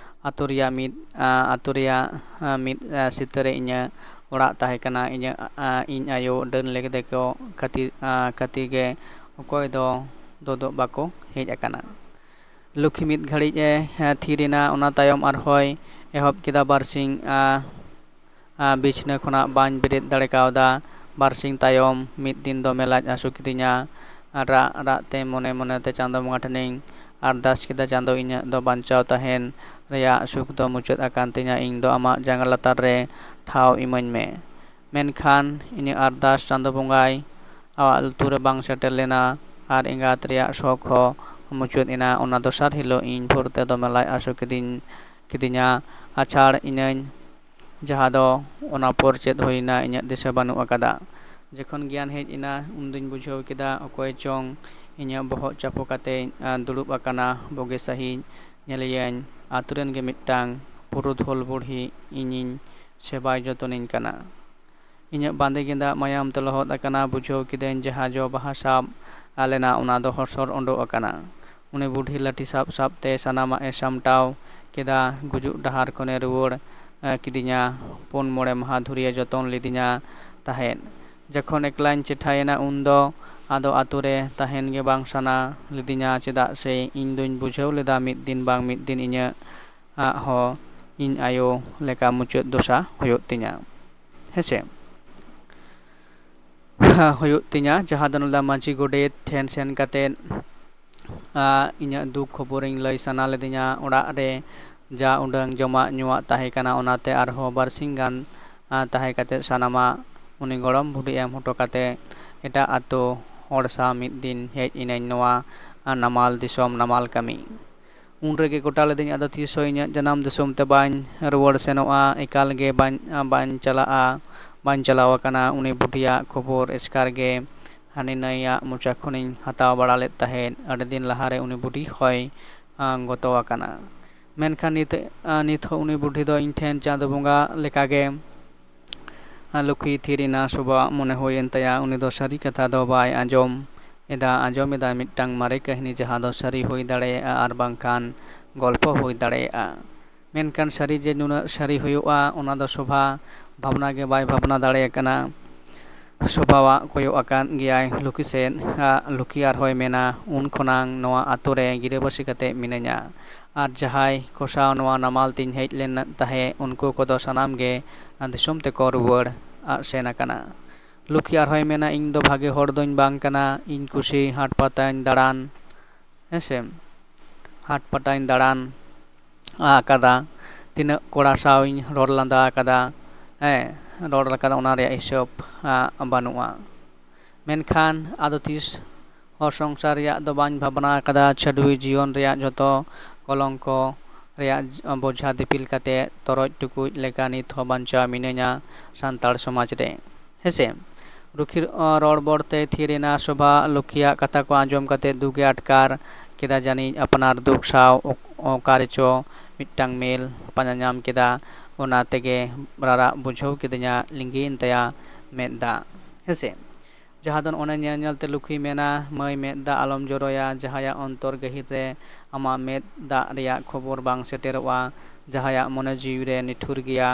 ᱟᱛᱳ ᱨᱮᱭᱟᱜ ᱢᱤᱫ, ᱟᱸ, ᱟᱛᱳ ᱨᱮᱭᱟᱜ, ᱟᱸ, ᱢᱤᱫ, ᱟᱸ, ᱥᱤᱛᱟᱹ ᱨᱮ ᱤᱧᱟᱹᱜ ᱚᱲᱟᱜ ᱛᱟᱦᱮᱸ ᱠᱟᱱᱟ᱾ ᱤᱧᱟᱹᱜ, ᱟᱸ, ᱤᱧ ᱟᱭᱳ ᱰᱟᱹᱱ ᱞᱮᱠᱟᱛᱮ ᱠᱚ ᱠᱷᱟᱹᱛᱤ-, ᱟᱸ, ᱠᱷᱟᱹᱛᱤ ᱜᱮ ᱚᱠᱚᱭ ᱫᱚ ᱫᱚᱫᱚᱜ ᱵᱟᱠᱚ ᱦᱮᱡ ᱟᱠᱟᱱᱟ᱾ ᱞᱩᱠᱷᱤ ᱢᱤᱫ ᱜᱷᱟᱹᱲᱤᱡ ᱮ, ᱮ, ᱛᱷᱤᱨ ᱮᱱᱟ᱾ ᱚᱱᱟ ᱛᱟᱭᱚᱢ ᱟᱨᱦᱚᱸᱭ ᱮᱦᱚᱵ ᱠᱮᱫᱟ ᱵᱟᱨᱥᱤᱧ, ᱟ, ᱟ, ᱵᱤᱪᱷᱱᱟᱹ ᱠᱷᱚᱱᱟᱜ ᱵᱟᱹᱧ ᱵᱮᱨᱮᱫ ᱫᱟᱲᱮ ᱠᱟᱣᱫᱟ᱾ ᱵᱟᱨᱥᱤᱧ ᱛᱟᱭᱚᱢ ᱢᱤᱫ ᱫᱤᱱ ᱫᱚᱢᱮ ᱞᱟᱡ ᱦᱟᱹᱥᱩ ᱠᱤᱫᱤᱧᱟ᱾ ᱨᱟᱜ ᱨᱟᱜ ᱛᱮ ᱢᱚᱱᱮ ᱢᱚᱱᱮ ᱛᱮ ᱪᱟᱸᱫᱚ ᱵᱚᱸᱜᱟ ᱴᱷᱮᱱᱤᱧ ᱟᱨᱫᱟᱥ ᱠᱮᱫᱟ, "ᱪᱟᱸᱫᱚ, ᱤᱧᱟᱹᱜ ᱫᱚ ᱵᱟᱧᱪᱟᱣ ᱛᱟᱦᱮᱱ ᱨᱮᱭᱟᱜ ᱥᱩᱠ ᱫᱚ ᱢᱩᱪᱟᱹᱫ ᱟᱠᱟᱱ ᱛᱤᱧᱟ, ᱤᱧ ᱫᱚ ᱟᱢᱟᱜ ᱡᱟᱸᱜᱟ ᱞᱟᱛᱟᱨ ᱨᱮ ᱴᱷᱟᱶ ᱤᱢᱟᱹᱧ ᱢᱮ᱾" ᱢᱮᱱᱠᱷᱟᱱ ᱤᱧᱟᱹᱜ ᱟᱨᱫᱟᱥ ᱪᱟᱸᱫᱚ ᱵᱚᱸᱜᱟᱭ ᱟᱢᱟᱜ ᱞᱩᱛᱩᱨ ᱨᱮ ᱵᱟᱝ ᱥᱮᱴᱮᱨ ᱞᱮᱱᱟ ᱟᱨ ᱮᱸᱜᱟᱛ ᱨᱮᱭᱟᱜ ᱥᱚᱠ ᱦᱚᱸ ᱢᱩᱪᱟᱹᱫ ᱮᱱᱟ᱾ ᱚᱱᱟ ᱫᱚᱥᱟᱨ ᱦᱤᱞᱳᱜ ᱤᱧ ᱵᱷᱳᱨ ᱛᱮ ᱫᱚᱢᱮ ᱞᱟᱡ ᱦᱟᱹᱥᱩ ᱠᱤᱫᱤᱧ ᱠᱤᱫᱤᱧᱟ᱾ ᱟᱪᱷᱟᱲ ᱤᱱᱟᱹᱧ, ᱡᱟᱦᱟᱸ ᱫᱚ ᱚᱱᱟ ᱯᱚᱨ ᱪᱮᱫ ᱦᱩᱭᱱᱟ ᱤᱧᱟᱹᱜ ᱫᱤᱥᱟᱹ ᱵᱟᱹᱱᱩᱜ ᱟᱠᱟᱫᱟ᱾ ᱡᱚᱠᱷᱚᱱ ᱜᱮᱭᱟᱱ ᱦᱮᱡ ᱮᱱᱟ, ᱩᱱᱫᱩᱧ ᱵᱩᱡᱷᱟᱹᱣ ᱠᱮᱫᱟ ᱚᱠᱚᱭ ᱪᱚᱝ ᱤᱧᱟᱹᱜ ᱵᱚᱦᱚᱜ ᱪᱟᱯᱚ ᱠᱟᱛᱮ ᱫᱩᱲᱩᱵ ᱟᱠᱟᱱᱟ᱾ ᱵᱩᱜᱤ ᱥᱟᱺᱦᱤᱡ ᱧᱮᱞᱮᱭᱟᱹᱧ, ᱟᱛᱳ ᱨᱮᱱ ᱜᱮ ᱢᱤᱫᱴᱟᱝ ᱯᱩᱨᱩᱫᱷᱩᱞ ᱵᱩᱲᱦᱤ ᱤᱧᱤᱧ ᱥᱮᱵᱟᱭ ᱡᱚᱛᱚᱱᱤᱧ ᱠᱟᱱᱟ᱾ ᱤᱧᱟᱹᱜ ᱵᱟᱸᱫᱮ ᱜᱮᱸᱫᱟᱜ ᱢᱟᱭᱟᱢ ᱛᱮ ᱞᱚᱦᱚᱫ ᱟᱠᱟᱱᱟ᱾ ᱵᱩᱡᱷᱟᱹᱣ ᱠᱤᱫᱟᱹᱧ ᱡᱟᱦᱟᱸ ᱡᱚ ᱵᱟᱦᱟ ᱥᱟᱵ ᱞᱮᱱᱟ, ᱚᱱᱟ ᱫᱚ ᱦᱚᱥᱚᱨ ᱚᱰᱚᱠ ᱟᱠᱟᱱᱟ᱾ ᱩᱱᱤ ᱵᱩᱰᱷᱤ ᱞᱟᱹᱴᱷᱤ ᱥᱟᱵ ᱥᱟᱵ ᱛᱮ ᱥᱟᱱᱟᱢᱟᱜ ᱮ ᱥᱟᱢᱴᱟᱣ ᱠᱮᱫᱟ᱾ ᱜᱩᱡᱩᱜ ᱰᱟᱦᱟᱨ ᱠᱷᱚᱱᱮ ᱨᱩᱣᱟᱹᱲ, ᱮ, ᱠᱤᱫᱤᱧᱟ᱾ ᱯᱩᱱ ᱢᱚᱬᱮ ᱢᱟᱦᱟ ᱫᱷᱩᱨᱤᱭᱟᱹ ᱡᱚᱛᱚᱱ ᱞᱤᱫᱤᱧᱟ ᱛᱟᱦᱮᱸᱫ᱾ ᱡᱚᱠᱷᱚᱱ ᱮᱠᱞᱟᱧ ᱪᱮᱴᱷᱟᱭᱮᱱᱟ, ᱩᱱᱫᱚ ᱟᱫᱚ ᱟᱛᱳ ᱨᱮ ᱛᱟᱦᱮᱱ ᱜᱮ ᱵᱟᱝ ᱥᱟᱱᱟ ᱞᱤᱫᱤᱧᱟ, ᱪᱮᱫᱟᱜ ᱥᱮ ᱤᱧ ᱫᱩᱧ ᱵᱩᱡᱷᱟᱹᱣ ᱞᱮᱫᱟ ᱢᱤᱫ ᱫᱤᱱ ᱵᱟᱝ ᱢᱤᱫ ᱫᱤᱱ ᱤᱧᱟᱹᱜ ᱟᱜ ᱦᱚᱸ ᱤᱧ ᱟᱭᱳ ᱞᱮᱠᱟ ᱢᱩᱪᱟᱹᱫ ᱫᱚᱥᱟ ᱦᱩᱭᱩᱜ ᱛᱤᱧᱟ᱾ ᱦᱮᱸᱥᱮ? ᱦᱩᱭᱩᱜ ᱛᱤᱧᱟ, ᱡᱟᱦᱟᱸ ᱫᱚ ᱱᱚᱰᱮ ᱢᱟᱹᱡᱷᱤ ᱜᱚᱰᱮᱛ ᱴᱷᱮᱱ ᱥᱮᱱ ᱠᱟᱛᱮᱫ, ᱟ, ᱤᱧᱟᱹᱜ ᱫᱩᱠ ᱠᱷᱚᱵᱚᱨᱤᱧ ᱞᱟᱹᱭ ᱥᱟᱱᱟ ᱞᱤᱫᱤᱧᱟ᱾ ᱚᱲᱟᱜ ᱨᱮ ᱡᱟ ᱩᱰᱟᱹᱝ ᱡᱚᱢᱟᱜ ᱧᱩᱣᱟᱜ ᱛᱟᱦᱮᱸ ᱠᱟᱱᱟ, ᱚᱱᱟᱛᱮ ᱟᱨᱦᱚᱸ ᱵᱟᱨᱥᱤᱧ ᱜᱟᱱ, ᱟ, ᱛᱟᱦᱮᱸ ᱠᱟᱛᱮᱫ ᱥᱟᱱᱟᱢᱟᱜ ᱩᱱᱤ ᱜᱚᱲᱚᱢ ᱵᱩᱰᱷᱤ ᱮᱢ ᱦᱚᱴᱚ ᱠᱟᱛᱮᱫ ᱮᱴᱟᱜ ᱟᱛᱳ ᱦᱚᱲ ᱥᱟᱶ ᱢᱤᱫ ᱫᱤᱱ ᱦᱮᱡ ᱮᱱᱟᱹᱧ ᱱᱚᱣᱟ, ᱟ, ᱱᱟᱢᱟᱞ ᱫᱤᱥᱚᱢ ᱱᱟᱢᱟᱞ ᱠᱟᱹᱢᱤ᱾ ᱩᱱ ᱨᱮᱜᱮ ᱜᱚᱴᱟ ᱞᱤᱫᱟᱹᱧ, ᱟᱫᱚ ᱛᱤᱥ ᱦᱚᱸ ᱤᱧᱟᱹᱜ ᱡᱟᱱᱟᱢ ᱫᱤᱥᱚᱢ ᱛᱮ ᱵᱟᱹᱧ ᱨᱩᱣᱟᱹᱲ ᱥᱮᱱᱚᱜᱼᱟ, ᱮᱠᱟᱞ ᱜᱮ ᱵᱟᱹᱧ, ᱵᱟᱹᱧ ᱪᱟᱞᱟᱜᱼᱟ, ᱵᱟᱹᱧ ᱪᱟᱞᱟᱣ ᱟᱠᱟᱱᱟ᱾ ᱩᱱᱤ ᱵᱩᱰᱷᱤᱭᱟᱜ ᱠᱷᱚᱵᱚᱨ ᱮᱥᱠᱟᱨ ᱜᱮ ᱦᱟᱹᱱᱤ ᱱᱟᱹᱭᱟᱜ ᱢᱚᱪᱟ ᱠᱷᱚᱱᱤᱧ ᱦᱟᱛᱟᱣ ᱵᱟᱲᱟ ᱞᱮᱫ ᱛᱟᱦᱮᱸᱫ᱾ ᱟᱹᱰᱤ ᱫᱤᱱ ᱞᱟᱦᱟᱨᱮ ᱩᱱᱤ ᱵᱩᱰᱷᱤ ᱦᱚᱸᱭ, ᱟ, ᱜᱚᱛᱚ ᱟᱠᱟᱱᱟ᱾ ᱢᱮᱱᱠᱷᱟᱱ ᱱᱤᱛ, ᱟ, ᱱᱤᱛ ᱦᱚᱸ ᱩᱱᱤ ᱵᱩᱰᱷᱤ ᱫᱚ ᱤᱧ ᱴᱷᱮᱱ ᱪᱟᱸᱫᱚ ᱵᱚᱸᱜᱟ ᱞᱮᱠᱟᱜᱮ ᱞᱩᱠᱷᱤ ᱛᱷᱤᱨ ᱮᱱᱟ᱾ ᱥᱚᱵᱷᱟᱣᱟᱜ ᱢᱚᱱᱮ ᱦᱩᱭᱮᱱ ᱛᱟᱭᱟ, ᱩᱱᱤ ᱫᱚ ᱥᱟᱹᱨᱤ ᱠᱟᱛᱷᱟ ᱫᱚ ᱵᱟᱭ ᱟᱸᱡᱚᱢ ᱮᱫᱟ, ᱟᱸᱡᱚᱢ ᱮᱫᱟᱭ ᱢᱤᱫᱴᱟᱝ ᱢᱟᱨᱮ ᱠᱟᱹᱦᱱᱤ, ᱡᱟᱦᱟᱸ ᱫᱚ ᱥᱟᱹᱨᱤ ᱦᱩᱭ ᱫᱟᱲᱮᱭᱟᱜᱼᱟ ᱟᱨ ᱵᱟᱝᱠᱷᱟᱱ ᱜᱚᱞᱯᱚ ᱦᱩᱭ ᱫᱟᱲᱮᱭᱟᱜᱼᱟ᱾ ᱢᱮᱱᱠᱷᱟᱱ ᱥᱟᱹᱨᱤ ᱡᱮ ᱱᱩᱱᱟᱹᱜ ᱥᱟᱹᱨᱤ ᱦᱩᱭᱩᱜᱼᱟ, ᱚᱱᱟ ᱫᱚ ᱥᱚᱵᱷᱟ ᱵᱷᱟᱵᱽᱱᱟ ᱜᱮ ᱵᱟᱭ ᱵᱷᱟᱵᱽᱱᱟ ᱫᱟᱲᱮ ᱟᱠᱟᱱᱟ᱾ ᱥᱚᱵᱷᱟᱣᱟᱜ ᱠᱚᱭᱚᱜ ᱟᱠᱟᱫ ᱜᱮᱭᱟᱭ ᱞᱩᱠᱷᱤ ᱥᱮᱫ᱾ ᱟ, ᱞᱩᱠᱷᱤ ᱟᱨᱦᱚᱸᱭ ᱢᱮᱱᱟ, ᱩᱱ ᱠᱷᱚᱱᱟᱝ ᱱᱚᱣᱟ ᱟᱛᱳ ᱨᱮ ᱜᱤᱨᱟᱹᱵᱟᱹᱥᱤ ᱠᱟᱛᱮ ᱢᱤᱱᱟᱹᱧᱟ᱾ ᱟᱨ ᱡᱟᱦᱟᱸᱭ ᱠᱚ ᱥᱟᱶ ᱱᱚᱣᱟ ᱱᱟᱢᱟᱞ ᱛᱤᱧ ᱦᱮᱡ ᱞᱮᱱ ᱛᱟᱦᱮᱸ, ᱩᱱᱠᱩ ᱠᱚᱫᱚ ᱥᱟᱱᱟᱢ ᱜᱮ ᱫᱤᱥᱚᱢ ᱛᱮᱠᱚ ᱨᱩᱣᱟᱹᱲ ᱥᱮᱱ ᱟᱠᱟᱱᱟ᱾ ᱞᱩᱠᱷᱤ ᱟᱨᱦᱚᱸᱭ ᱢᱮᱱᱟ, ᱤᱧ ᱫᱚ ᱵᱷᱟᱜᱮ ᱦᱚᱲ ᱫᱚᱧ ᱵᱟᱝ ᱠᱟᱱᱟ, ᱤᱧ ᱠᱩᱥᱤ ᱦᱟᱴ ᱯᱟᱛᱟᱧ ᱫᱟᱬᱟᱱ, ᱦᱮᱸᱥᱮ, ᱦᱟᱴ ᱯᱟᱛᱟᱧ ᱫᱟᱬᱟᱱ ᱟᱠᱟᱫᱟ, ᱛᱤᱱᱟᱹᱜ ᱠᱚᱲᱟ ᱥᱟᱶ ᱤᱧ ᱨᱚᱲ ᱞᱟᱸᱫᱟ ᱟᱠᱟᱫᱟ, ᱦᱮᱸ, ᱨᱚᱲ ᱟᱠᱟᱫᱟ, ᱚᱱᱟ ᱨᱮᱭᱟᱜ ᱦᱤᱥᱟᱹᱵ, ᱟ, ᱵᱟᱹᱱᱩᱜᱼᱟ᱾ ᱢᱮᱱᱠᱷᱟᱱ ᱟᱫᱚ ᱛᱤᱥ ᱦᱚᱲ ᱥᱚᱝᱥᱟᱨ ᱨᱮᱭᱟᱜ ᱫᱚ ᱵᱟᱹᱧ ᱵᱷᱟᱵᱽᱱᱟ ᱟᱠᱟᱫᱟ᱾ ᱪᱷᱟᱹᱰᱣᱤ ᱡᱤᱭᱚᱱ ᱨᱮᱭᱟᱜ ᱡᱷᱚᱛᱚ ᱠᱚᱞᱚᱝᱠᱚ ᱨᱮᱭᱟᱜ ᱵᱚᱡᱷᱟ ᱫᱤᱯᱤᱞ ᱠᱟᱛᱮ ᱛᱚᱨᱚᱡ ᱴᱩᱠᱩᱡ ᱞᱮᱠᱟ ᱱᱤᱛ ᱦᱚᱸ ᱵᱟᱧᱪᱟᱣ ᱢᱤᱱᱟᱹᱧᱟ ᱥᱟᱱᱛᱟᱲ ᱥᱚᱢᱟᱡᱽ ᱨᱮ᱾ ᱦᱮᱸᱥᱮ? ᱨᱩᱠᱷᱤ ᱨᱚᱲ ᱵᱚᱲᱛᱮ ᱛᱷᱤᱨ ᱮᱱᱟ ᱥᱳᱵᱷᱟ᱾ ᱞᱩᱠᱷᱤᱭᱟᱜ ᱠᱟᱛᱷᱟ ᱠᱚ ᱟᱸᱡᱚᱢ ᱠᱟᱛᱮ ᱫᱩᱠ ᱮ ᱟᱴᱠᱟᱨ ᱠᱮᱫᱟ ᱡᱟᱹᱱᱤᱡ᱾ ᱟᱯᱱᱟᱨ ᱫᱩᱠ ᱥᱟᱶ ᱚᱠᱟ ᱨᱮᱪᱚ ᱢᱤᱫᱴᱟᱝ ᱢᱮᱞ ᱯᱟᱸᱡᱟ ᱧᱟᱢ ᱠᱮᱫᱟ᱾ ᱚᱱᱟ ᱛᱮᱜᱮ ᱨᱟᱨᱟᱜ ᱵᱩᱡᱷᱟᱹᱣ ᱠᱤᱫᱤᱧᱟ᱾ ᱞᱤᱸᱜᱤᱭᱮᱱ ᱛᱟᱭᱟ ᱢᱮᱫ ᱫᱟᱜ᱾ ᱦᱮᱸᱥᱮ? ᱡᱟᱦᱟᱸ ᱫᱚ ᱚᱱᱮ ᱧᱮᱞ ᱧᱮᱞ ᱛᱮ ᱞᱩᱠᱷᱤ ᱢᱮᱱᱟ, ᱢᱟᱹᱭ, ᱢᱮᱫ ᱫᱟᱜ ᱟᱞᱚᱢ ᱡᱚᱨᱚᱭᱟ᱾ ᱡᱟᱦᱟᱸᱭᱟᱜ ᱚᱱᱛᱚᱨ ᱜᱟᱹᱦᱤᱨ ᱨᱮ ᱟᱢᱟᱜ ᱢᱮᱫ ᱫᱟᱜ ᱨᱮᱭᱟᱜ ᱠᱷᱚᱵᱚᱨ ᱵᱟᱝ ᱥᱮᱴᱮᱨᱚᱜᱼᱟ, ᱡᱟᱦᱟᱸᱭᱟᱜ ᱢᱚᱱᱮ ᱡᱤᱣᱤ ᱨᱮ ᱱᱤᱴᱷᱩᱨ ᱜᱮᱭᱟ,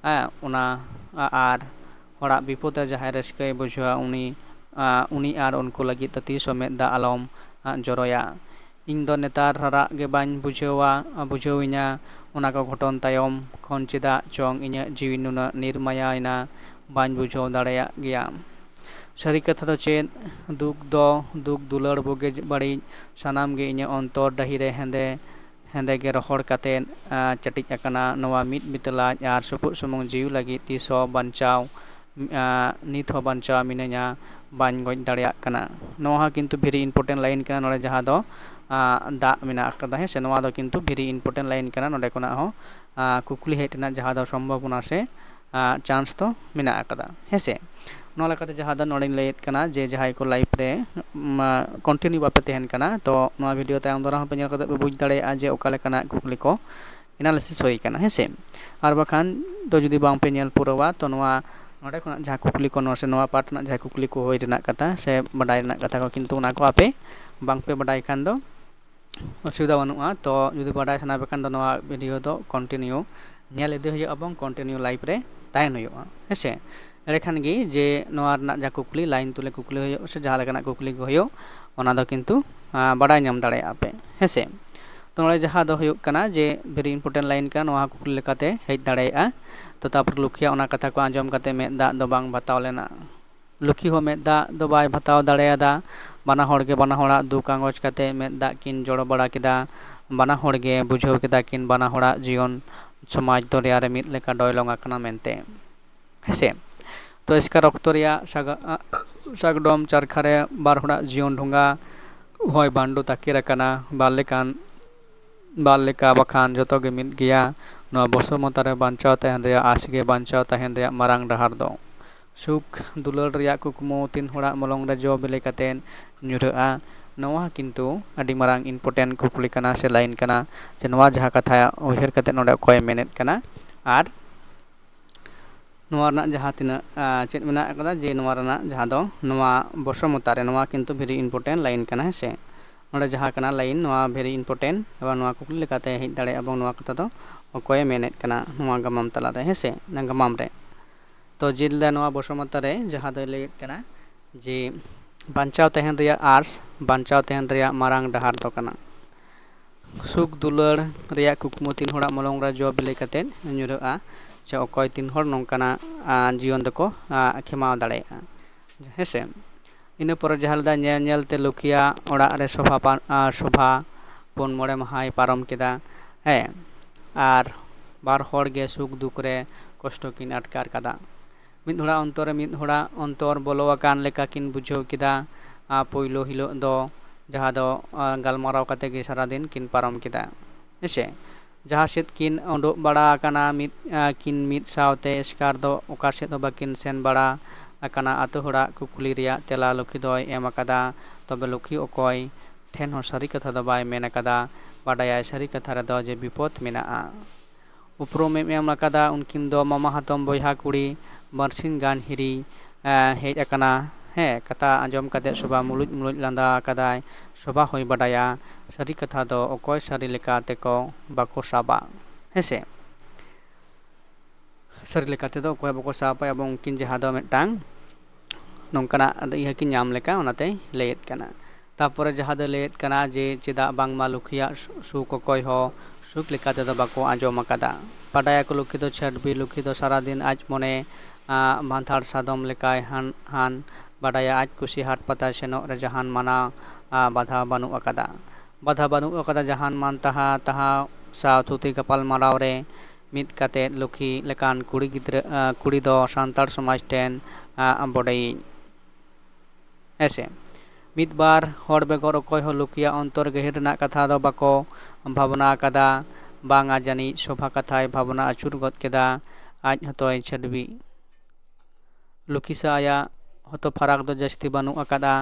ᱦᱮᱸ, ᱚᱱᱟ ᱟᱨ ᱦᱚᱲᱟᱜ ᱵᱤᱯᱚᱫ ᱨᱮ ᱡᱟᱦᱟᱸᱭ ᱨᱟᱹᱥᱠᱟᱹᱭ ᱵᱩᱡᱷᱟᱹᱣᱟ, ᱩᱱᱤ, ᱩᱱᱤ ᱟᱨ ᱩᱱᱠᱩ ᱞᱟᱹᱜᱤᱫ ᱫᱚ ᱛᱤᱥ ᱦᱚᱸ ᱢᱮᱫ ᱫᱟᱜ ᱟᱞᱚᱢ ᱡᱚᱨᱚᱭᱟ᱾ ᱤᱧ ᱫᱚ ᱱᱮᱛᱟᱨ ᱨᱟᱨᱟᱜ ᱜᱮ ᱵᱟᱹᱧ ᱵᱩᱡᱷᱟᱹᱣᱟ, ᱵᱩᱡᱷᱟᱹᱣᱤᱧᱟ᱾ ᱚᱱᱟ ᱠᱚ ᱜᱷᱚᱴᱚᱱ ᱛᱟᱭᱚᱢ ᱠᱷᱚᱱ ᱪᱮᱫᱟᱜ ᱪᱚᱝ ᱤᱧᱟᱹᱜ ᱡᱤᱣᱤ ᱱᱩᱱᱟᱹᱜ ᱱᱤᱨᱢᱟᱭᱟᱭᱮᱱᱟ, ᱵᱟᱹᱧ ᱵᱩᱡᱷᱟᱹᱣ ᱫᱟᱲᱮᱭᱟᱜ ᱜᱮᱭᱟ᱾ ᱥᱟᱹᱨᱤ ᱠᱟᱛᱷᱟ ᱫᱚ ᱪᱮᱫ? ᱫᱩᱠ ᱫᱚ, ᱫᱩᱠ ᱫᱩᱞᱟᱹᱲ ᱵᱩᱜᱤ ᱵᱟᱹᱲᱤᱡ ᱥᱟᱱᱟᱢ ᱜᱮ ᱤᱧᱟᱹᱜ ᱚᱱᱛᱚᱨ ᱰᱟᱹᱦᱤ ᱨᱮ ᱦᱮᱸᱫᱮ ᱦᱮᱸᱫᱮ ᱜᱮ ᱨᱚᱦᱚᱲ ᱠᱟᱛᱮᱫ, ᱟᱸ, ᱪᱟᱹᱴᱤᱡ ᱟᱠᱟᱱᱟ᱾ ᱱᱚᱣᱟ ᱢᱤᱫ ᱵᱤᱛᱟᱹ ᱞᱟᱡ ᱟᱨ ᱥᱩᱯᱩᱜ ᱥᱩᱢᱩᱝ ᱡᱤᱣᱤ ᱞᱟᱹᱜᱤᱫ ᱛᱤᱥ ᱦᱚᱸ ᱵᱟᱧᱪᱟᱣ, ᱟᱸ, ᱱᱤᱛ ᱦᱚᱸ ᱵᱟᱧᱪᱟᱣ ᱢᱤᱱᱟᱹᱧᱟ, ᱵᱟᱹᱧ ᱜᱚᱡ ᱫᱟᱲᱮᱭᱟᱜ ᱠᱟᱱᱟ᱾ ᱱᱚᱣᱟ ᱦᱚᱸ ᱠᱤᱱᱛᱩ very important line ᱠᱟᱱᱟ ᱱᱚᱰᱮ, ᱡᱟᱦᱟᱸ ᱫᱚ, ᱟᱸ, ᱫᱟᱜ ᱢᱮᱱᱟᱜ ᱟᱠᱟᱫᱟ, ᱦᱮᱸ ᱥᱮ? ᱱᱚᱣᱟ ᱫᱚ ᱠᱤᱱᱛᱩ very important line ᱠᱟᱱᱟ᱾ ᱱᱚᱰᱮ ᱠᱷᱚᱱᱟᱜ ᱦᱚᱸ, ᱟᱸ, ᱠᱩᱠᱞᱤ ᱦᱮᱡ ᱨᱮᱱᱟᱜ ᱡᱟᱦᱟᱸ ᱫᱚ ᱥᱚᱢᱵᱷᱚᱵᱚᱱᱟ ᱥᱮ, ᱟᱸ, chance ᱫᱚ ᱢᱮᱱᱟᱜ ᱟᱠᱟᱫᱟ, ᱦᱮᱸ ᱥᱮ? ᱱᱚᱣᱟ ᱞᱮᱠᱟᱛᱮ ᱡᱟᱦᱟᱸ ᱫᱚ ᱱᱚᱰᱮᱧ ᱞᱟᱹᱭᱮᱫ ᱠᱟᱱᱟ ᱡᱮ ᱡᱟᱦᱟᱸᱭ ᱠᱚ life ᱨᱮ, ᱩᱢ, continue ᱵᱟᱯᱮ ᱛᱟᱦᱮᱱ ᱠᱟᱱᱟ, ᱛᱚ ᱱᱚᱣᱟ video ᱛᱟᱭᱚᱢ ᱫᱟᱨᱟᱢ ᱦᱚᱸᱯᱮ ᱧᱮᱞ ᱠᱟᱛᱮ ᱯᱮ ᱵᱩᱡᱽ ᱫᱟᱲᱮᱭᱟᱜᱼᱟ ᱡᱮ ᱚᱠᱟ ᱞᱮᱠᱟᱱᱟᱜ ᱠᱩᱠᱞᱤ ᱠᱚ analysis ᱦᱩᱭ ᱠᱟᱱᱟ, ᱦᱮᱸ ᱥᱮ? ᱟᱨ ᱵᱟᱠᱷᱟᱱ ᱫᱚ ᱡᱩᱫᱤ ᱵᱟᱝ ᱯᱮ ᱧᱮᱞ ᱯᱩᱨᱟᱹᱣᱟ, ᱛᱚ ᱱᱚᱣᱟ ᱱᱚᱰᱮ ᱠᱷᱚᱱᱟᱜ ᱡᱟᱦᱟᱸ ᱠᱩᱠᱞᱤ ᱠᱚ, ᱱᱚᱣᱟ ᱥᱮ ᱱᱚᱣᱟ part ᱨᱮᱱᱟᱜ ᱡᱟᱦᱟᱸ ᱠᱩᱠᱞᱤ ᱠᱚ ᱦᱩᱭ ᱨᱮᱱᱟᱜ ᱠᱟᱛᱷᱟ ᱥᱮ ᱵᱟᱰᱟᱭ ᱨᱮᱱᱟᱜ ᱠᱟᱛᱷᱟ ᱠᱚ, ᱠᱤᱱᱛᱩ ᱚᱱᱟ ᱠᱚ ᱟᱯᱮ ᱵᱟᱝ ᱯᱮ ᱵᱟᱰᱟᱭ ᱠᱷᱟᱱ ᱫᱚ ᱚᱥᱩᱵᱤᱫᱷᱟ ᱵᱟᱹᱱᱩᱜᱼᱟ᱾ ᱛᱚ ᱡᱩᱫᱤ ᱵᱟᱰᱟᱭ ᱥᱟᱱᱟ ᱯᱮ ᱠᱷᱟᱱ ᱫᱚ ᱱᱚᱣᱟ video ᱫᱚ continue ᱧᱮᱞ ᱤᱫᱤ ᱦᱩᱭᱩᱜᱼᱟ ᱮᱵᱚᱝ continue live ᱨᱮ ᱛᱟᱦᱮᱱ ᱦᱩᱭᱩᱜᱼᱟ, ᱦᱮᱸ ᱥᱮ? ᱮᱸᱰᱮᱠᱷᱟᱱ ᱜᱮ ᱡᱮ ᱱᱚᱣᱟ ᱨᱮᱱᱟᱜ ᱡᱟᱦᱟᱸ ᱠᱩᱠᱞᱤ, line ᱛᱩᱞᱮ ᱠᱩᱠᱞᱤ ᱦᱩᱭᱩᱜ ᱥᱮ ᱡᱟᱦᱟᱸ ᱞᱮᱠᱟᱱᱟᱜ ᱠᱩᱠᱞᱤ ᱠᱚ ᱦᱩᱭᱩᱜ, ᱚᱱᱟ ᱫᱚ ᱠᱤᱱᱛᱩ, ᱟᱸ, ᱵᱟᱰᱟᱭ ᱧᱟᱢ ᱫᱟᱲᱮᱭᱟᱜᱼᱟ ᱯᱮ, ᱦᱮᱸ ᱥᱮ? ᱛᱚ ᱱᱚᱰᱮ ᱡᱟᱦᱟᱸ ᱫᱚ ᱦᱩᱭᱩᱜ ᱠᱟᱱᱟ ᱡᱮ very important line ᱠᱟᱱᱟ, ᱱᱚᱣᱟ ᱠᱩᱠᱞᱤ ᱞᱮᱠᱟᱛᱮ ᱦᱮᱡ ᱫᱟᱲᱮᱭᱟᱜᱼᱟ᱾ ᱛᱚ ᱛᱟᱨᱯᱚᱨ ᱞᱩᱠᱷᱤᱭᱟᱜ ᱚᱱᱟ ᱠᱟᱛᱷᱟ ᱠᱚ ᱟᱸᱡᱚᱢ ᱠᱟᱛᱮ ᱢᱮᱫ ᱫᱟᱜ ᱫᱚ ᱵᱟᱝ ᱵᱟᱛᱟᱣ ᱞᱮᱱᱟ᱾ ᱞᱩᱠᱷᱤ ᱦᱚᱸ ᱢᱮᱫ ᱫᱟᱜ ᱫᱚ ᱵᱟᱭ ᱵᱟᱛᱟᱣ ᱫᱟᱲᱮᱭᱟᱫᱟ᱾ ᱵᱟᱱᱟ ᱦᱚᱲ ᱜᱮ ᱵᱟᱱᱟ ᱦᱚᱲᱟᱜ ᱫᱩᱠ ᱟᱸᱜᱚᱪ ᱠᱟᱛᱮ ᱢᱮᱫ ᱫᱟᱜ ᱠᱤᱱ ᱡᱚᱲᱚ ᱵᱟᱲᱟ ᱠᱮᱫᱟ᱾ ᱵᱟᱱᱟ ᱦᱚᱲ ᱜᱮ ᱵᱩᱡᱷᱟᱹᱣ ᱠᱮᱫᱟ ᱠᱤᱱ ᱵᱟᱱᱟ ᱦᱚᱲᱟᱜ ᱡᱤᱭᱚᱱ ᱥᱚᱢᱟᱡᱽ ᱫᱚᱨᱭᱟ ᱨᱮ ᱢᱤᱫ ᱞᱮᱠᱟ ᱰᱚᱭᱞᱚᱝ ᱟᱠᱟᱱᱟ ᱢᱮᱱᱛᱮ, ᱦᱮᱸᱥᱮ? ᱛᱚ ᱮᱥᱠᱟᱨ ᱚᱠᱛᱚ ᱨᱮᱭᱟᱜ ᱥᱟᱜᱟ-, ᱟ-, ᱥᱟᱜᱰᱚᱢ ᱪᱟᱨᱠᱷᱟ ᱨᱮ ᱵᱟᱨ ᱦᱚᱲᱟᱜ ᱡᱤᱭᱚᱱ ᱰᱷᱚᱸᱜᱟ ᱦᱚᱭ ᱵᱷᱟᱱᱰᱚ ᱛᱟᱠᱮᱨ ᱟᱠᱟᱱᱟ᱾ ᱵᱟᱨ ᱞᱮᱠᱟᱱ, ᱵᱟᱨ ᱞᱮᱠᱟ ᱵᱟᱠᱷᱟᱱ ᱡᱚᱛᱚ ᱜᱮ ᱢᱤᱫ ᱜᱮᱭᱟ᱾ ᱱᱚᱣᱟ ᱵᱚᱥᱚᱢᱚᱛᱟ ᱨᱮ ᱵᱟᱧᱪᱟᱣ ᱛᱟᱦᱮᱱ ᱨᱮᱭᱟᱜ ᱟᱸᱥ ᱜᱮ ᱵᱟᱧᱪᱟᱣ ᱛᱟᱦᱮᱱ ᱨᱮᱭᱟᱜ ᱢᱟᱨᱟᱝ ᱰᱟᱦᱟᱨ ᱫᱚ᱾ ᱥᱩᱠ ᱫᱩᱞᱟᱹᱲ ᱨᱮᱭᱟᱜ ᱠᱩᱠᱢᱩ ᱛᱤᱱ ᱦᱚᱲᱟᱜ ᱢᱚᱞᱚᱝ ᱨᱮ ᱡᱚ ᱵᱤᱞᱤ ᱠᱟᱛᱮ ᱧᱩᱨᱦᱟᱹᱜᱼᱟ? ᱱᱚᱣᱟ ᱠᱤᱱᱛᱩ ᱟᱹᱰᱤ ᱢᱟᱨᱟᱝ important ᱠᱩᱠᱞᱤ ᱠᱟᱱᱟ ᱥᱮ line ᱠᱟᱱᱟ, ᱡᱮ ᱱᱚᱣᱟ ᱡᱟᱦᱟᱸ ᱠᱟᱛᱷᱟ ᱩᱭᱦᱟᱹᱨ ᱠᱟᱛᱮ ᱱᱚᱰᱮ ᱚᱠᱚᱭᱮ ᱢᱮᱱᱮᱫ ᱠᱟᱱᱟ ᱟᱨ ᱱᱚᱣᱟ ᱨᱮᱱᱟᱜ ᱡᱟᱦᱟᱸ ᱛᱤᱱᱟᱹᱜ, ᱟ, ᱪᱮᱫ ᱢᱮᱱᱟᱜ ᱟᱠᱟᱫᱟ, ᱡᱮ ᱱᱚᱣᱟ ᱨᱮᱱᱟᱜ ᱡᱟᱦᱟᱸ ᱫᱚ ᱱᱚᱣᱟ ᱵᱚᱥᱚᱢᱚᱛᱟ ᱨᱮ, ᱱᱚᱣᱟ ᱠᱤᱱᱛᱩ very important line ᱠᱟᱱᱟ, ᱦᱮᱸ ᱥᱮ᱾ ᱱᱚᱰᱮ ᱡᱟᱦᱟᱸ ᱠᱟᱱᱟ line, ᱱᱚᱣᱟ very important, ᱮᱵᱚᱝ ᱱᱚᱣᱟ ᱠᱩᱠᱞᱤ ᱞᱮᱠᱟᱛᱮ ᱦᱮᱡ ᱫᱟᱲᱮᱭᱟᱜᱼᱟ, ᱮᱵᱚᱝ ᱱᱚᱣᱟ ᱠᱟᱛᱷᱟ ᱫᱚ ᱚᱠᱚᱭᱮ ᱢᱮᱱᱮᱫ ᱠᱟᱱᱟ ᱱᱚᱣᱟ ᱜᱟᱢᱟᱢ ᱛᱟᱞᱟᱨᱮ, ᱦᱮᱸ ᱥᱮ, ᱚᱱᱟ ᱜᱟᱢᱟᱢ ᱨᱮ᱾ ᱛᱚ ᱡᱤᱞ ᱫᱟ ᱱᱚᱣᱟ ᱵᱚᱥᱚᱢᱚᱛᱟ ᱨᱮ ᱡᱟᱦᱟᱸ ᱫᱚᱭ ᱞᱟᱹᱭᱮᱫ ᱠᱟᱱᱟ ᱡᱮ ᱵᱟᱧᱪᱟᱣ ᱛᱟᱦᱮᱱ ᱨᱮᱭᱟᱜ ᱟᱸᱥ, ᱵᱟᱧᱪᱟᱣ ᱛᱟᱦᱮᱱ ᱨᱮᱭᱟᱜ ᱢᱟᱨᱟᱝ ᱰᱟᱦᱟᱨ ᱫᱚ ᱠᱟᱱᱟ᱾ ᱥᱩᱠ ᱫᱩᱞᱟᱹᱲ ᱨᱮᱭᱟᱜ ᱠᱩᱠᱢᱩ ᱛᱤᱱ ᱦᱚᱲᱟᱜ ᱢᱚᱞᱚᱝ ᱨᱮ ᱡᱚ ᱵᱤᱞᱤ ᱠᱟᱛᱮ ᱧᱩᱨᱦᱟᱹᱜᱼᱟ? ᱥᱮ ᱚᱠᱚᱭ ᱛᱤᱱ ᱦᱚᱲ ᱱᱚᱝᱠᱟᱱᱟᱜ, ᱟ, ᱡᱤᱭᱚᱱ ᱫᱚᱠᱚ, ᱟ, ᱠᱷᱮᱢᱟᱣ ᱫᱟᱲᱮᱭᱟᱜᱼᱟ? ᱦᱮᱸ ᱥᱮ᱾ ᱤᱱᱟᱹ ᱯᱚᱨᱮ ᱡᱟᱦᱟᱸ ᱞᱮᱫᱟ, ᱧᱮᱞ ᱧᱮᱞ ᱛᱮ ᱞᱩᱠᱷᱤᱭᱟᱜ ᱚᱲᱟᱜ ᱨᱮ ᱥᱚᱵᱷᱟ ᱯᱟ-, ᱟ, ᱥᱚᱵᱷᱟ ᱯᱩᱱ ᱢᱚᱬᱮ ᱢᱟᱦᱟᱭ ᱯᱟᱨᱚᱢ ᱠᱮᱫᱟ᱾ ᱦᱮᱸ, ᱟᱨ ᱵᱟᱨ ᱦᱚᱲ ᱜᱮ ᱥᱩᱠ ᱫᱩᱠ ᱨᱮ ᱠᱚᱥᱴᱚ ᱠᱤᱱ ᱟᱴᱠᱟᱨ ᱠᱟᱫᱟ᱾ ᱢᱤᱫ ᱦᱚᱲᱟᱜ ᱚᱱᱛᱚᱨ ᱨᱮ ᱢᱤᱫ ᱦᱚᱲᱟᱜ ᱚᱱᱛᱚᱨ ᱵᱚᱞᱚ ᱟᱠᱟᱱ ᱞᱮᱠᱟ ᱠᱤᱱ ᱵᱩᱡᱷᱟᱹᱣ ᱠᱮᱫᱟ᱾ ᱟ, ᱯᱳᱭᱞᱳ ᱦᱤᱞᱳᱜ ᱫᱚ ᱡᱟᱦᱟᱸ ᱫᱚ, ᱟ, ᱜᱟᱞᱢᱟᱨᱟᱣ ᱠᱟᱛᱮ ᱜᱮ ᱥᱟᱨᱟᱫᱤᱱ ᱠᱤᱱ ᱯᱟᱨᱚᱢ ᱠᱮᱫᱟ᱾ ᱦᱮᱸᱥᱮ? ᱡᱟᱦᱟᱸ ᱥᱮᱫ ᱠᱤᱱ ᱩᱰᱩᱠ ᱵᱟᱲᱟ ᱟᱠᱟᱱᱟ ᱢᱤᱫ, ᱟ, ᱠᱤᱱ ᱢᱤᱫ ᱥᱟᱶᱛᱮ, ᱮᱥᱠᱟᱨ ᱫᱚ ᱚᱠᱟ ᱥᱮᱫ ᱦᱚᱸ ᱵᱟᱹᱠᱤᱱ ᱥᱮᱱ ᱵᱟᱲᱟ ᱟᱠᱟᱱᱟ᱾ ᱟᱛᱳ ᱦᱚᱲᱟᱜ ᱠᱩᱠᱞᱤ ᱨᱮᱭᱟᱜ ᱛᱮᱞᱟ ᱞᱩᱠᱷᱤ ᱫᱚᱭ ᱮᱢ ᱟᱠᱟᱫᱟ᱾ ᱛᱚᱵᱮ ᱞᱩᱠᱷᱤ ᱚᱠᱚᱭ ᱴᱷᱮᱱ ᱦᱚᱸ ᱥᱟᱹᱨᱤ ᱠᱟᱛᱷᱟ ᱫᱚ ᱵᱟᱭ ᱢᱮᱱ ᱟᱠᱟᱫᱟ᱾ ᱵᱟᱰᱟᱭᱟᱭ ᱥᱟᱹᱨᱤ ᱠᱟᱛᱷᱟ ᱨᱮᱫᱚ ᱡᱮ ᱵᱤᱯᱚᱫ ᱢᱮᱱᱟᱜᱼᱟ᱾ ᱩᱯᱨᱩᱢᱮᱢ ᱮᱢ ᱟᱠᱟᱫᱟ᱾ ᱩᱱᱠᱤᱱ ᱫᱚ ᱢᱟᱢᱟ ᱦᱟᱛᱚᱢ ᱵᱚᱭᱦᱟ ᱠᱩᱲᱤ᱾ ᱵᱟᱨᱥᱤᱧ ᱜᱟᱱ ᱦᱤᱨᱤ, ᱮ, ᱦᱮᱡ ᱟᱠᱟᱱᱟ᱾ ᱦᱮᱸ, ᱠᱟᱛᱷᱟ ᱟᱸᱡᱚᱢ ᱠᱟᱛᱮ ᱥᱚᱵᱷᱟ ᱢᱩᱞᱩᱡ ᱢᱩᱞᱩᱡ ᱞᱟᱸᱫᱟ ᱟᱠᱟᱫᱟᱭ᱾ ᱥᱚᱵᱷᱟ ᱦᱚᱸᱭ ᱵᱟᱰᱟᱭᱟ ᱥᱟᱹᱨᱤ ᱠᱟᱛᱷᱟ ᱫᱚ ᱚᱠᱚᱭ ᱥᱟᱹᱨᱤ ᱞᱮᱠᱟ ᱛᱮᱠᱚ ᱵᱟᱠᱚ ᱥᱟᱵᱟ᱾ ᱦᱮᱸᱥᱮ? ᱥᱟᱹᱨᱤ ᱞᱮᱠᱟ ᱛᱮᱫᱚ ᱚᱠᱚᱭ ᱵᱟᱠᱚ ᱥᱟᱵᱟ, ᱮᱵᱚᱝ ᱩᱱᱠᱤᱱ ᱡᱟᱦᱟᱸ ᱫᱚ ᱢᱤᱫᱴᱟᱝ ᱱᱚᱝᱠᱟᱱᱟᱜ ᱤᱭᱟᱹ ᱠᱤᱱ ᱧᱟᱢ ᱞᱮᱠᱟ, ᱚᱱᱟᱛᱮᱭ ᱞᱟᱹᱭᱮᱫ ᱠᱟᱱᱟ᱾ ᱛᱟᱯᱚᱨᱮ ᱡᱟᱦᱟᱸ ᱫᱚᱭ ᱞᱟᱹᱭᱮᱫ ᱠᱟᱱᱟ ᱡᱮ ᱪᱮᱫᱟᱜ ᱵᱟᱝᱢᱟ ᱞᱩᱠᱷᱤᱭᱟᱜ ᱥᱩ-, ᱥᱩᱠ ᱚᱠᱚᱭ ᱦᱚᱸ ᱥᱩᱠ ᱞᱮᱠᱟ ᱛᱮᱫᱚ ᱵᱟᱠᱚ ᱟᱸᱡᱚᱢ ᱟᱠᱟᱫᱟ᱾ ᱵᱟᱰᱟᱭᱟᱠᱚ ᱞᱩᱠᱷᱤ ᱫᱚ ᱪᱷᱟᱹᱰᱵᱤ, ᱞᱩᱠᱷᱤ ᱫᱚ ᱥᱟᱨᱟᱫᱤᱱ ᱟᱡ ᱢᱚᱱᱮ, ᱟ, ᱵᱷᱟᱱᱛᱷᱟᱲ ᱥᱟᱫᱚᱢ ᱞᱮᱠᱟᱭ ᱦᱟᱱ, ᱦᱟᱱ ᱵᱟᱰᱟᱭᱟ᱾ ᱟᱡ ᱠᱩᱥᱤ ᱦᱟᱴ ᱯᱟᱛᱟ ᱥᱮᱱᱚᱜ ᱨᱮ ᱡᱟᱦᱟᱱ ᱢᱟᱱᱟ, ᱟ, ᱵᱟᱫᱷᱟ ᱵᱟᱹᱱᱩᱜ ᱟᱠᱟᱫᱟ᱾ ᱵᱟᱫᱷᱟ ᱵᱟᱹᱱᱩᱜ ᱟᱠᱟᱫᱟ ᱡᱟᱦᱟᱱ ᱢᱟᱱ ᱛᱟᱦᱟ, ᱛᱟᱦᱟ ᱥᱟᱶ ᱛᱷᱩᱛᱤ ᱜᱟᱯᱟᱞ ᱢᱟᱨᱟᱣ ᱨᱮ ᱢᱤᱫ ᱠᱟᱛᱮ ᱞᱩᱠᱷᱤ ᱞᱮᱠᱟᱱ ᱠᱩᱲᱤ ᱜᱤᱫᱽᱨᱟᱹ, ᱟ, ᱠᱩᱲᱤ ᱫᱚ ᱥᱟᱱᱛᱟᱲ ᱥᱚᱢᱟᱡᱽ ᱴᱷᱮᱱ, ᱟ, ᱵᱚᱰᱮᱭᱤᱡ᱾ ᱦᱮᱸᱥᱮ᱾ ᱢᱤᱫ ᱵᱟᱨ ᱦᱚᱲ ᱵᱮᱜᱚᱨ ᱚᱠᱚᱭ ᱦᱚᱸ ᱞᱩᱠᱷᱤᱭᱟᱜ ᱚᱱᱛᱚᱨ ᱜᱟᱹᱦᱤᱨ ᱨᱮᱱᱟᱜ ᱠᱟᱛᱷᱟ ᱫᱚ ᱵᱟᱠᱚ ᱵᱷᱟᱵᱽᱱᱟ ᱟᱠᱟᱫᱟ᱾ ᱵᱟᱝᱟ ᱡᱟᱹᱱᱤᱡ ᱥᱚᱵᱷᱟ ᱠᱟᱛᱷᱟᱭ ᱵᱷᱟᱵᱽᱱᱟ ᱟᱹᱪᱩᱨ ᱜᱚᱫ ᱠᱮᱫᱟ᱾ ᱟᱡ ᱦᱚᱸᱛᱚᱭ ᱪᱷᱟᱹᱰᱣᱤ᱾ ᱞᱩᱠᱷᱤ ᱥᱟᱶ ᱟᱭᱟᱜ ᱦᱚᱸᱛᱚ ᱯᱷᱟᱨᱟᱠ ᱫᱚ ᱡᱟᱹᱥᱛᱤ ᱵᱟᱹᱱᱩᱜ ᱟᱠᱟᱫᱟ᱾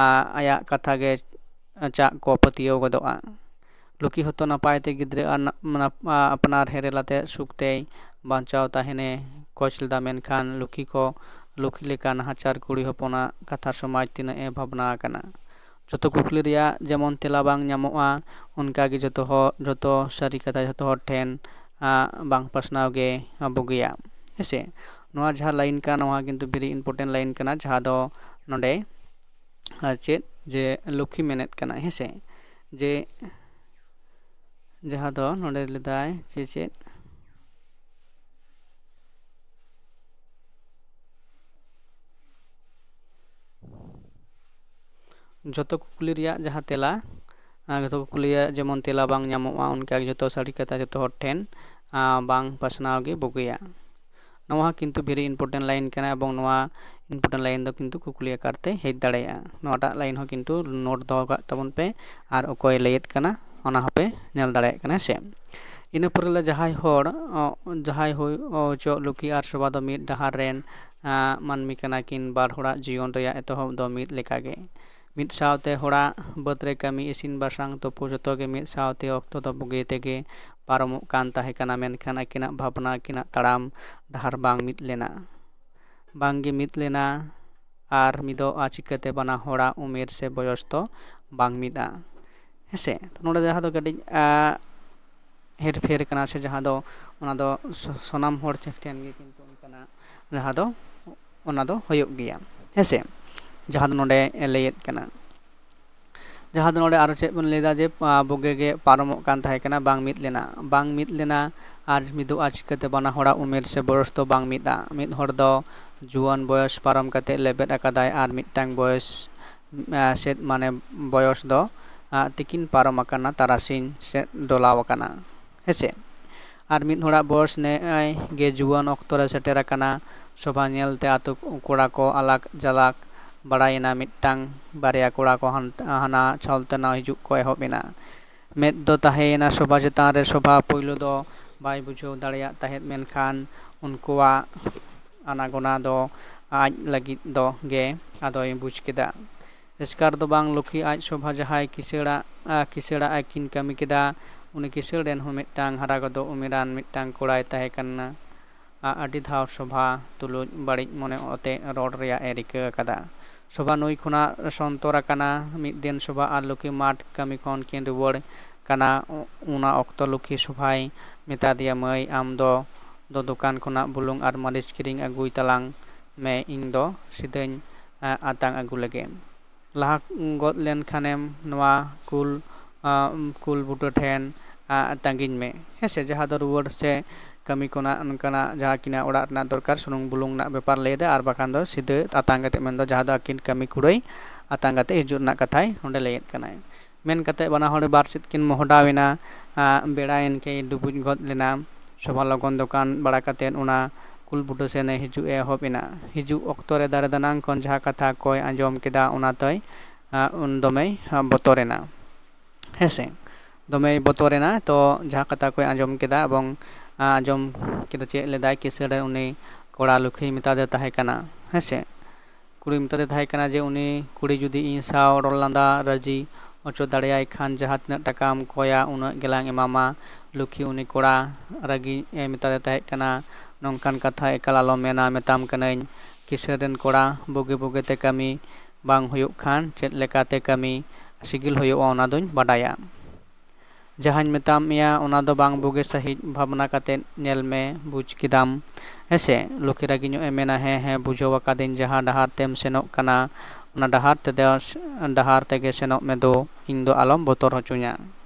ᱟ-, ᱟᱭᱟᱜ ᱠᱟᱛᱷᱟ ᱜᱮ ᱪᱟᱜ ᱠᱚ ᱯᱟᱹᱛᱭᱟᱹᱣ ᱜᱚᱫᱚᱜᱼᱟ᱾ ᱞᱩᱠᱷᱤ ᱦᱚᱸᱛᱚ ᱱᱟᱯᱟᱭ ᱛᱮ ᱜᱤᱫᱽᱨᱟᱹ ᱟᱨ ᱱᱟ-, ᱢᱟᱱᱟ-, ᱟ-, ᱟᱯᱱᱟᱨ ᱦᱮᱨᱮᱞ ᱟᱛᱮ ᱥᱩᱠ ᱛᱮᱭ ᱵᱟᱧᱪᱟᱣ ᱛᱟᱦᱮᱱᱮ ᱠᱷᱚᱡᱽ ᱞᱮᱫᱟ, ᱢᱮᱱᱠᱷᱟᱱ ᱞᱩᱠᱷᱤ ᱠᱚ, ᱞᱩᱠᱷᱤ ᱞᱮᱠᱟ ᱱᱟᱦᱟᱪᱟᱨ ᱠᱩᱲᱤ ᱦᱚᱯᱚᱱᱟᱜ ᱠᱟᱛᱷᱟ ᱥᱚᱢᱟᱡᱽ ᱛᱤᱱᱟᱹᱜ ᱮ ᱵᱷᱟᱵᱽᱱᱟ ᱟᱠᱟᱱᱟ᱾ ᱡᱚᱛᱚ ᱠᱩᱠᱞᱤ ᱨᱮᱭᱟᱜ ᱡᱮᱢᱚᱱ ᱛᱮᱞᱟ ᱵᱟᱝ ᱧᱟᱢᱚᱜᱼᱟ, ᱚᱱᱠᱟ ᱜᱮ ᱡᱚᱛᱚ ᱦᱚᱲ, ᱡᱚᱛᱚ ᱥᱟᱹᱨᱤ ᱠᱟᱛᱷᱟ ᱡᱚᱛᱚ ᱦᱚᱲ ᱴᱷᱮᱱ, ᱟ, ᱵᱟᱝ ᱯᱟᱥᱱᱟᱣ ᱜᱮ ᱵᱩᱜᱤᱭᱟ᱾ ᱦᱮᱸᱥᱮ, ᱱᱚᱣᱟ ᱡᱟᱦᱟᱸ line ᱠᱟᱱᱟ, ᱱᱚᱣᱟ ᱠᱤᱱᱛᱩ very important line ᱠᱟᱱᱟ, ᱡᱟᱦᱟᱸ ᱫᱚ ᱱᱚᱰᱮ, ᱟ, ᱪᱮᱫ ᱡᱮ ᱞᱩᱠᱷᱤ ᱢᱮᱱᱮᱫ ᱠᱟᱱᱟ, ᱦᱮᱸᱥᱮ, ᱡᱮ ᱡᱟᱦᱟᱸ ᱫᱚ ᱱᱚᱰᱮ ᱞᱮᱫᱟᱭ ᱡᱮ ᱪᱮᱫ, ᱡᱚᱛᱚ ᱠᱩᱠᱞᱤ ᱨᱮᱭᱟᱜ ᱡᱟᱦᱟᱸ ᱛᱮᱞᱟ, ᱟ, ᱡᱚᱛᱚ ᱠᱩᱠᱞᱤ ᱨᱮᱭᱟᱜ ᱡᱮᱢᱚᱱ ᱛᱮᱞᱟ ᱵᱟᱝ ᱧᱟᱢᱚᱜᱼᱟ, ᱚᱱᱠᱟ ᱜᱮ ᱡᱚᱛᱚ ᱥᱟᱹᱨᱤ ᱠᱟᱛᱷᱟ ᱡᱚᱛᱚ ᱦᱚᱲ ᱴᱷᱮᱱ, ᱟ, ᱵᱟᱝ ᱯᱟᱥᱱᱟᱣ ᱜᱮ ᱵᱩᱜᱤᱭᱟ᱾ ᱱᱚᱣᱟ ᱦᱚᱸ ᱠᱤᱱᱛᱩ very important line ᱠᱟᱱᱟ, ᱮᱵᱚᱝ ᱱᱚᱣᱟ important line ᱫᱚ ᱠᱤᱱᱛᱩ ᱠᱩᱠᱞᱤ ᱟᱠᱟᱨ ᱛᱮ ᱦᱮᱡ ᱫᱟᱲᱮᱭᱟᱜᱼᱟ᱾ ᱱᱚᱣᱟᱴᱟᱜ line ᱦᱚᱸ ᱠᱤᱱᱛᱩ note ᱫᱚᱦᱚ ᱠᱟᱜ ᱛᱟᱵᱚᱱ ᱯᱮ, ᱟᱨ ᱚᱠᱚᱭ ᱞᱟᱹᱭᱮᱫ ᱠᱟᱱᱟ ᱚᱱᱟ ᱦᱚᱸᱯᱮ ᱧᱮᱞ ᱫᱟᱲᱮᱭᱟᱜ ᱠᱟᱱᱟ, ᱦᱮᱸ ᱥᱮ᱾ ᱤᱱᱟᱹ ᱯᱚᱨᱮ ᱞᱮ ᱡᱟᱦᱟᱸᱭ ᱦᱚᱲ, ᱚ, ᱡᱟᱦᱟᱸᱭ ᱦᱩᱭ ᱚᱪᱚᱜ ᱞᱩᱠᱷᱤ ᱟᱨ ᱥᱚᱵᱷᱟ ᱫᱚ ᱢᱤᱫ ᱰᱟᱦᱟᱨ ᱨᱮᱱ, ᱟ, ᱢᱟᱹᱱᱢᱤ ᱠᱟᱱᱟ ᱠᱤᱱ, ᱵᱟᱨ ᱦᱚᱲᱟᱜ ᱡᱤᱭᱚᱱ ᱨᱮᱭᱟᱜ ᱮᱛᱚᱦᱚᱵ ᱫᱚ ᱢᱤᱫ ᱞᱮᱠᱟᱜᱮ᱾ ᱢᱤᱫ ᱥᱟᱶᱛᱮ ᱦᱚᱲᱟᱜ ᱵᱟᱹᱫᱽ ᱨᱮ ᱠᱟᱹᱢᱤ, ᱤᱥᱤᱱ ᱵᱟᱥᱟᱝ, ᱛᱩᱯᱩ, ᱡᱚᱛᱚ ᱜᱮ ᱢᱤᱫ ᱥᱟᱶᱛᱮ ᱚᱠᱛᱚ ᱫᱚ ᱵᱩᱜᱤ ᱛᱮᱜᱮ ᱯᱟᱨᱚᱢᱚᱜ ᱠᱟᱱ ᱛᱟᱦᱮᱸ ᱠᱟᱱᱟ, ᱢᱮᱱᱠᱷᱟᱱ ᱟᱹᱠᱤᱱᱟᱜ ᱵᱷᱟᱵᱽᱱᱟ, ᱟᱹᱠᱤᱱᱟᱜ ᱛᱟᱲᱟᱢ ᱰᱟᱦᱟᱨ ᱵᱟᱝ ᱢᱤᱫ ᱞᱮᱱᱟ᱾ ᱵᱟᱝ ᱜᱮ ᱢᱤᱫ ᱞᱮᱱᱟ᱾ ᱟᱨ ᱢᱤᱫᱚᱜᱼᱟ ᱪᱤᱠᱟᱹᱛᱮ ᱵᱟᱱᱟ ᱦᱚᱲᱟᱜ ᱩᱢᱮᱨ ᱥᱮ ᱵᱚᱭᱚᱥ ᱫᱚ ᱵᱟᱝ ᱢᱤᱫᱼᱟ? ᱦᱮᱸᱥᱮ, ᱛᱚ ᱱᱚᱰᱮ ᱡᱟᱦᱟᱸ ᱫᱚ ᱠᱟᱹᱴᱤᱡ, ᱟ, ᱦᱮᱨᱯᱷᱮᱨ ᱠᱟᱱᱟ, ᱥᱮ ᱡᱟᱦᱟᱸ ᱫᱚ, ᱚᱱᱟ ᱫᱚ ᱥᱚ-, ᱥᱟᱱᱟᱢ ᱦᱚᱲ ᱴᱷᱮᱱ ᱜᱮ ᱠᱤᱱᱛᱩ ᱚᱱᱠᱟᱱᱟᱜ ᱡᱟᱦᱟᱸ ᱫᱚ, ᱚᱱᱟ ᱫᱚ ᱦᱩᱭᱩᱜ ᱜᱮᱭᱟ, ᱦᱮᱸᱥᱮ, ᱡᱟᱦᱟᱸ ᱫᱚ ᱱᱚᱰᱮ ᱞᱟᱹᱭᱮᱫ ᱠᱟᱱᱟ᱾ ᱡᱟᱦᱟᱸ ᱫᱚ ᱱᱚᱰᱮ ᱟᱨᱚ ᱪᱮᱫ ᱵᱚᱱ ᱞᱟᱹᱭᱫᱟ ᱡᱮ, ᱟ, ᱵᱩᱜᱤ ᱜᱮ ᱯᱟᱨᱚᱢᱚᱜ ᱠᱟᱱ ᱛᱟᱦᱮᱸ ᱠᱟᱱᱟ, ᱵᱟᱝ ᱢᱤᱫ ᱞᱮᱱᱟ, ᱵᱟᱝ ᱢᱤᱫ ᱞᱮᱱᱟ᱾ ᱟᱨ ᱢᱤᱫᱚᱜᱼᱟ ᱪᱤᱠᱟᱹᱛᱮ ᱵᱟᱱᱟ ᱦᱚᱲᱟᱜ ᱩᱢᱮᱨ ᱥᱮ ᱵᱚᱭᱚᱥ ᱫᱚ ᱵᱟᱝ ᱢᱤᱫᱼᱟ? ᱢᱤᱫ ᱦᱚᱲ ᱫᱚ ᱡᱩᱣᱟᱹᱱ ᱵᱚᱭᱚᱥ ᱯᱟᱨᱚᱢ ᱠᱟᱛᱮ ᱞᱮᱵᱮᱫ ᱟᱠᱟᱫᱟᱭ, ᱟᱨ ᱢᱤᱫᱴᱟᱝ ᱵᱚᱭᱚᱥ, ᱟ, ᱥᱮᱫ ᱢᱟᱱᱮ ᱵᱚᱭᱚᱥ ᱫᱚ, ᱟ, ᱛᱤᱠᱤᱱ ᱯᱟᱨᱚᱢ ᱟᱠᱟᱱᱟ, ᱛᱟᱨᱟᱥᱤᱧ ᱥᱮᱫ ᱰᱚᱞᱟᱣ ᱟᱠᱟᱱᱟ, ᱦᱮᱸᱥᱮ᱾ ᱟᱨ ᱢᱤᱫ ᱦᱚᱲᱟᱜ ᱵᱚᱭᱚᱥ ᱱᱮᱜᱼᱮ ᱜᱮ ᱡᱩᱣᱟᱹᱱ ᱚᱠᱛᱚ ᱨᱮ ᱥᱮᱴᱮᱨ ᱟᱠᱟᱱᱟ᱾ ᱥᱚᱵᱷᱟ ᱧᱮᱞᱛᱮ ᱟᱛᱳ ᱠᱚᱲᱟ ᱠᱚ ᱟᱞᱟᱠ ᱡᱟᱞᱟᱠ ᱵᱟᱲᱟᱭᱮᱱᱟ ᱢᱤᱫᱴᱟᱝ ᱵᱟᱨᱭᱟ ᱠᱚᱲᱟ ᱠᱚ ᱦᱟᱱ-, ᱦᱟᱱᱟ ᱪᱷᱚᱞ ᱛᱮ ᱱᱟᱣᱟ ᱦᱤᱡᱩᱜ ᱠᱚ ᱮᱦᱚᱵ ᱮᱱᱟ᱾ ᱢᱮᱫ ᱫᱚ ᱛᱟᱦᱮᱸᱭᱮᱱᱟ ᱥᱳᱵᱷᱟ ᱪᱮᱛᱟᱱ ᱨᱮ᱾ ᱥᱳᱵᱷᱟ ᱯᱳᱭᱞᱳ ᱫᱚ ᱵᱟᱭ ᱵᱩᱡᱷᱟᱹᱣ ᱫᱟᱲᱮᱭᱟᱜ ᱛᱟᱦᱮᱸᱫ, ᱢᱮᱱᱠᱷᱟᱱ ᱩᱱᱠᱩᱣᱟᱜ ᱟᱱᱟᱜᱚᱱᱟ ᱫᱚ ᱟᱡ ᱞᱟᱹᱜᱤᱫ ᱫᱚ ᱜᱮ ᱟᱫᱚᱭ ᱵᱩᱡᱽ ᱠᱮᱫᱟ᱾ ᱮᱥᱠᱟᱨ ᱫᱚ ᱵᱟᱝ, ᱞᱩᱠᱷᱤ ᱟᱡ ᱥᱳᱵᱷᱟ ᱡᱟᱦᱟᱸᱭ ᱠᱤᱥᱟᱹᱲᱟᱜ, ᱟ, ᱠᱤᱥᱟᱹᱲᱟᱜ ᱮ ᱠᱤᱱ ᱠᱟᱹᱢᱤ ᱠᱮᱫᱟ, ᱩᱱᱤ ᱠᱤᱥᱟᱹᱲ ᱨᱮᱱ ᱦᱚᱸ ᱢᱤᱫᱴᱟᱝ ᱦᱟᱨᱟ ᱜᱚᱫᱚᱜ ᱩᱢᱮᱨᱟᱱ ᱢᱤᱫᱴᱟᱝ ᱠᱚᱲᱟᱭ ᱛᱟᱦᱮᱸ ᱠᱟᱱᱟ᱾ ᱟ-, ᱟᱹᱰᱤ ᱫᱷᱟᱣ ᱥᱳᱵᱷᱟ ᱛᱩᱞᱩᱡ ᱵᱟᱹᱲᱤᱡ ᱢᱚᱱᱮ ᱚᱛᱮ ᱨᱚᱲ ᱨᱮᱭᱟᱜ ᱮ ᱨᱤᱠᱟᱹ ᱟᱠᱟᱫᱟ᱾ ᱥᱳᱵᱷᱟ ᱱᱩᱭ ᱠᱷᱚᱱᱟᱜ ᱥᱚᱱᱛᱚᱨ ᱟᱠᱟᱱᱟ᱾ ᱢᱤᱫ ᱫᱤᱱ ᱥᱳᱵᱷᱟ ᱟᱨ ᱞᱩᱠᱷᱤ ᱢᱟᱴᱷ ᱠᱟᱹᱢᱤ ᱠᱷᱚᱱ ᱠᱤᱱ ᱨᱩᱣᱟᱹᱲ ᱠᱟᱱᱟ᱾ ᱚ-, ᱚᱱᱟ ᱚᱠᱛᱚ ᱞᱩᱠᱷᱤ ᱥᱳᱵᱷᱟᱭ ᱢᱮᱛᱟ ᱫᱮᱭᱟ, "ᱢᱟᱹᱭ, ᱟᱢ ᱫᱚ, ᱫᱚ ᱫᱚᱠᱟᱱ ᱠᱷᱚᱱᱟᱜ ᱵᱩᱞᱩᱝ ᱟᱨ ᱢᱟᱹᱨᱤᱪ ᱠᱤᱨᱤᱧ ᱟᱹᱜᱩᱭ ᱛᱟᱞᱟᱝ ᱢᱮ, ᱤᱧ ᱫᱚ ᱥᱤᱫᱷᱟᱹᱧ, ᱟ, ᱟᱛᱟᱝ ᱟᱹᱜᱩ ᱞᱮᱜᱮ᱾ ᱞᱟᱦᱟ ᱜᱚᱫ ᱞᱮᱱ ᱠᱷᱟᱱᱮᱢ ᱱᱚᱣᱟ ᱠᱩᱞ, ᱟ, ᱠᱩᱞ ᱵᱩᱴᱟᱹ ᱴᱷᱮᱱ, ᱟ, ᱛᱟᱺᱜᱤᱧ ᱢᱮ", ᱦᱮᱸ ᱥᱮ, ᱡᱟᱦᱟᱸ ᱫᱚ ᱨᱩᱣᱟᱹᱲ ᱥᱮ ᱠᱟᱹᱢᱤ ᱠᱷᱚᱱᱟᱜ ᱚᱱᱠᱟᱱᱟᱜ ᱡᱟᱦᱟᱸ ᱠᱤᱱᱟ ᱚᱲᱟᱜ ᱨᱮᱱᱟᱜ ᱫᱚᱨᱠᱟᱨ, ᱥᱩᱱᱩᱢ ᱵᱩᱞᱩᱝ ᱨᱮᱱᱟᱜ ᱵᱮᱯᱟᱨ ᱞᱟᱹᱭ ᱮᱫᱟ, ᱟᱨ ᱵᱟᱠᱷᱟᱱ ᱫᱚ ᱥᱤᱫᱷᱟᱹ ᱟᱛᱟᱝ ᱠᱟᱛᱮ, ᱢᱮᱱᱫᱚ ᱡᱟᱦᱟᱸ ᱫᱚ ᱟᱹᱠᱤᱱ ᱠᱟᱹᱢᱤ ᱠᱩᱲᱟᱹᱭ ᱟᱛᱟᱝ ᱠᱟᱛᱮ ᱦᱤᱡᱩᱜ ᱨᱮᱱᱟᱜ ᱠᱟᱛᱷᱟᱭ ᱚᱸᱰᱮ ᱞᱟᱹᱭᱮᱫ ᱠᱟᱱᱟᱭ᱾ ᱢᱮᱱ ᱠᱟᱛᱮ ᱵᱟᱱᱟ ᱦᱚᱲ ᱵᱟᱨ ᱥᱮᱫ ᱠᱤᱱ ᱢᱚᱦᱰᱟᱣ ᱮᱱᱟ᱾ ᱟ, ᱵᱮᱲᱟᱭᱮᱱ ᱠᱷᱮ ᱰᱩᱵᱩᱡ ᱜᱚᱫ ᱞᱮᱱᱟ᱾ ᱥᱳᱵᱷᱟ ᱞᱚᱜᱚᱱ ᱫᱚᱠᱟᱱ ᱵᱟᱲᱟ ᱠᱟᱛᱮ ᱚᱱᱟ ᱠᱩᱞ ᱵᱩᱴᱟᱹ ᱥᱮᱱ ᱮ ᱦᱤᱡᱩᱜ ᱮ ᱮᱦᱚᱵ ᱮᱱᱟ᱾ ᱦᱤᱡᱩᱜ ᱚᱠᱛᱚ ᱨᱮ ᱫᱟᱨᱮ ᱫᱟᱱᱟᱝ ᱠᱷᱚᱱ ᱡᱟᱦᱟᱸ ᱠᱟᱛᱷᱟ ᱠᱚᱭ ᱟᱸᱡᱚᱢ ᱠᱮᱫᱟ, ᱚᱱᱟ ᱛᱮᱭ, ᱟ, ᱩᱱ ᱫᱚᱢᱮᱭ, ᱟ, ᱵᱚᱛᱚᱨ ᱮᱱᱟ᱾ ᱦᱮᱸ ᱥᱮ? ᱫᱚᱢᱮᱭ ᱵᱚᱛᱚᱨ ᱮᱱᱟ᱾ ᱛᱚ ᱡᱟᱦᱟᱸ ᱠᱟᱛᱷᱟ ᱠᱚᱭ ᱟᱸᱡᱚᱢ ᱠᱮᱫᱟ, ᱮᱵᱚᱝ, ᱟ, ᱟᱸᱡᱚᱢ ᱠᱮᱫᱟ ᱪᱮᱫ ᱞᱮᱫᱟᱭ, ᱠᱤᱥᱟᱹᱲ ᱨᱮᱱ ᱩᱱᱤ ᱠᱚᱲᱟ ᱞᱩᱠᱷᱤᱭ ᱢᱮᱛᱟ ᱫᱮ ᱛᱟᱦᱮᱸ ᱠᱟᱱᱟ᱾ ᱦᱮᱸ ᱥᱮ? ᱠᱩᱲᱤ ᱢᱮᱛᱟ ᱫᱮ ᱛᱟᱦᱮᱸ ᱠᱟᱱᱟ ᱡᱮ ᱩᱱᱤ ᱠᱩᱲᱤ ᱡᱩᱫᱤ ᱤᱧ ᱥᱟᱶ ᱨᱚᱲ ᱞᱟᱸᱫᱟ ᱨᱟᱹᱡᱤ ᱦᱚᱪᱚ ᱫᱟᱲᱮᱭᱟᱭ ᱠᱷᱟᱱ ᱡᱟᱦᱟᱸ ᱛᱤᱱᱟᱹᱜ ᱴᱟᱠᱟᱢ ᱠᱚᱭᱟ ᱩᱱᱟᱹᱜ ᱜᱮᱞᱟᱝ ᱮᱢᱟᱢᱟ᱾ ᱞᱩᱠᱷᱤ ᱩᱱᱤ ᱠᱚᱲᱟ ᱨᱟᱹᱜᱤ ᱮ ᱢᱮᱛᱟ ᱫᱮ ᱛᱟᱦᱮᱸ ᱠᱟᱱᱟ, "ᱱᱚᱝᱠᱟᱱ ᱠᱟᱛᱷᱟ ᱮᱠᱟᱞ ᱟᱞᱚᱢ ᱢᱮᱱᱟ, ᱢᱮᱛᱟᱢ ᱠᱟᱹᱱᱟᱹᱧ ᱠᱤᱥᱟᱹᱬ ᱨᱮᱱ ᱠᱚᱲᱟ ᱵᱩᱜᱤ ᱵᱩᱜᱤ ᱛᱮ ᱠᱟᱹᱢᱤ ᱵᱟᱝ ᱦᱩᱭᱩᱜ ᱠᱷᱟᱱ ᱪᱮᱫ ᱞᱮᱠᱟᱛᱮ ᱠᱟᱹᱢᱤ ᱥᱤᱜᱤᱞ ᱦᱩᱭᱩᱜᱼᱟ ᱚᱱᱟ ᱫᱩᱧ ᱵᱟᱰᱟᱭᱟ᱾ ᱡᱟᱦᱟᱸᱧ ᱢᱮᱛᱟᱢ ᱢᱮᱭᱟ ᱚᱱᱟ ᱫᱚ ᱵᱟᱝ ᱵᱩᱜᱤ ᱥᱟᱺᱦᱤᱡ ᱵᱷᱟᱵᱽᱱᱟ ᱠᱟᱛᱮ ᱧᱮᱞ ᱢᱮ, ᱵᱩᱡᱽ ᱠᱮᱫᱟᱢ ᱦᱮᱸ ᱥᱮ?" ᱞᱩᱠᱷᱤ ᱨᱟᱹᱜᱤ ᱧᱚᱜ ᱮ ᱢᱮᱱᱟ, "ᱦᱮᱸ, ᱦᱮᱸ, ᱵᱩᱡᱷᱟᱹᱣ ᱟᱠᱟᱫᱟᱹᱧ, ᱡᱟᱦᱟᱸ ᱰᱟᱦᱟᱨ ᱛᱮᱢ ᱥᱮᱱᱚᱜ ᱠᱟᱱᱟ ᱚᱱᱟ ᱰᱟᱦᱟᱨ ᱛᱮᱫᱚ, ᱰᱟᱦᱟᱨ ᱛᱮᱜᱮ ᱥᱮᱱᱚᱜ ᱢᱮ ᱫᱳ, ᱤᱧ ᱫᱚ ᱟᱞᱚᱢ ᱵᱚᱛᱚᱨ ᱦᱚᱪᱚᱧᱟ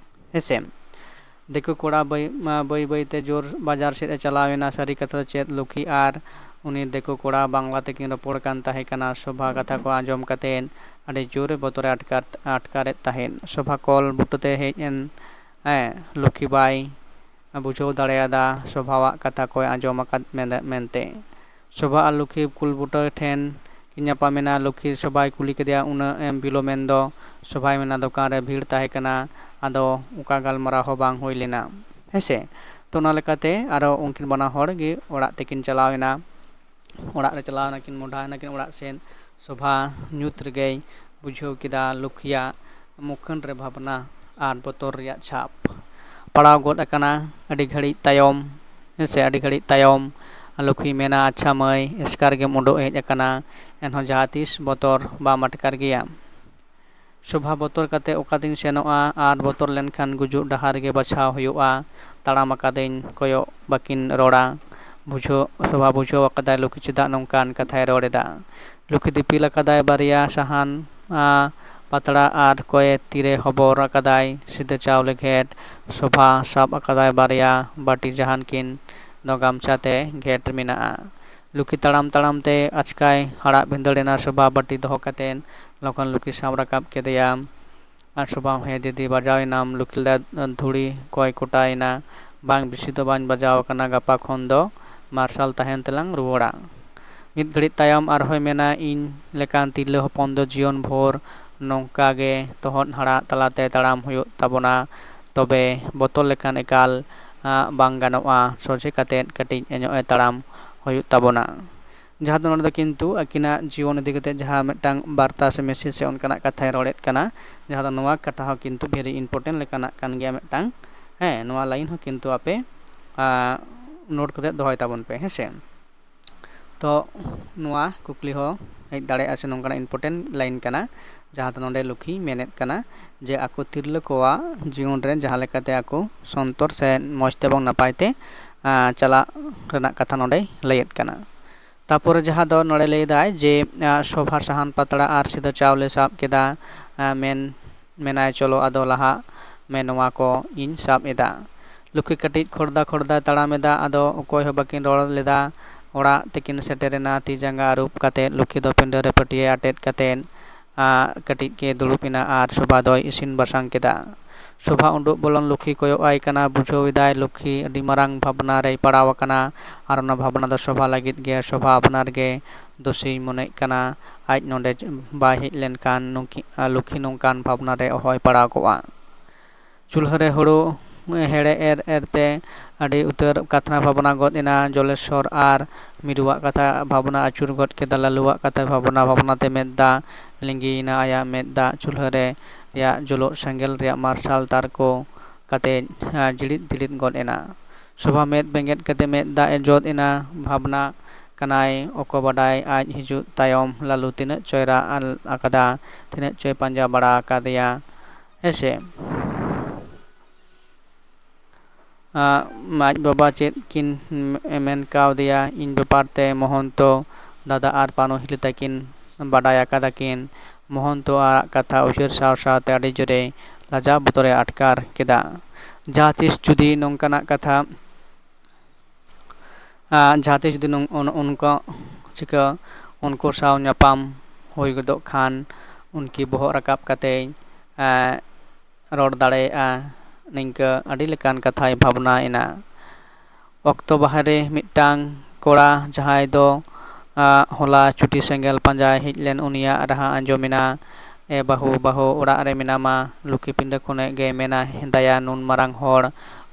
ᱦᱮᱸ ᱥᱮ?" ᱫᱤᱠᱩ ᱠᱚᱲᱟ ᱵᱟᱹᱭ, ᱵᱟᱹᱭ ᱵᱟᱹᱭ ᱛᱮ ᱡᱳᱨ ᱵᱟᱡᱟᱨ ᱥᱮᱫ ᱮ ᱪᱟᱞᱟᱣ ᱮᱱᱟ᱾ ᱥᱟᱹᱨᱤ ᱠᱟᱛᱷᱟ ᱫᱚ ᱪᱮᱫ, ᱞᱩᱠᱷᱤ ᱟᱨ ᱩᱱᱤ ᱫᱤᱠᱩ ᱠᱚᱲᱟ ᱵᱟᱝᱞᱟ ᱛᱮᱠᱤᱱ ᱨᱚᱯᱚᱲ ᱠᱟᱱ ᱛᱟᱦᱮᱸ ᱠᱟᱱᱟ᱾ ᱥᱳᱵᱷᱟ ᱠᱟᱛᱷᱟ ᱠᱚ ᱟᱸᱡᱚᱢ ᱠᱟᱛᱮ ᱟᱹᱰᱤ ᱡᱳᱨᱮ ᱵᱚᱛᱚᱨᱮ ᱟᱴᱠᱟᱨ, ᱟᱴᱠᱟᱨᱮᱫ ᱛᱟᱦᱮᱸᱫ᱾ ᱥᱳᱵᱷᱟ ᱠᱚᱞ ᱵᱩᱴᱟᱹ ᱛᱮ ᱦᱮᱡ ᱮᱱ, ᱦᱮᱸ, ᱞᱩᱠᱷᱤ ᱵᱟᱭ ᱵᱩᱡᱷᱟᱹᱣ ᱫᱟᱲᱮᱭᱟᱫᱟ ᱥᱳᱵᱷᱟᱣᱟᱜ ᱠᱟᱛᱷᱟ ᱠᱚᱭ ᱟᱸᱡᱚᱢ ᱟᱠᱟᱫ ᱢᱮᱱ-, ᱢᱮᱱᱛᱮ᱾ ᱥᱳᱵᱷᱟ ᱟᱨ ᱞᱩᱠᱷᱤ ᱠᱩᱞ ᱵᱩᱴᱟᱹ ᱴᱷᱮᱱ ᱠᱤᱱ ᱧᱟᱯᱟᱢ ᱮᱱᱟ᱾ ᱞᱚᱠᱠᱷᱤ ᱥᱚᱵᱷᱟᱭ ᱠᱩᱞᱤ ᱠᱮᱫᱮᱭᱟ, "ᱩᱱᱟᱹᱜ ᱮᱢ ᱵᱤᱞᱚᱢ ᱮᱱ ᱫᱚ?" ᱥᱚᱵᱷᱟᱭ ᱢᱮᱱᱟ, "ᱫᱚᱠᱟᱱ ᱨᱮ ᱵᱷᱤᱲ ᱛᱟᱦᱮᱸ ᱠᱟᱱᱟ, ᱟᱫᱚ ᱚᱠᱟ ᱜᱟᱞᱢᱟᱨᱟᱣ ᱦᱚᱸ ᱵᱟᱝ ᱦᱩᱭ ᱞᱮᱱᱟ", ᱦᱮᱸᱥᱮ᱾ ᱛᱚ ᱚᱱᱟ ᱞᱮᱠᱟᱛᱮ ᱟᱨᱚ ᱩᱱᱠᱤᱱ ᱵᱟᱱᱟ ᱦᱚᱲ ᱜᱮ ᱚᱲᱟᱜ ᱛᱮᱠᱤᱱ ᱪᱟᱞᱟᱣ ᱮᱱᱟ᱾ ᱚᱲᱟᱜ ᱨᱮ ᱪᱟᱞᱟᱣ ᱮᱱᱟᱠᱤᱱ, ᱢᱚᱰᱷᱟ ᱮᱱᱟᱠᱤᱱ ᱚᱲᱟᱜ ᱥᱮᱫ᱾ ᱥᱚᱵᱷᱟ ᱧᱩᱛ ᱨᱮᱜᱮᱭ ᱵᱩᱡᱷᱟᱹᱣ ᱠᱮᱫᱟ ᱞᱚᱠᱠᱷᱤᱭᱟᱜ ᱢᱩᱠᱷᱟᱹᱱ ᱨᱮ ᱵᱷᱟᱵᱽᱱᱟ ᱟᱨ ᱵᱚᱛᱚᱨ ᱨᱮᱭᱟᱜ ᱪᱷᱟᱯ ᱯᱟᱲᱟᱣ ᱜᱚᱫ ᱟᱠᱟᱱᱟ᱾ ᱟᱹᱰᱤ ᱜᱷᱟᱹᱲᱤᱡ ᱛᱟᱭᱚᱢ, ᱦᱮᱸ ᱥᱮ, ᱟᱹᱰᱤ ᱜᱷᱟᱹᱲᱤᱡ ᱛᱟᱭᱚᱢ ᱞᱚᱠᱠᱷᱤᱭ ᱢᱮᱱᱟ, "ᱟᱪᱪᱷᱟ ᱢᱟᱹᱭ, ᱮᱥᱠᱟᱨ ᱜᱮᱢ ᱩᱰᱩᱠ ᱦᱮᱡ ᱟᱠᱟᱱᱟ, ᱮᱱᱦᱚᱸ ᱡᱟᱦᱟᱸ ᱛᱤᱥ ᱵᱚᱛᱚᱨ ᱵᱟᱢ ᱟᱴᱠᱟᱨ ᱜᱮᱭᱟ?" ᱥᱚᱵᱷᱟ ᱵᱚᱛᱚᱨ ᱠᱟᱛᱮ ᱚᱠᱟᱛᱤᱧ ᱥᱮᱱᱚᱜᱼᱟ, ᱟᱨ ᱵᱚᱛᱚᱨ ᱞᱮᱱᱠᱷᱟᱱ ᱜᱩᱡᱩᱜ ᱰᱟᱦᱟᱨ ᱜᱮ ᱵᱟᱪᱷᱟᱣ ᱦᱩᱭᱩᱜᱼᱟ᱾ ᱛᱟᱲᱟᱢ ᱟᱠᱟᱫᱟᱹᱧ, ᱠᱚᱭᱚᱜ ᱵᱟᱹᱠᱤᱱ ᱨᱚᱲᱟ᱾ ᱵᱩᱡᱷᱟᱹᱣ, ᱥᱚᱵᱷᱟ ᱵᱩᱡᱷᱟᱹᱣ ᱟᱠᱟᱫᱟᱭ ᱞᱚᱠᱠᱷᱤ ᱪᱮᱫᱟᱜ ᱱᱚᱝᱠᱟᱱ ᱠᱟᱛᱷᱟᱭ ᱨᱚᱲ ᱮᱫᱟ᱾ ᱞᱚᱠᱠᱷᱤ ᱫᱤᱯᱤᱞ ᱟᱠᱟᱫᱟᱭ ᱵᱟᱨᱭᱟ ᱥᱟᱦᱟᱱ, ᱟ, ᱯᱟᱛᱲᱟ ᱟᱨ ᱠᱚᱭᱮ ᱛᱤᱨᱮ ᱦᱚᱵᱚᱨ ᱟᱠᱟᱫᱟᱭ ᱥᱤᱫᱟᱹ ᱪᱟᱣᱞᱮ ᱜᱷᱮᱴ᱾ ᱥᱚᱵᱷᱟ ᱥᱟᱵ ᱟᱠᱟᱫᱟᱭ ᱵᱟᱨᱭᱟ ᱵᱟᱹᱴᱤ, ᱡᱟᱦᱟᱱ ᱠᱤᱱ ᱫᱚ ᱜᱟᱢᱪᱷᱟ ᱛᱮ ᱜᱷᱮᱴ ᱢᱮᱱᱟᱜᱼᱟ᱾ ᱞᱚᱠᱠᱷᱤ ᱛᱟᱲᱟᱢ ᱛᱟᱲᱟᱢ ᱛᱮ ᱟᱪᱠᱟᱭ ᱦᱟᱲᱟᱜ ᱵᱷᱤᱸᱫᱟᱹᱲ ᱮᱱᱟ᱾ ᱥᱚᱵᱷᱟ ᱵᱟᱹᱴᱤ ᱫᱚᱦᱚ ᱠᱟᱛᱮ ᱞᱚᱜᱚᱱ ᱞᱚᱠᱠᱷᱤ ᱥᱟᱵ ᱨᱟᱠᱟᱵ ᱠᱮᱫᱮᱭᱟ᱾ ᱟᱨ ᱥᱚᱵᱷᱟ, "ᱦᱮᱸ ᱫᱤᱫᱤ, ᱵᱟᱡᱟᱣ ᱮᱱᱟᱢ?" ᱞᱚᱠᱠᱷᱤ ᱞᱟᱹᱭᱫᱟ, "ᱫᱷᱩᱲᱤ ᱠᱚᱭ ᱠᱚᱴᱟ ᱮᱱᱟ, ᱵᱟᱝ ᱵᱮᱥᱤ ᱫᱚ ᱵᱟᱹᱧ ᱵᱟᱡᱟᱣ ᱟᱠᱟᱱᱟ, ᱜᱟᱯᱟ ᱠᱷᱚᱱ ᱫᱚ ᱢᱟᱨᱥᱟᱞ ᱛᱟᱦᱮᱱ ᱛᱮᱞᱟᱝ ᱨᱩᱣᱟᱹᱲᱟ᱾" ᱢᱤᱫ ᱜᱷᱟᱹᱲᱤᱡ ᱛᱟᱭᱚᱢ ᱟᱨᱦᱚᱸᱭ ᱢᱮᱱᱟ, "ᱤᱧ ᱞᱮᱠᱟᱱ ᱛᱤᱨᱞᱟᱹ ᱦᱚᱯᱚᱱ ᱫᱚ ᱡᱤᱭᱚᱱ ᱵᱷᱳᱨ ᱱᱚᱝᱠᱟ ᱜᱮ ᱛᱚᱦᱚᱫ ᱦᱟᱲᱟᱜ ᱛᱟᱞᱟᱛᱮ ᱛᱟᱲᱟᱢ ᱦᱩᱭᱩᱜ ᱛᱟᱵᱚᱱᱟ, ᱛᱚᱵᱮ ᱵᱚᱛᱚᱨ ᱞᱮᱠᱷᱟᱱ ᱮᱠᱟᱞ, ᱟ, ᱵᱟᱝ ᱜᱟᱱᱚᱜᱼᱟ, ᱥᱚᱡᱷᱮ ᱠᱟᱛᱮ ᱠᱟᱹᱴᱤᱡ ᱧᱚᱜ ᱮ ᱛᱟᱲᱟᱢ ᱦᱩᱭᱩᱜ ᱛᱟᱵᱚᱱᱟ᱾" ᱡᱟᱦᱟᱸ ᱫᱚ ᱱᱚᱰᱮ ᱫᱚ ᱠᱤᱱᱛᱩ ᱟᱹᱠᱤᱱᱟᱜ ᱡᱤᱭᱚᱱ ᱤᱫᱤ ᱠᱟᱛᱮ ᱡᱟᱦᱟᱸ ᱢᱤᱫᱴᱟᱝ ᱵᱟᱨᱛᱟ ᱥᱮ ᱢᱮᱥᱮᱡᱽ ᱥᱮ ᱚᱱᱠᱟᱱᱟᱜ ᱠᱟᱛᱷᱟᱭ ᱨᱚᱲᱮᱫ ᱠᱟᱱᱟ, ᱡᱟᱦᱟᱸ ᱫᱚ ᱱᱚᱣᱟ ᱠᱟᱛᱷᱟ ᱦᱚᱸ ᱠᱤᱱᱛᱩ very important ᱞᱮᱠᱟᱱᱟᱜ ᱠᱟᱱ ᱜᱮᱭᱟ ᱢᱤᱫᱴᱟᱝ᱾ ᱦᱮᱸ, ᱱᱚᱣᱟ line ᱦᱚᱸ ᱠᱤᱱᱛᱩ ᱟᱯᱮ, ᱟ, note ᱠᱟᱛᱮ ᱫᱚᱦᱚᱭ ᱛᱟᱵᱚᱱ ᱯᱮ, ᱦᱮᱸ ᱥᱮ᱾ ᱛᱚ ᱱᱚᱣᱟ ᱠᱩᱠᱞᱤ ᱦᱚᱸ ᱦᱮᱡ ᱫᱟᱲᱮᱭᱟᱜᱼᱟ ᱥᱮ ᱱᱚᱝᱠᱟᱱᱟᱜ important line ᱠᱟᱱᱟ, ᱡᱟᱦᱟᱸ ᱫᱚ ᱱᱚᱰᱮ ᱞᱚᱠᱠᱷᱤᱭ ᱢᱮᱱᱮᱫ ᱠᱟᱱᱟ ᱡᱮ ᱟᱠᱚ ᱛᱤᱨᱞᱟᱹ ᱠᱚᱣᱟᱜ ᱡᱤᱭᱚᱱ ᱨᱮ ᱡᱟᱦᱟᱸ ᱞᱮᱠᱟᱛᱮ ᱟᱠᱚ ᱥᱚᱱᱛᱚᱨ ᱥᱮ ᱢᱚᱡᱽ ᱛᱮ ᱮᱵᱚᱝ ᱱᱟᱯᱟᱭ ᱛᱮ, ᱟ, ᱪᱟᱞᱟᱜ ᱨᱮᱱᱟᱜ ᱠᱟᱛᱷᱟ ᱱᱚᱰᱮᱭ ᱞᱟᱹᱭᱮᱫ ᱠᱟᱱᱟ᱾ ᱛᱟᱯᱚᱨᱮ ᱡᱟᱦᱟᱸ ᱫᱚ ᱱᱚᱰᱮ ᱞᱟᱹᱭ ᱮᱫᱟᱭ ᱡᱮ, ᱟ, ᱥᱚᱵᱷᱟ ᱥᱟᱦᱟᱱ ᱯᱟᱛᱲᱟ ᱟᱨ ᱥᱤᱫᱟᱹ ᱪᱟᱣᱞᱮ ᱥᱟᱵ ᱠᱮᱫᱟ, ᱟ, ᱢᱮᱱ, ᱢᱮᱱᱟᱭ, "ᱪᱚᱞᱚ ᱟᱫᱚ ᱞᱟᱦᱟᱜ ᱢᱮ, ᱱᱚᱣᱟ ᱠᱚ ᱤᱧ ᱥᱟᱵ ᱮᱫᱟ᱾" ᱞᱚᱠᱠᱷᱤ ᱠᱟᱹᱴᱤᱡ ᱠᱷᱚᱲᱫᱟ ᱠᱷᱚᱲᱫᱟᱭ ᱛᱟᱲᱟᱢ ᱮᱫᱟ, ᱟᱫᱚ ᱚᱠᱚᱭ ᱦᱚᱸ ᱵᱟᱹᱠᱤᱱ ᱨᱚᱲ ᱞᱮᱫᱟ᱾ ᱚᱲᱟᱜ ᱛᱮᱠᱤᱱ ᱥᱮᱴᱮᱨᱮᱱᱟ᱾ ᱛᱤ ᱡᱟᱸᱜᱟ ᱟᱹᱨᱩᱵ ᱠᱟᱛᱮ ᱞᱚᱠᱠᱷᱤ ᱫᱚ ᱯᱤᱸᱰᱟᱹ ᱨᱮ ᱯᱟᱹᱴᱭᱟᱹ ᱟᱴᱮᱫ ᱠᱟᱛᱮ, ᱠᱟᱹᱴᱤᱡ ᱜᱮ ᱫᱩᱲᱩᱵ ᱮᱱᱟ ᱟᱨ ᱥᱳᱵᱷᱟ ᱫᱚᱭ ᱤᱥᱤᱱ ᱵᱟᱥᱟᱝ ᱠᱮᱫᱟ᱾ ᱥᱳᱵᱷᱟ ᱩᱰᱩᱠ ᱵᱚᱞᱚᱱ ᱞᱩᱠᱷᱤ ᱠᱚᱭᱚᱜ ᱟᱭ ᱠᱟᱱᱟ, ᱵᱩᱡᱷᱟᱹᱣ ᱮᱫᱟᱭ ᱞᱩᱠᱷᱤ ᱟᱹᱰᱤ ᱢᱟᱨᱟᱝ ᱵᱷᱟᱵᱽᱱᱟ ᱨᱮᱭ ᱯᱟᱲᱟᱣ ᱟᱠᱟᱱᱟ᱾ ᱟᱨ ᱚᱱᱟ ᱵᱷᱟᱵᱽᱱᱟ ᱫᱚ ᱥᱳᱵᱷᱟ ᱞᱟᱹᱜᱤᱫ ᱜᱮ, ᱥᱳᱵᱷᱟ ᱟᱯᱱᱟᱨ ᱜᱮ ᱫᱳᱥᱤᱭ ᱢᱚᱱᱮᱜ ᱠᱟᱱᱟ᱾ ᱟᱡ ᱱᱚᱰᱮ ᱵᱟᱭ ᱦᱮᱡ ᱞᱮᱱᱠᱷᱟᱱ ᱞᱩᱠᱷᱤ ᱱᱚᱝᱠᱟᱱ ᱵᱷᱟᱵᱽᱱᱟ ᱨᱮ ᱚᱦᱚᱭ ᱯᱟᱲᱟᱣ ᱠᱚᱜᱼᱟ᱾ ᱪᱩᱞᱦᱟᱹ ᱨᱮ ᱦᱩᱲᱩ ᱦᱮᱲᱮ ᱮᱨ ᱮᱨ ᱛᱮ ᱟᱹᱰᱤ ᱩᱛᱟᱹᱨ ᱠᱟᱛᱷᱟ ᱵᱷᱟᱵᱽᱱᱟ ᱜᱚᱫ ᱮᱱᱟ᱾ ᱡᱚᱞᱮᱥᱚᱨ ᱟᱨ ᱢᱤᱨᱩᱣᱟᱜ ᱠᱟᱛᱷᱟ ᱵᱷᱟᱵᱽᱱᱟ ᱟᱹᱪᱩᱨ ᱜᱚᱫ ᱠᱮᱫᱟ᱾ ᱞᱟᱞᱩᱣᱟᱜ ᱠᱟᱛᱷᱟ ᱵᱷᱟᱵᱽᱱᱟ ᱵᱷᱟᱵᱽᱱᱟ ᱛᱮ ᱢᱮᱫ ᱫᱟᱜ ᱞᱤᱸᱜᱤᱭᱮᱱᱟ᱾ ᱟᱭᱟᱜ ᱢᱮᱫ ᱫᱟᱜ ᱪᱩᱞᱦᱟᱹ ᱨᱮ ᱨᱮᱭᱟᱜ ᱡᱩᱞᱩᱜ ᱥᱮᱸᱜᱮᱞ ᱨᱮᱭᱟᱜ ᱢᱟᱨᱥᱟᱞ ᱛᱟᱨ ᱠᱚ ᱠᱟᱛᱮ ᱡᱤᱲᱤᱫ ᱡᱤᱲᱤᱫ ᱜᱚᱫ ᱮᱱᱟ᱾ ᱥᱳᱵᱷᱟ ᱢᱮᱫ ᱵᱮᱸᱜᱮᱫ ᱠᱟᱛᱮ ᱢᱮᱫ ᱫᱟᱜ ᱮ ᱡᱚᱫ ᱮᱱᱟ᱾ ᱵᱷᱟᱵᱽᱱᱟ ᱠᱟᱱᱟᱭ, ᱚᱠᱚ ᱵᱟᱰᱟᱭ ᱟᱡ ᱦᱤᱡᱩᱜ ᱛᱟᱭᱚᱢ ᱞᱟᱞᱩ ᱛᱤᱱᱟᱹᱜ ᱪᱚᱭ ᱨᱟᱜ ᱟᱠᱟᱫᱟ, ᱛᱤᱱᱟᱹᱜ ᱪᱚᱭ ᱯᱟᱸᱡᱟ ᱵᱟᱲᱟ ᱟᱠᱟᱫᱮᱭᱟ᱾ ᱦᱮᱸᱥᱮ? ᱟᱡ ᱵᱟᱵᱟ ᱪᱮᱫ ᱠᱤᱱ ᱢᱮᱱ ᱠᱟᱣᱫᱮᱭᱟ, ᱤᱧ ᱵᱮᱯᱟᱨ ᱛᱮ ᱢᱚᱦᱚᱱᱛᱚ ᱫᱟᱫᱟ ᱟᱨ ᱯᱟᱱᱚ ᱦᱤᱞᱤ ᱛᱟᱹᱠᱤᱱ ᱵᱟᱰᱟᱭ ᱟᱠᱟᱫᱟ ᱠᱤᱱ᱾ ᱢᱚᱦᱚᱱᱛᱚ ᱟᱜ ᱠᱟᱛᱷᱟ ᱩᱭᱦᱟᱹᱨ ᱥᱟᱶ ᱥᱟᱶᱛᱮ ᱟᱹᱰᱤ ᱡᱳᱨᱮ ᱞᱟᱡᱟᱣ ᱵᱚᱛᱚᱨᱮ ᱟᱴᱠᱟᱨ ᱠᱮᱫᱟ᱾ ᱡᱟᱦᱟᱸ ᱛᱤᱥ ᱡᱩᱫᱤ ᱱᱚᱝᱠᱟᱱᱟᱜ ᱠᱟᱛᱷᱟ, ᱟᱨ ᱡᱟᱦᱟᱸ ᱛᱤᱥ ᱡᱩᱫᱤ ᱱᱚᱝ-, ᱚᱱ-, ᱚᱱᱠᱟ ᱪᱤᱠᱟᱹ ᱩᱱᱠᱩ ᱥᱟᱶ ᱧᱟᱯᱟᱢ ᱦᱩᱭ ᱜᱚᱫᱚᱜ ᱠᱷᱟᱱ, ᱩᱱᱠᱤ ᱵᱚᱦᱚᱜ ᱨᱟᱠᱟᱵ ᱠᱟᱛᱮ, ᱮᱸ, ᱨᱚᱲ ᱫᱟᱲᱮᱭᱟᱜᱼᱟ, ᱱᱤᱝᱠᱟᱹ ᱟᱹᱰᱤ ᱞᱮᱠᱟᱱ ᱠᱟᱛᱷᱟᱭ ᱵᱷᱟᱵᱽᱱᱟ ᱮᱱᱟ᱾ ᱚᱠᱛᱚ ᱵᱟᱦᱨᱮ ᱢᱤᱫᱴᱟᱝ ᱠᱚᱲᱟ, ᱡᱟᱦᱟᱸᱭ ᱫᱚ, ᱟᱸ, ᱦᱚᱞᱟ ᱪᱩᱴᱤ ᱥᱮᱸᱜᱮᱞ ᱯᱟᱸᱡᱟᱭ ᱦᱮᱡ ᱞᱮᱱ, ᱩᱱᱤᱭᱟᱜ ᱨᱟᱦᱟ ᱟᱸᱡᱚᱢ ᱮᱱᱟ᱾ "ᱮ ᱵᱟᱹᱦᱩ, ᱵᱟᱹᱦᱩ, ᱚᱲᱟᱜ ᱨᱮ ᱢᱮᱱᱟᱢᱟ?" ᱞᱩᱠᱷᱤ ᱯᱤᱸᱰᱟᱹ ᱠᱷᱚᱱᱮ ᱜᱮ ᱢᱮᱱᱟ, "ᱦᱮᱸᱫᱟᱭᱟ, ᱱᱩᱱ ᱢᱟᱨᱟᱝ ᱦᱚᱲ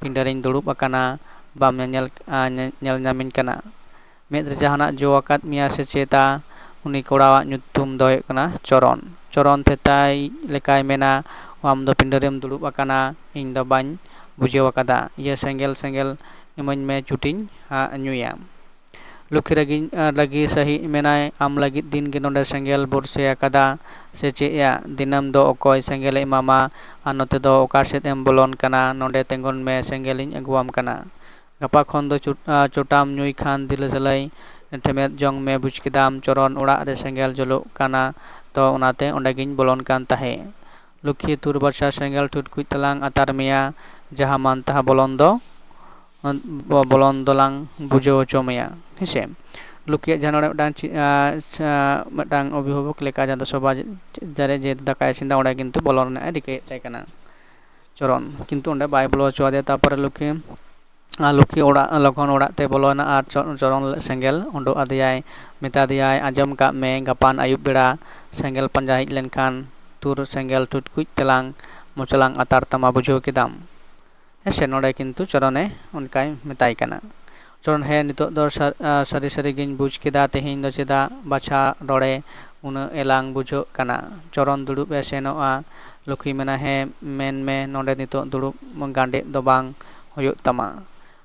ᱯᱤᱸᱰᱟᱹ ᱨᱤᱧ ᱫᱩᱲᱩᱵ ᱟᱠᱟᱱᱟ, ᱵᱟᱢ ᱧᱮᱧᱮᱞ, ᱟᱸ, ᱧᱮ-, ᱧᱮᱞ ᱧᱟᱢᱤᱧ ᱠᱟᱱᱟ?" ᱢᱮᱫ ᱨᱮ ᱡᱟᱦᱟᱱᱟᱜ ᱡᱚ ᱟᱠᱟᱫ ᱢᱮᱭᱟ ᱥᱮ ᱪᱮᱛᱟ? ᱩᱱᱤ ᱠᱚᱲᱟᱣᱟᱜ ᱧᱩᱛᱩᱢ ᱫᱚ ᱦᱩᱭᱩᱜ ᱠᱟᱱᱟ ᱪᱚᱨᱚᱱ᱾ ᱪᱚᱨᱚᱱ ᱛᱷᱮᱛᱟᱭ ᱞᱮᱠᱟᱭ ᱢᱮᱱᱟ, "ᱟᱢ ᱫᱚ ᱯᱤᱸᱰᱟᱹ ᱨᱮᱢ ᱫᱩᱲᱩᱵ ᱟᱠᱟᱱᱟ, ᱤᱧ ᱫᱚ ᱵᱟᱹᱧ ᱵᱩᱡᱷᱟᱹᱣ ᱟᱠᱟᱫᱟ᱾ ᱤᱭᱟᱹ ᱥᱮᱸᱜᱮᱞ, ᱥᱮᱸᱜᱮᱞ ᱤᱢᱟᱹᱧ ᱢᱮ, ᱪᱩᱴᱤᱧ ᱦᱟᱸᱜ ᱧᱩᱭᱟ᱾" ᱞᱩᱠᱷᱤ ᱨᱟᱹᱜᱤ, ᱨᱟᱹᱜᱤ ᱥᱟᱹᱦᱤᱡ ᱢᱮᱱᱟᱭ, "ᱟᱢ ᱞᱟᱹᱜᱤᱫ ᱫᱤᱱ ᱜᱮ ᱱᱚᱰᱮ ᱥᱮᱸᱜᱮᱞ ᱵᱚᱨᱥᱮ ᱟᱠᱟᱫᱟ ᱥᱮ ᱪᱮᱫ ᱭᱟ? ᱫᱤᱱᱟᱹᱢ ᱫᱚ ᱚᱠᱚᱭ ᱥᱮᱸᱜᱮᱞᱮ ᱮᱢᱟᱢᱟ? ᱟᱨ ᱱᱚᱛᱮ ᱫᱚ ᱚᱠᱟ ᱥᱮᱫ ᱮᱢ ᱵᱚᱞᱚᱱ ᱠᱟᱱᱟ? ᱱᱚᱰᱮ ᱛᱤᱸᱜᱩᱱ ᱢᱮ, ᱥᱮᱸᱜᱮᱞᱤᱧ ᱟᱹᱜᱩᱣᱟᱢ ᱠᱟᱱᱟ᱾" ᱜᱟᱯᱟ ᱠᱷᱚᱱ ᱫᱚ ᱪᱩᱴ-, ᱟ, ᱪᱚᱴᱟᱢ ᱧᱩᱭ ᱠᱷᱟᱱ ᱫᱤᱞᱟᱹᱥᱟᱹᱞᱟᱹᱭ ᱴᱷᱮᱢᱮᱫ ᱡᱚᱝ ᱢᱮ, ᱵᱩᱡᱽ ᱠᱮᱫᱟᱢ? ᱪᱚᱨᱚᱱ ᱚᱲᱟᱜ ᱨᱮ ᱥᱮᱸᱜᱮᱞ ᱡᱩᱞᱩᱜ ᱠᱟᱱᱟ, ᱛᱚ ᱚᱱᱟᱛᱮ ᱚᱸᱰᱮ ᱜᱤᱧ ᱵᱚᱞᱚᱱ ᱠᱟᱱ ᱛᱟᱦᱮᱸᱫ᱾ ᱞᱩᱠᱷᱤ ᱛᱩᱨ ᱵᱟᱨᱥᱟ ᱥᱮᱸᱜᱮᱞ ᱴᱷᱩᱴᱠᱩᱡ ᱛᱟᱞᱟᱝ ᱟᱛᱟᱨ ᱢᱮᱭᱟ, ᱡᱟᱦᱟᱸ ᱢᱟᱱ ᱛᱟᱦᱟᱸ ᱵᱚᱞᱚᱱ ᱫᱚ, ᱵᱚ-, ᱵᱚᱞᱚᱱ ᱫᱚᱞᱟᱝ ᱵᱩᱡᱷᱟᱹᱣ ᱦᱚᱪᱚ ᱢᱮᱭᱟ, ᱦᱮᱸᱥᱮ? ᱞᱩᱠᱷᱤᱭᱟᱜ ᱡᱟᱦᱟᱸ ᱱᱚᱰᱮ ᱢᱤᱫᱴᱟᱝ ᱪᱮ-, ᱟᱸ, ᱪᱷᱟ-, ᱢᱤᱫᱴᱟᱝ ᱚᱵᱷᱤᱵᱷᱟᱵᱚᱠ ᱞᱮᱠᱟ, ᱡᱟᱦᱟᱸ ᱫᱚ ᱥᱚᱵᱷᱟ ᱡᱮ-, ᱡᱟᱨᱮ ᱡᱮ ᱫᱟᱠᱟᱭ ᱤᱥᱤᱱ ᱮᱫᱟ, ᱚᱸᱰᱮ ᱠᱤᱱᱛᱩ ᱵᱚᱞᱚᱱ ᱨᱮᱱᱟᱜ ᱮ ᱨᱤᱠᱟᱹᱭᱮᱫ ᱛᱟᱭ ᱠᱟᱱᱟ ᱪᱚᱨᱚᱱ, ᱠᱤᱱᱛᱩ ᱚᱸᱰᱮ ᱵᱟᱭ ᱵᱚᱞᱚ ᱦᱚᱪᱚᱣᱟᱫᱮᱭᱟ᱾ ᱛᱟᱨᱯᱚᱨᱮ ᱞᱩᱠᱷᱤ, ᱟᱨ ᱞᱩᱠᱷᱤ ᱚᱲᱟᱜ, ᱞᱚᱠᱷᱚᱱ ᱚᱲᱟᱜ ᱛᱮ ᱵᱚᱞᱚᱭᱮᱱᱟ ᱟᱨ ᱪᱚ-, ᱪᱚᱨᱚᱱ ᱥᱮᱸᱜᱮᱞ ᱩᱰᱩᱠ ᱟᱫᱮᱭᱟᱭ᱾ ᱢᱮᱛᱟ ᱫᱮᱭᱟᱭ, "ᱟᱸᱡᱚᱢ ᱠᱟᱜ ᱢᱮ, ᱜᱟᱯᱟᱱ ᱟᱹᱭᱩᱵ ᱵᱮᱲᱟ ᱥᱮᱸᱜᱮᱞ ᱯᱟᱸᱡᱟ ᱦᱮᱡ ᱞᱮᱱᱠᱷᱟᱱ ᱛᱩᱨ ᱥᱮᱸᱜᱮᱞ ᱴᱩᱴᱠᱩᱡ ᱛᱮᱞᱟᱝ ᱢᱚᱪᱟᱞᱟᱝ ᱟᱛᱟᱨ ᱛᱟᱢᱟ, ᱵᱩᱡᱷᱟᱹᱣ ᱠᱮᱫᱟᱢ?" ᱦᱮᱸ ᱥᱮ, ᱱᱚᱰᱮ ᱠᱤᱱᱛᱩ ᱪᱚᱨᱚᱱᱮ ᱚᱱᱠᱟᱭ ᱢᱮᱛᱟᱭ ᱠᱟᱱᱟ᱾ ᱪᱚᱨᱚᱱ, "ᱦᱮᱸ, ᱱᱤᱛᱚᱜ ᱫᱚ ᱥᱟ-, ᱟ, ᱥᱟᱹᱨᱤ ᱥᱟᱹᱨᱤ ᱜᱤᱧ ᱵᱩᱡᱽ ᱠᱮᱫᱟ, ᱛᱮᱦᱮᱧ ᱫᱚ ᱪᱮᱫᱟᱜ ᱵᱟᱪᱷᱟ ᱨᱚᱲᱮ ᱩᱱᱟᱹᱜ ᱮᱞᱟᱝ ᱵᱩᱡᱷᱟᱹᱜ ᱠᱟᱱᱟ?" ᱪᱚᱨᱚᱱ ᱫᱩᱲᱩᱵ ᱮ ᱥᱮᱱᱚᱜᱼᱟ᱾ ᱞᱩᱠᱷᱤ ᱢᱮᱱᱟ, "ᱦᱮᱸ, ᱢᱮᱱ ᱢᱮ, ᱱᱚᱰᱮ ᱱᱤᱛᱚᱜ ᱫᱩᱲᱩᱵ ᱜᱟᱸᱰᱮᱜ ᱫᱚ ᱵᱟᱝ ᱦᱩᱭᱩᱜ ᱛᱟᱢᱟ?"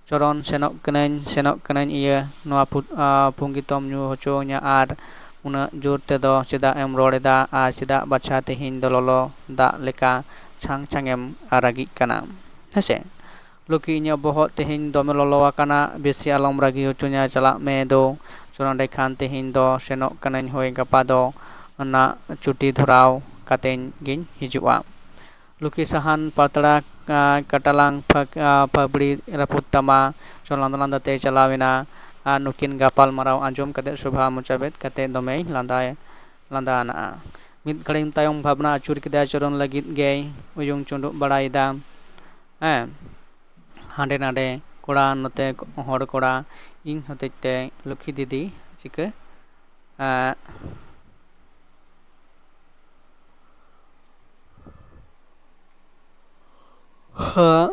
ᱪᱚᱨᱚᱱ, "ᱥᱮᱱᱚᱜ ᱠᱟᱹᱱᱟᱹᱧ, ᱥᱮᱱᱚᱜ ᱠᱟᱹᱱᱟᱹᱧ, ᱤᱭᱟᱹ, ᱱᱚᱣᱟ ᱯᱷᱩ-, ᱟ, ᱯᱷᱩᱸᱜᱤ ᱛᱚᱢ ᱧᱩ ᱦᱚᱪᱚᱣᱟᱹᱧᱟ ᱟᱨ ᱩᱱᱟᱹᱜ ᱡᱳᱨ ᱛᱮᱫᱚ ᱪᱮᱫᱟᱜ ᱮᱢ ᱨᱚᱲ ᱮᱫᱟ ᱟᱨ ᱪᱮᱫᱟᱜ ᱵᱟᱪᱷᱟ ᱛᱮᱦᱮᱧ ᱫᱚ ᱞᱚᱞᱚ ᱫᱟᱜ ᱞᱮᱠᱟ ᱪᱷᱟᱝ ᱪᱷᱟᱝ ᱮᱢ ᱨᱟᱹᱜᱤᱜ ᱠᱟᱱᱟ?" ᱦᱮᱸ ᱥᱮ? "ᱞᱩᱠᱷᱤ, ᱤᱧᱟᱹᱜ ᱵᱚᱦᱚᱜ ᱛᱮᱦᱮᱧ ᱫᱚᱢᱮ ᱞᱚᱞᱚ ᱟᱠᱟᱱᱟ, ᱵᱮᱥᱤ ᱟᱞᱚᱢ ᱨᱟᱹᱜᱤ ᱦᱚᱪᱚᱧᱟ, ᱪᱟᱞᱟᱜ ᱢᱮ ᱫᱳ, ᱪᱚᱞ ᱚᱸᱰᱮ ᱠᱷᱟᱱ ᱛᱮᱦᱮᱧ ᱫᱚ ᱥᱮᱱᱚᱜ ᱠᱟᱹᱱᱟᱹᱧ, ᱦᱳᱭ, ᱜᱟᱯᱟ ᱫᱚ ᱱᱟᱜ ᱪᱩᱴᱤ ᱫᱷᱚᱨᱟᱣ ᱠᱟᱛᱮᱧ ᱜᱤᱧ ᱦᱤᱡᱩᱜᱼᱟ᱾" ᱞᱩᱠᱷᱤ ᱥᱟᱦᱟᱱ ᱯᱟᱛᱲᱟ, ᱟ, ᱠᱟᱴᱟᱞᱟᱝ ᱯᱷᱟᱹᱠ-, ᱟ, ᱯᱷᱟᱹᱵᱽᱲᱤ ᱨᱟᱹᱯᱩᱫ ᱛᱟᱢᱟ, ᱪᱚᱞ ᱞᱟᱸᱫᱟ ᱞᱟᱸᱫᱟ ᱛᱮᱭ ᱪᱟᱞᱟᱣ ᱮᱱᱟ᱾ ᱟᱨ ᱱᱩᱠᱤᱱ ᱜᱟᱯᱟᱞ ᱢᱟᱨᱟᱣ ᱟᱸᱡᱚᱢ ᱠᱟᱛᱮ ᱥᱳᱵᱷᱟ ᱢᱚᱪᱟ ᱵᱮᱫ ᱠᱟᱛᱮ ᱫᱚᱢᱮᱭ ᱞᱟᱸᱫᱟᱭ, ᱞᱟᱸᱫᱟ ᱟᱱᱟᱜᱼᱟ᱾ ᱢᱤᱫ ᱜᱷᱟᱹᱲᱤᱡ ᱛᱟᱭᱚᱢ ᱵᱷᱟᱵᱽᱱᱟ ᱟᱹᱪᱩᱨ ᱠᱮᱫᱟᱭ, ᱪᱚᱨᱚᱱ ᱞᱟᱹᱜᱤᱫ ᱜᱮᱭ ᱩᱭᱩᱝ ᱪᱩᱸᱰᱩᱜ ᱵᱟᱲᱟᱭᱮᱫᱟ᱾ ᱦᱮᱸ, ᱦᱟᱸᱰᱮ ᱱᱟᱰᱮ ᱠᱚᱲᱟ, ᱱᱚᱛᱮ ᱦᱚᱲ ᱠᱚᱲᱟ, ᱤᱧ ᱦᱚᱛᱮᱡ ᱛᱮ ᱞᱩᱠᱷᱤ ᱫᱤᱫᱤ ᱪᱤᱠᱟᱹ, ᱮᱸ, ᱦᱟᱸ,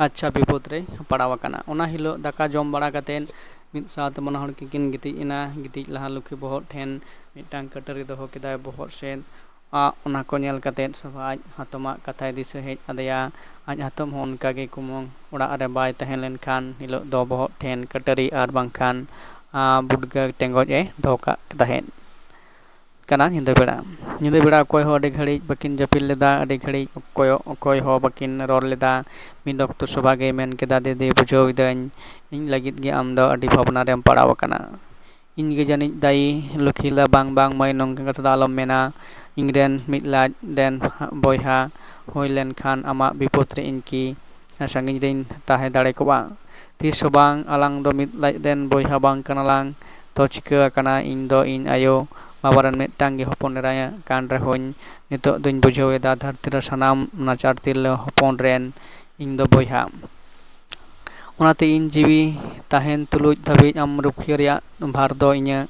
ᱟᱪᱪᱷᱟ, ᱵᱤᱯᱚᱫ ᱨᱮᱭ ᱯᱟᱲᱟᱣ ᱟᱠᱟᱱᱟ᱾ ᱚᱱᱟ ᱦᱤᱞᱳᱜ ᱫᱟᱠᱟ ᱡᱚᱢ ᱵᱟᱲᱟ ᱠᱟᱛᱮᱫ ᱢᱤᱫ ᱥᱟᱶᱛᱮ ᱵᱟᱱᱟ ᱦᱚᱲ ᱠᱤᱱ ᱜᱤᱛᱤᱡ ᱮᱱᱟ᱾ ᱜᱤᱛᱤᱡ ᱞᱟᱦᱟ ᱞᱩᱠᱷᱤ ᱵᱚᱦᱚᱜ ᱴᱷᱮᱱ ᱢᱤᱫᱴᱟᱝ ᱠᱟᱹᱴᱟᱹᱨᱤ ᱫᱚᱦᱚ ᱠᱮᱫᱟᱭ ᱵᱚᱦᱚᱜ ᱥᱮᱫ᱾ ᱟ, ᱚᱱᱟ ᱠᱚ ᱧᱮᱞ ᱠᱟᱛᱮᱫ ᱥᱳᱵᱷᱟ ᱟᱡ ᱦᱟᱛᱚᱢᱟᱜ ᱠᱟᱛᱷᱟᱭ ᱫᱤᱥᱟᱹ ᱦᱮᱡ ᱟᱫᱮᱭᱟ᱾ ᱟᱡ ᱦᱟᱛᱚᱢ ᱦᱚᱸ ᱚᱱᱠᱟ ᱜᱮ ᱠᱩᱢᱟᱹᱝ ᱚᱲᱟᱜ ᱨᱮ ᱵᱟᱭ ᱛᱟᱦᱮᱸ ᱞᱮᱱᱠᱷᱟᱱ ᱦᱤᱞᱳᱜ ᱫᱚ ᱵᱚᱦᱚᱜ ᱴᱷᱮᱱ ᱠᱟᱹᱴᱟᱹᱨᱤ ᱟᱨ ᱵᱟᱝᱠᱷᱟᱱ, ᱟ, ᱵᱩᱰᱜᱟᱹ ᱴᱮᱸᱜᱚᱡ ᱮ ᱫᱚᱦᱚ ᱠᱟᱜ ᱛᱟᱦᱮᱸᱫ ᱠᱟᱱᱟ ᱧᱤᱫᱟᱹ ᱵᱮᱲᱟ᱾ ᱧᱤᱫᱟᱹ ᱵᱮᱲᱟ ᱚᱠᱚᱭ ᱦᱚᱸ ᱟᱹᱰᱤ ᱜᱷᱟᱹᱲᱤᱡ ᱵᱟᱹᱠᱤᱱ ᱡᱟᱹᱯᱤᱫ ᱞᱮᱫᱟ, ᱟᱹᱰᱤ ᱜᱷᱟᱹᱲᱤᱡ ᱚᱠᱚᱭ, ᱚᱠᱚᱭ ᱦᱚᱸ ᱵᱟᱹᱠᱤᱱ ᱨᱚᱲ ᱞᱮᱫᱟ᱾ ᱢᱤᱫ ᱚᱠᱛᱚ ᱥᱳᱵᱷᱟ ᱜᱮᱭ ᱢᱮᱱ ᱠᱮᱫᱟ, "ᱫᱤᱫᱤ, ᱵᱩᱡᱷᱟᱹᱣ ᱮᱫᱟᱹᱧ, ᱤᱧ ᱞᱟᱹᱜᱤᱫ ᱜᱮ ᱟᱢ ᱫᱚ ᱟᱹᱰᱤ ᱵᱷᱟᱵᱽᱱᱟ ᱨᱮᱢ ᱯᱟᱲᱟᱣ ᱟᱠᱟᱱᱟ᱾" "ᱤᱧ ᱜᱮ ᱡᱟᱹᱱᱤᱡ ᱫᱟᱭᱤ?" ᱞᱩᱠᱷᱤ ᱞᱟ, "ᱵᱟᱝ, ᱵᱟᱝ ᱢᱟᱹᱭ, ᱱᱚᱝᱠᱟ ᱠᱟᱛᱷᱟ ᱫᱚ ᱟᱞᱚᱢ ᱢᱮᱱᱟ᱾ ᱤᱧ ᱨᱮᱱ ᱢᱤᱫ ᱞᱟᱡ ᱨᱮᱱ ᱵᱚᱭᱦᱟ ᱦᱩᱭ ᱞᱮᱱᱠᱷᱟᱱ ᱟᱢᱟᱜ ᱵᱤᱯᱚᱫ ᱨᱮ ᱤᱧ ᱠᱤ ᱥᱟᱺᱜᱤᱧ ᱨᱮᱧ ᱛᱟᱦᱮᱸ ᱫᱟᱲᱮ ᱠᱚᱜᱼᱟ?" ᱛᱤᱥ ᱦᱚᱸ ᱵᱟᱝ, ᱟᱞᱟᱝ ᱫᱚ ᱢᱤᱫ ᱞᱟᱡ ᱨᱮᱱ ᱵᱚᱭᱦᱟ ᱵᱟᱝ ᱠᱟᱱᱟᱞᱟᱝ᱾ ᱛᱚ ᱪᱤᱠᱟᱹ ᱟᱠᱟᱱᱟ, ᱤᱧ ᱫᱚ ᱤᱧ ᱟᱭᱳ ᱵᱟᱵᱟ ᱨᱮᱱ ᱢᱤᱫᱴᱟᱝ ᱜᱮ ᱦᱚᱯᱚᱱ ᱮᱨᱟᱭᱟ ᱠᱟᱱ ᱨᱮᱦᱚᱸᱧ, ᱱᱤᱛᱚᱜ ᱫᱚᱧ ᱵᱩᱡᱷᱟᱹᱣ ᱮᱫᱟ ᱫᱷᱟᱹᱨᱛᱤ ᱨᱮ ᱥᱟᱱᱟᱢ ᱱᱟᱪᱟᱨ ᱛᱤᱨᱞᱟᱹ ᱦᱚᱯᱚᱱ ᱨᱮᱱ ᱤᱧ ᱫᱚ ᱵᱚᱭᱦᱟ᱾ ᱚᱱᱟᱛᱮ ᱤᱧ ᱡᱤᱣᱤ ᱛᱟᱦᱮᱱ ᱛᱩᱞᱩᱡ ᱫᱷᱟᱹᱵᱤᱡ ᱟᱢ ᱨᱩᱠᱷᱤᱭᱟᱹ ᱨᱮᱭᱟᱜ ᱵᱷᱟᱨ ᱫᱚ ᱤᱧᱟᱹᱜ,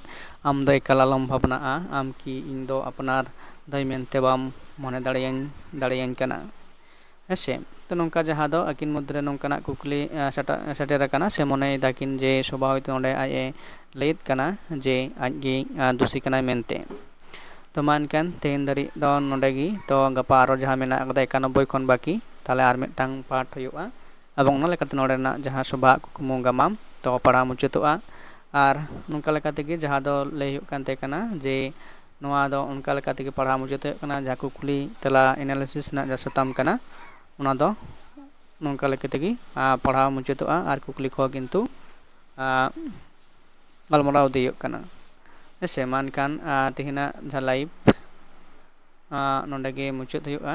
ᱟᱢ ᱫᱚ ᱮᱠᱟᱞ ᱟᱞᱚᱢ ᱵᱷᱟᱵᱽᱱᱟᱜᱼᱟ᱾ ᱟᱢ ᱠᱤ ᱤᱧ ᱫᱚ ᱟᱯᱱᱟᱨ ᱫᱟᱹᱭ ᱢᱮᱱᱛᱮ ᱵᱟᱢ ᱢᱚᱱᱮ ᱫᱟᱲᱮᱭᱟᱹᱧ, ᱫᱟᱲᱮᱭᱟᱹᱧ ᱠᱟᱱᱟ? ᱦᱮᱸ ᱥᱮ? ᱛᱚ ᱱᱚᱝᱠᱟ ᱡᱟᱦᱟᱸ ᱫᱚ ᱟᱹᱠᱤᱱ ᱢᱚᱫᱽᱫᱷᱮ ᱨᱮ ᱱᱚᱝᱠᱟᱱᱟᱜ ᱠᱩᱠᱞᱤ, ᱮ, ᱥᱮᱴᱮ-, ᱥᱮᱴᱮᱨ ᱟᱠᱟᱱᱟ, ᱥᱮ ᱢᱚᱱᱮᱭᱮᱫᱟ ᱠᱤᱱ ᱡᱮ ᱥᱚᱵᱷᱟ ᱦᱚᱭᱛᱳ ᱚᱸᱰᱮ ᱟᱡ ᱮ ᱞᱟᱹᱭᱮᱫ ᱠᱟᱱᱟ ᱡᱮ ᱟᱡ ᱜᱮ, ᱮ, ᱫᱩᱥᱤ ᱠᱟᱱᱟᱭ ᱢᱮᱱᱛᱮ᱾ ᱛᱚ ᱢᱟ ᱮᱱᱠᱷᱟᱱ ᱛᱮᱦᱮᱧ ᱫᱷᱟᱹᱨᱤᱡ ᱫᱚ ᱱᱚᱸᱰᱮ ᱜᱮ᱾ ᱛᱚ ᱜᱟᱯᱟ ᱟᱨᱚ ᱡᱟᱦᱟᱸ ᱢᱮᱱᱟᱜ ᱟᱠᱟᱫᱟ ᱮᱠᱟᱱᱚᱵᱵᱳᱭ ᱠᱷᱚᱱ ᱵᱟᱹᱠᱤ, ᱛᱟᱦᱚᱞᱮ ᱟᱨ ᱢᱤᱫᱴᱟᱝ ᱯᱟᱴ ᱦᱩᱭᱩᱜᱼᱟ᱾ ᱮᱵᱚᱝ ᱚᱱᱟ ᱞᱮᱠᱟᱛᱮ ᱱᱚᱸᱰᱮᱱᱟᱜ ᱡᱟᱦᱟᱸ ᱥᱚᱵᱷᱟᱣᱟᱜ ᱠᱩᱠᱢᱩ ᱜᱟᱢᱟᱢ ᱛᱚ ᱯᱟᱲᱦᱟᱣ ᱢᱩᱪᱟᱹᱫᱚᱜᱼᱟ᱾ ᱟᱨ ᱱᱚᱝᱠᱟ ᱞᱮᱠᱟ ᱛᱮᱜᱮ ᱡᱟᱦᱟᱸ ᱫᱚ ᱞᱟᱹᱭ ᱦᱩᱭᱩᱜ ᱠᱟᱱ ᱛᱟᱦᱮᱸ ᱠᱟᱱᱟ ᱡᱮ ᱱᱚᱣᱟ ᱫᱚ ᱚᱱᱠᱟ ᱞᱮᱠᱟ ᱛᱮᱜᱮ ᱯᱟᱲᱦᱟᱣ ᱢᱩᱪᱟᱹᱫ ᱦᱩᱭᱩᱜ ᱠᱟᱱᱟ, ᱡᱟᱦᱟᱸ ᱠᱩᱠᱞᱤ ᱛᱮᱞᱟ analysis ᱨᱮᱱᱟᱜ ᱡᱟᱦᱟᱸ ᱥᱟᱛᱟᱢ ᱠᱟᱱᱟ, ᱚᱱᱟ ᱫᱚ ᱱᱚᱝᱠᱟ ᱞᱮᱠᱟ ᱛᱮᱜᱮ, ᱟ, ᱯᱟᱲᱦᱟᱣ ᱢᱩᱪᱟᱹᱫᱚᱜᱼᱟ ᱟᱨ ᱠᱩᱠᱞᱤ ᱠᱚᱦᱚᱸ ᱠᱤᱱᱛᱩ, ᱟ, ᱜᱟᱞᱢᱟᱨᱟᱣ ᱤᱫᱤ ᱦᱩᱭᱩᱜ ᱠᱟᱱᱟ᱾ ᱦᱮᱸ ᱥᱮ? ᱢᱟ ᱮᱱᱠᱷᱟᱱ, ᱟ, ᱛᱮᱦᱮᱧᱟᱜ ᱡᱟᱦᱟᱸ live, ᱟ, ᱱᱚᱸᱰᱮ ᱜᱮ ᱢᱩᱪᱟᱹᱫ ᱦᱩᱭᱩᱜᱼᱟ᱾